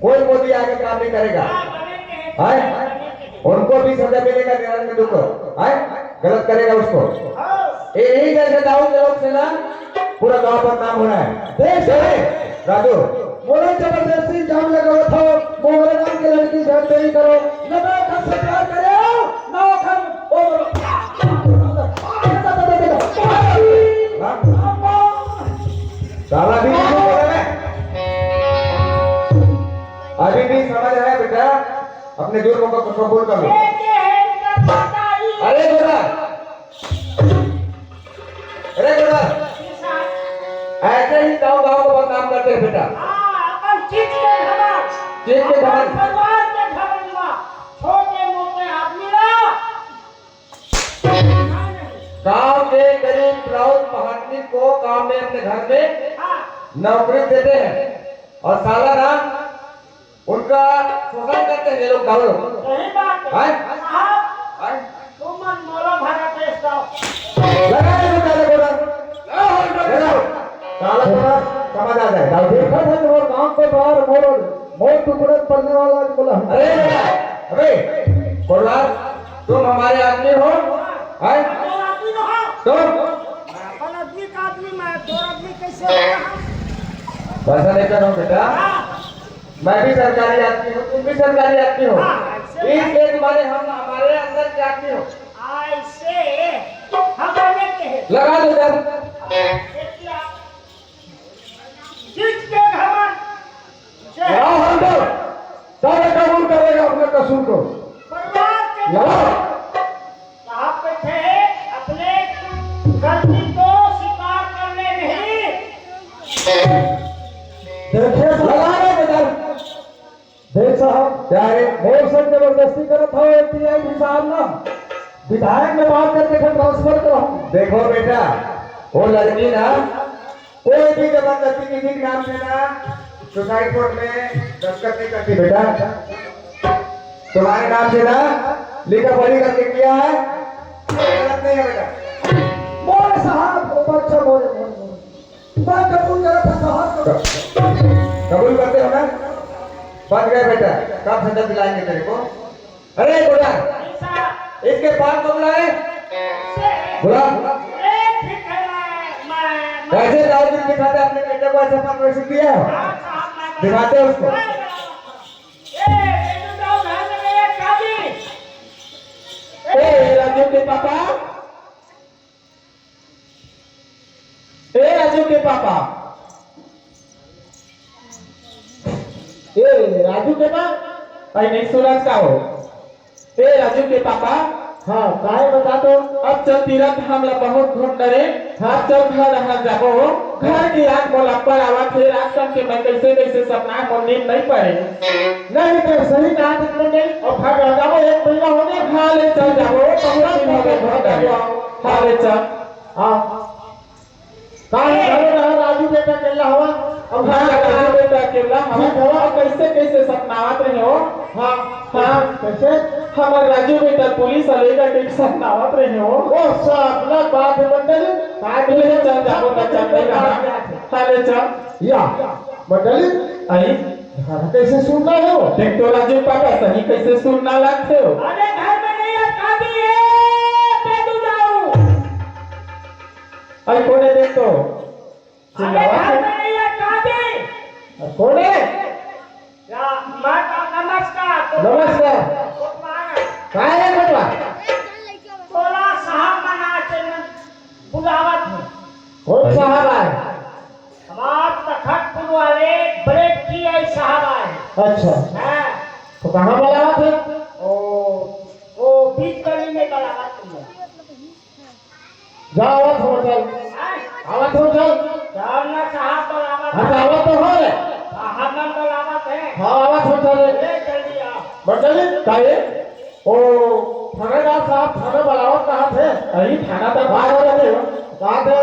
कोई मोदी आगे काम नहीं करेगा। हाँ, बने के हैं। हैं? उनको भी सजा मिलेगा नरेंद्र मोदी को। हैं? गलत करेगा उसको। हाँ। यही जैसे दाऊ के लोग से ना पूरा गांव बदनाम हो रहा है। देख, ए, राजू। मोला जबरदस्ती इल्जाम लगावत हो, मोहरे नाम के लड़की से शादी करो, ना तो घर से प्यार करे हो, ना घर ओ बोलो। साला भी नहीं बोला मैं। अभी भी समय है बेटा, अपने जुर्म को कबूल कर लो। अरे बेटा, अरे बेटा, ऐसे ही गांव गांव को बदनाम करते हैं बेटा। हाँ, अपन चीज के घमंड, चीज के अपन घमंड। परिवार के घमंड में छोटे मोटे आदमी ला। गांव के गरीब राउत महाजनी को काम में अपने घर में हाँ। नौकरी देते हैं और साला राम उनका शोषण करते हैं ये लोग, गाँव लोग। सही बात है। हैं? साहब, हैं? तुमन मोला भरा पेश करो। लगा दे बेटा, लगा दे। लगा दे। साला थोड़ा समझ आ जाए, गाँव के। देखा था तुम्हारे गाँव के बाहर मोर, मोर टुकड़े पड़ने वाला आज बोला। अरे, अरे, कोटवार, तुम हमारे आदमी हो, हैं? हमारे आदमी हो। तुम? अपन आदमी का आदमी, मैं दो आदमी कैसे हो गया? वैसा नहीं करो बेटा। हाँ। मैं भी सरकारी आदमी हूँ, तुम भी सरकारी आदमी हो। हाँ, ऐसे इसलिए तुम्हारे, हम, हमारे अंदर के आदमी हो। ऐसे हम बने के हैं। लगा दो इधर। किस के घमंड? क्या हम तो सारे कबूल करेगा अपने कसूर को। परिवार के लगा। साहब बैठे हैं, अपने गलती को स्वीकार कर ले नहीं। देखिए साहब। लगा दो इधर। देख साहब, क्या है? मोर से जबरदस्ती करत हो, एटीएम हिसाब ना। विधायक में बात करके फिर ट्रांसफर कराऊं। देखो बेटा, वो लड़की ना, कोई भी जबरदस्ती किसी के नाम से ना, सुसाइड कोर्ट में दस्तखत नहीं करती बेटा। तुम्हारे नाम से ना, लिखा पढ़ी करके किया है, गलत नहीं है बेटा। मोरे साहब, वो बच्चा मोरे, मोरे, मोरे। मैं कबूल करत हंव साहब। कबूल करते हो ना? बच गए बेटा, कब सजा दिलाएंगे तेरे को? अरे बुला, इसके पास को बुलाए। बुला। कैसे दाऊद ने दिखाते अपने बेटे को ऐसे परवरिश दिया है? दिखाते उसको। ए राजू के पापा, राजू के पापा। ए, राजू के पापा। अरे नहीं सुनस का हो? ए, राजू के पापा। हाँ, काहे बता तो? अब चल तीरथ धाम ला बहुत घूम डरे। हाँ। चल घर रहर जाबो। घर के याद मोला अब्बड़ आवत हे। रात कन के मैं कैसे कैसे सपना मोर नींद नहीं पड़े। नहीं तो सही कहा तुमने नहीं। और घर रह जाबो, एक महीना हो गया। हाँ, ले चल जाबो। बहुत दिन हो गए घर गए। हाँ, ले चल। हाँ। काहे घरो रहा राजू बेटा अकेला हवा? अब हाँ, राजू बेटा अकेला हवा। ठीक हवा। अब कैसे, कैसे सपनावत रहे हो? हाँ। हाँ। कैसे? हमर राजू बेटा पुलिस वाले का के सपनावत रहे हो। ओ, सपना बात है मंडली। काट ले चल जाबो, ना चल रहा। हाँ, ले चल। या, मंडली। आई। घर कैसे सुनना हो? देख तो राजू पापा सही कैसे सुनना लागथे हो? अरे घर में नहीं है, काटी है, पे तू जाऊ। आई कोने देख तो। अरे चिल्लावा घर से। में नहीं है, काटी। कोने? या, माता नमस्कार। नमस्कार। कोटवार। काय है कोटवा? तोला साहब मना के न बुलावत हूँ। कौन साहब आए? हमार तखतपुर वाले ब्रेड की आई साहब आए। अच्छा। हाँ। तो कहाँ बुलावत है? ओ, ओ बीच गली में बुलावत हूँ। जा, आवत हो, चल। आवत हो, चल। चल ना साहब, बुलावत हाँ, तो आवत तो हो रे। साहब ना बुलावत है। हाँ, आवत हो, चल। ले जल्दी आ। मंडली, काहे? ओ, थानेदार साहब, थाना बुलावत कहा थे? अरे, थाना तो बाहर हो रहे हो। कहा थे,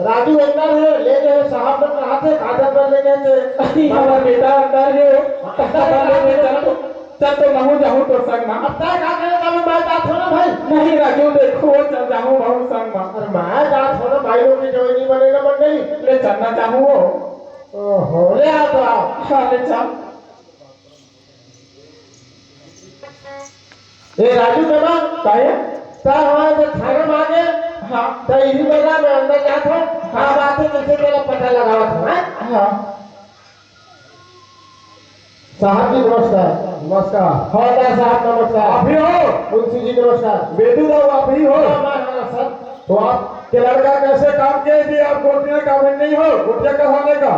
राजू अंदर है, ले गए साहब ने कहा थे, कागज पर ले गए थे। अरे, हमारा बेटा अंदर है, अंदर ले गए, चल तो। चल तो महूं जाहूं तोर संग मा। अब तय का करे, कालू मैं जात हो ना भाई। नहीं राजू, देखो, चल जाहूं महूं संग मा। अरे मैं जात हो ना भाई, लोग की जवानी बने ना बन गई। ले चलना चाहूं वो। ओहो, ले आ तो आ। हाँ, ले चल। ए राजू बाबा, काहे? ता हमारे तो थाना मांगे। हाँ। तो इही बजा मैं अंदर जात हो। हाँ, बात है, किसे तेरा पता लगावत हो, हैं? हाँ। साहब जी नमस्कार। नमस्कार। हवलदार साहब नमस्कार। आप ही हो? मुंशी जी नमस्कार। बेदू दाऊ आप ही हो? हाँ, हाँ, हाँ, सर। तो आपके लड़का कैसे काम किए जी? आप गोटियां का भी नहीं हो, गोटियां का होने का।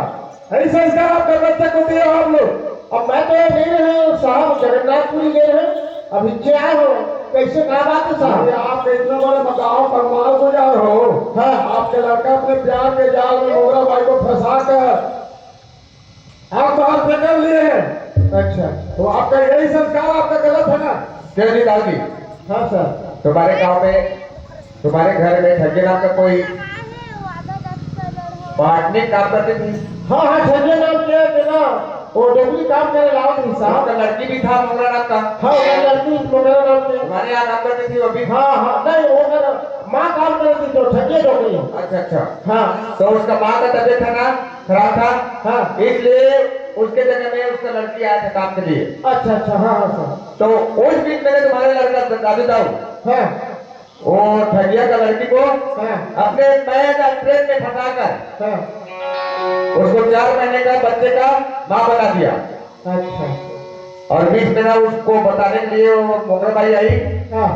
यही संस्कार आपका बच्चा को दिया हो आप लोग। अब मैं तो ये नहीं रहे हूँ साहब, जगन्नाथपुरी गए हैं, अभी क्या हो, कैसे क्या बात है साहब? ये आप इतना बड़ा गाँव बंगाल को जा रहे हो। हाँ। आपके लड़का अपने प्यार के जाल में मोगरा बाई को फंसा कर आप बाहर से कर लिए हैं। अच्छा। तो आपका यही संस्कार आपका गलत है ना? क्यों जी दाऊ जी? हाँ सर। तुम्हारे गांव में, तुम्हारे घर में ठगे नाम का कोई पार्टनर काम करती थी? हाँ, हाँ, ठगे नाम के बिना वो डोकरी काम करे लाओ थी साहब। उसका लड़की भी था मोगरा नाम का? हाँ, वो लड़की मोगरा नाम की। तुम्हारे यहाँ काम करती थी वो भी? हाँ, हाँ, नहीं, वो मेरा माँ काम करती थी, तो ठगे डोकरी। अच्छा, अच्छा। हाँ। तो उसका माँ का तबीयत है ना? खराब था। हाँ। इसलिए उसके जगह में उसका लड़की आया था काम के लिए। अच्छा, अच्छा, हाँ, हाँ, सर। तो उस बीच मैंने तुम्हारे लड़का राजू दाऊ, हाँ। वो ठगिया का लड़की को हाँ। अपने नए ट्रेन में फंसाकर हाँ। उसको चार महीने का बच्चे का माँ बना दिया। अच्छा। और बीच में ना उसको बताने के लिए वो मोगरा बाई आई। हाँ।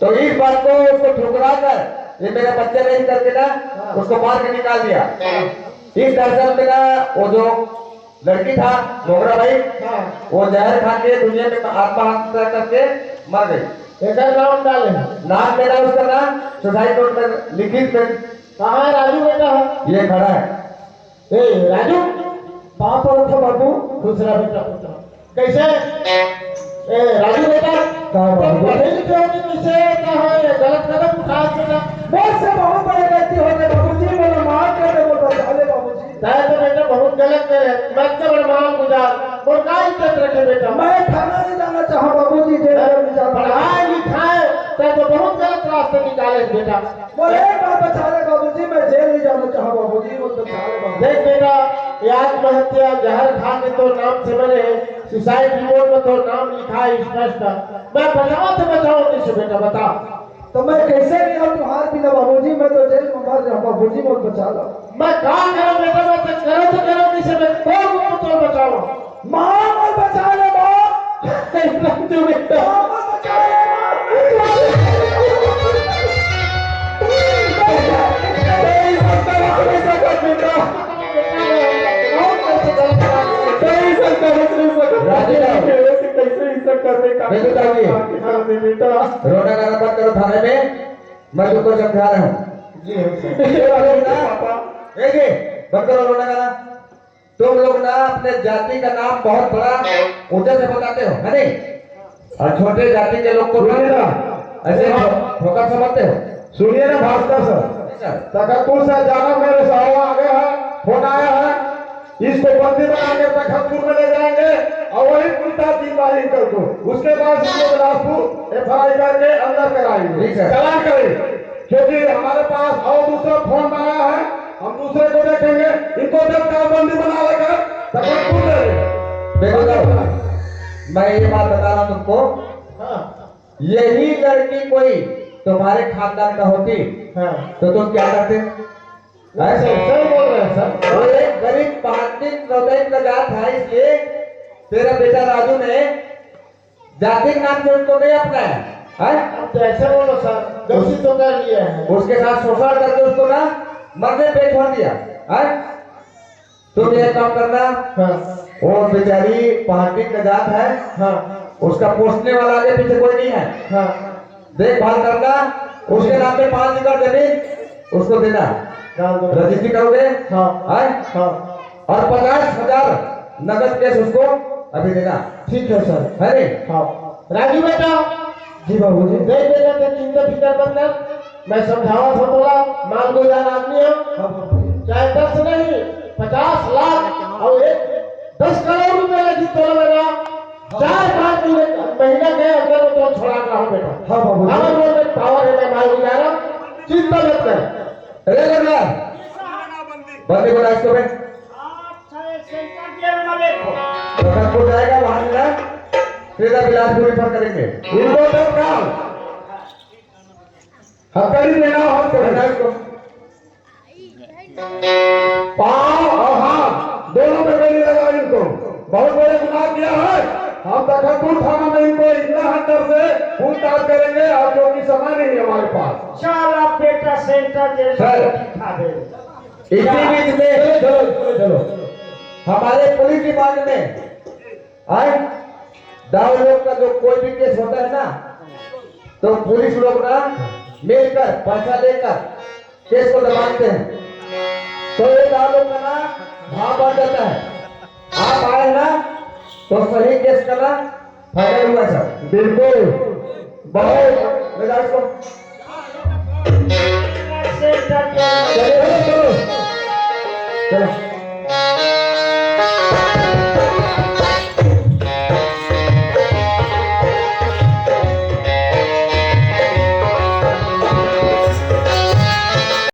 तो इस बात को उसको ठुकरा कर ये मेरा बच्चा नहीं करके ना हाँ। उसको मार के निकाल दिया। हाँ। इस दहशत में ना वो जो लड़की था मोगरा बाई, हाँ। वो जहर खा के दुनिया में आत्महत्या करके मर गई। एकर नाम डाले। नाम मेरा उसका ना सुसाइड नोट में लिखित में। कहाँ है राजू बेटा? ये खड़ा है। ए राजू, पाँव पड़त हो बाबू। खुश रह बेटा, खुश रह। कैसे? ए राजू बेटा, का बाबू? पढ़े लिखे होने से का है, गलत कदम उठाए बेटा। मोर से बहुत बड़े गलती हो गए बाबूजी, मोला माफ कर दे, मोर बचा ले बाबूजी। तय तो बेटा बहुत गलत करे, मत कर मांग गुजार, और का इज्जत रखे बेटा? मैं थाना नहीं जाना चाहा बाबूजी, जेल में जाना। पढ़ाई लिखाई, तय तो बहुत गलत रास्ते निकाले बेटा। मोर एक बार बचा ले बाबूजी, मैं जेल नहीं जाना चाहा बाबूजी, मोर बचा ले बाबूजी। देख बेटा, ये आत्महत्या, जहर खा के तोर नाम से मरे है, सुसाइड रिपोर्ट में तोर नाम लिखा है स्पष्ट। मैं बचावा तो बचावा कैसे बेटा, बता। तो मैं कैसे नहीं रहूं तुम्हारे बिना बाबूजी, मैं तो जेल में मर जाऊं बाबूजी, मोर बचा लो। मैं का करूं बेटा, मैं तो करो तो करो कैसे, मैं कौन रूप में तोर बचावा? माँ मोर बचा ले माँ। एकदम जो बेटा। माँ मोर बचा ले माँ। ये बताइए। पाकिस्तान में बेटा। रोना गाना बंद करो थाने में, मैं तुमको समझा रहा हूँ। जी हाँ सर। ये वाले ना, पापा। एक, एक, बंद करो रोना गाना। तुम लोग ना अपने जाति का नाम बहुत बड़ा ऊंचे से बताते हो, है नहीं? और छोटे जाति के लोग को सुनिए ना। ऐसे ठो-, ठोकर समझते हो। सुनिए ना भास्कर सर, सर। तखतपुर से अचानक मेरे साहब आ गया है, फोन आया है, इसको बंदी बना के तखतपुर में ले जाएंगे और वहीं पूछताछ की जाएगी कल को। उसके बाद इसको बिलासपुर एफ आई आर करके अंदर कराएंगे, ठीक है। चालान करेंगे, क्योंकि हमारे पास और दूसरा फोन आया है, हम दूसरे को देखेंगे। इनको जब काबंदी बना लेकर तखतपुर ले जाएंगे। देखो, मैं ये बात बता रहा हूँ तुमको, हाँ। यही लड़की कोई तुम्हारे खानदान का होती हाँ। तो तुम क्या करते? नहीं, सर, सही बोल रहे हैं सर। वो एक गरीब पहांदी नौतैन का जात है, इसलिए तेरा बेटा राजू ने जाति के नाम से उसको नहीं अपनाया, है? अब तो ऐसे बोलो सर, गलती तो कर लिया है। उसके साथ शोषण करके उसको ना मरने पे छोड़ दिया, है? तुम एक काम करना, हाँ। वो बेचारी पहांदी का जात है, हाँ। उसका पोसने वाला आगे पीछे कोई नहीं है, हाँ। देखभाल करना, उसके नाम पे पाँच एकड़ जमीन उसको देना, डाल दो। रजिस्ट्री करोगे? हाँ। है? हाँ। और पचास हजार नगद कैश उसको अभी देना। ठीक है सर। है नी? हाँ। राजू बेटा। जी बाबूजी। देख बेटा, ते चिंता फिकर मत कर, मैं समझावा था तोला, मालगुजार आदमी हो। हाँ बाबूजी। चाहे दस नहीं, पचास लाख और एक दस करोड़ रुपया जीत तोला बेटा, चार पाँच महीने, महीना के अंदर में तो छोड़ा रहा हूँ बेटा। हाँ बाबूजी। हमारे लोग में पावर है, मैं मालगुजार हूँ, चिंता मत कर। अरे लगा, बंदी बना इसको बे। अच्छा, ये सेंटर जेल में देखो। तो सबको जाएगा वहां ना, सीधा बिलासपुर रेफर करेंगे। इनको तत्काल हथकड़ी पहनाओ, हाथ पकड़ना इसको। पाँव और हाथ दोनों पे बेड़ी लगा इनको। बहुत बड़े गुनाह किया है। हम तखतपुर थाना में इनको इतना हंटर से पूछताछ करेंगे, और जो कि समय नहीं है हमारे पास। चल अब बेटा सेंटर जेल में सर। रोटी खा दे। इसी बीच में चलो, चलो, चलो, चलो। हमारे पुलिस डिपार्टमेंट आए, दाऊ लोग का जो कोई भी केस होता है ना, तो पुलिस लोग ना मिलकर पैसा लेकर केस को दबाते हैं, तो ये दाऊ लोग का ना भाव बढ़ जाता है। आप आए ना, तो सही केस का ना फायदा हुआ सर। बिल्कुल, बहुत मिजाज को चलिए, चलो, चलो। चलो।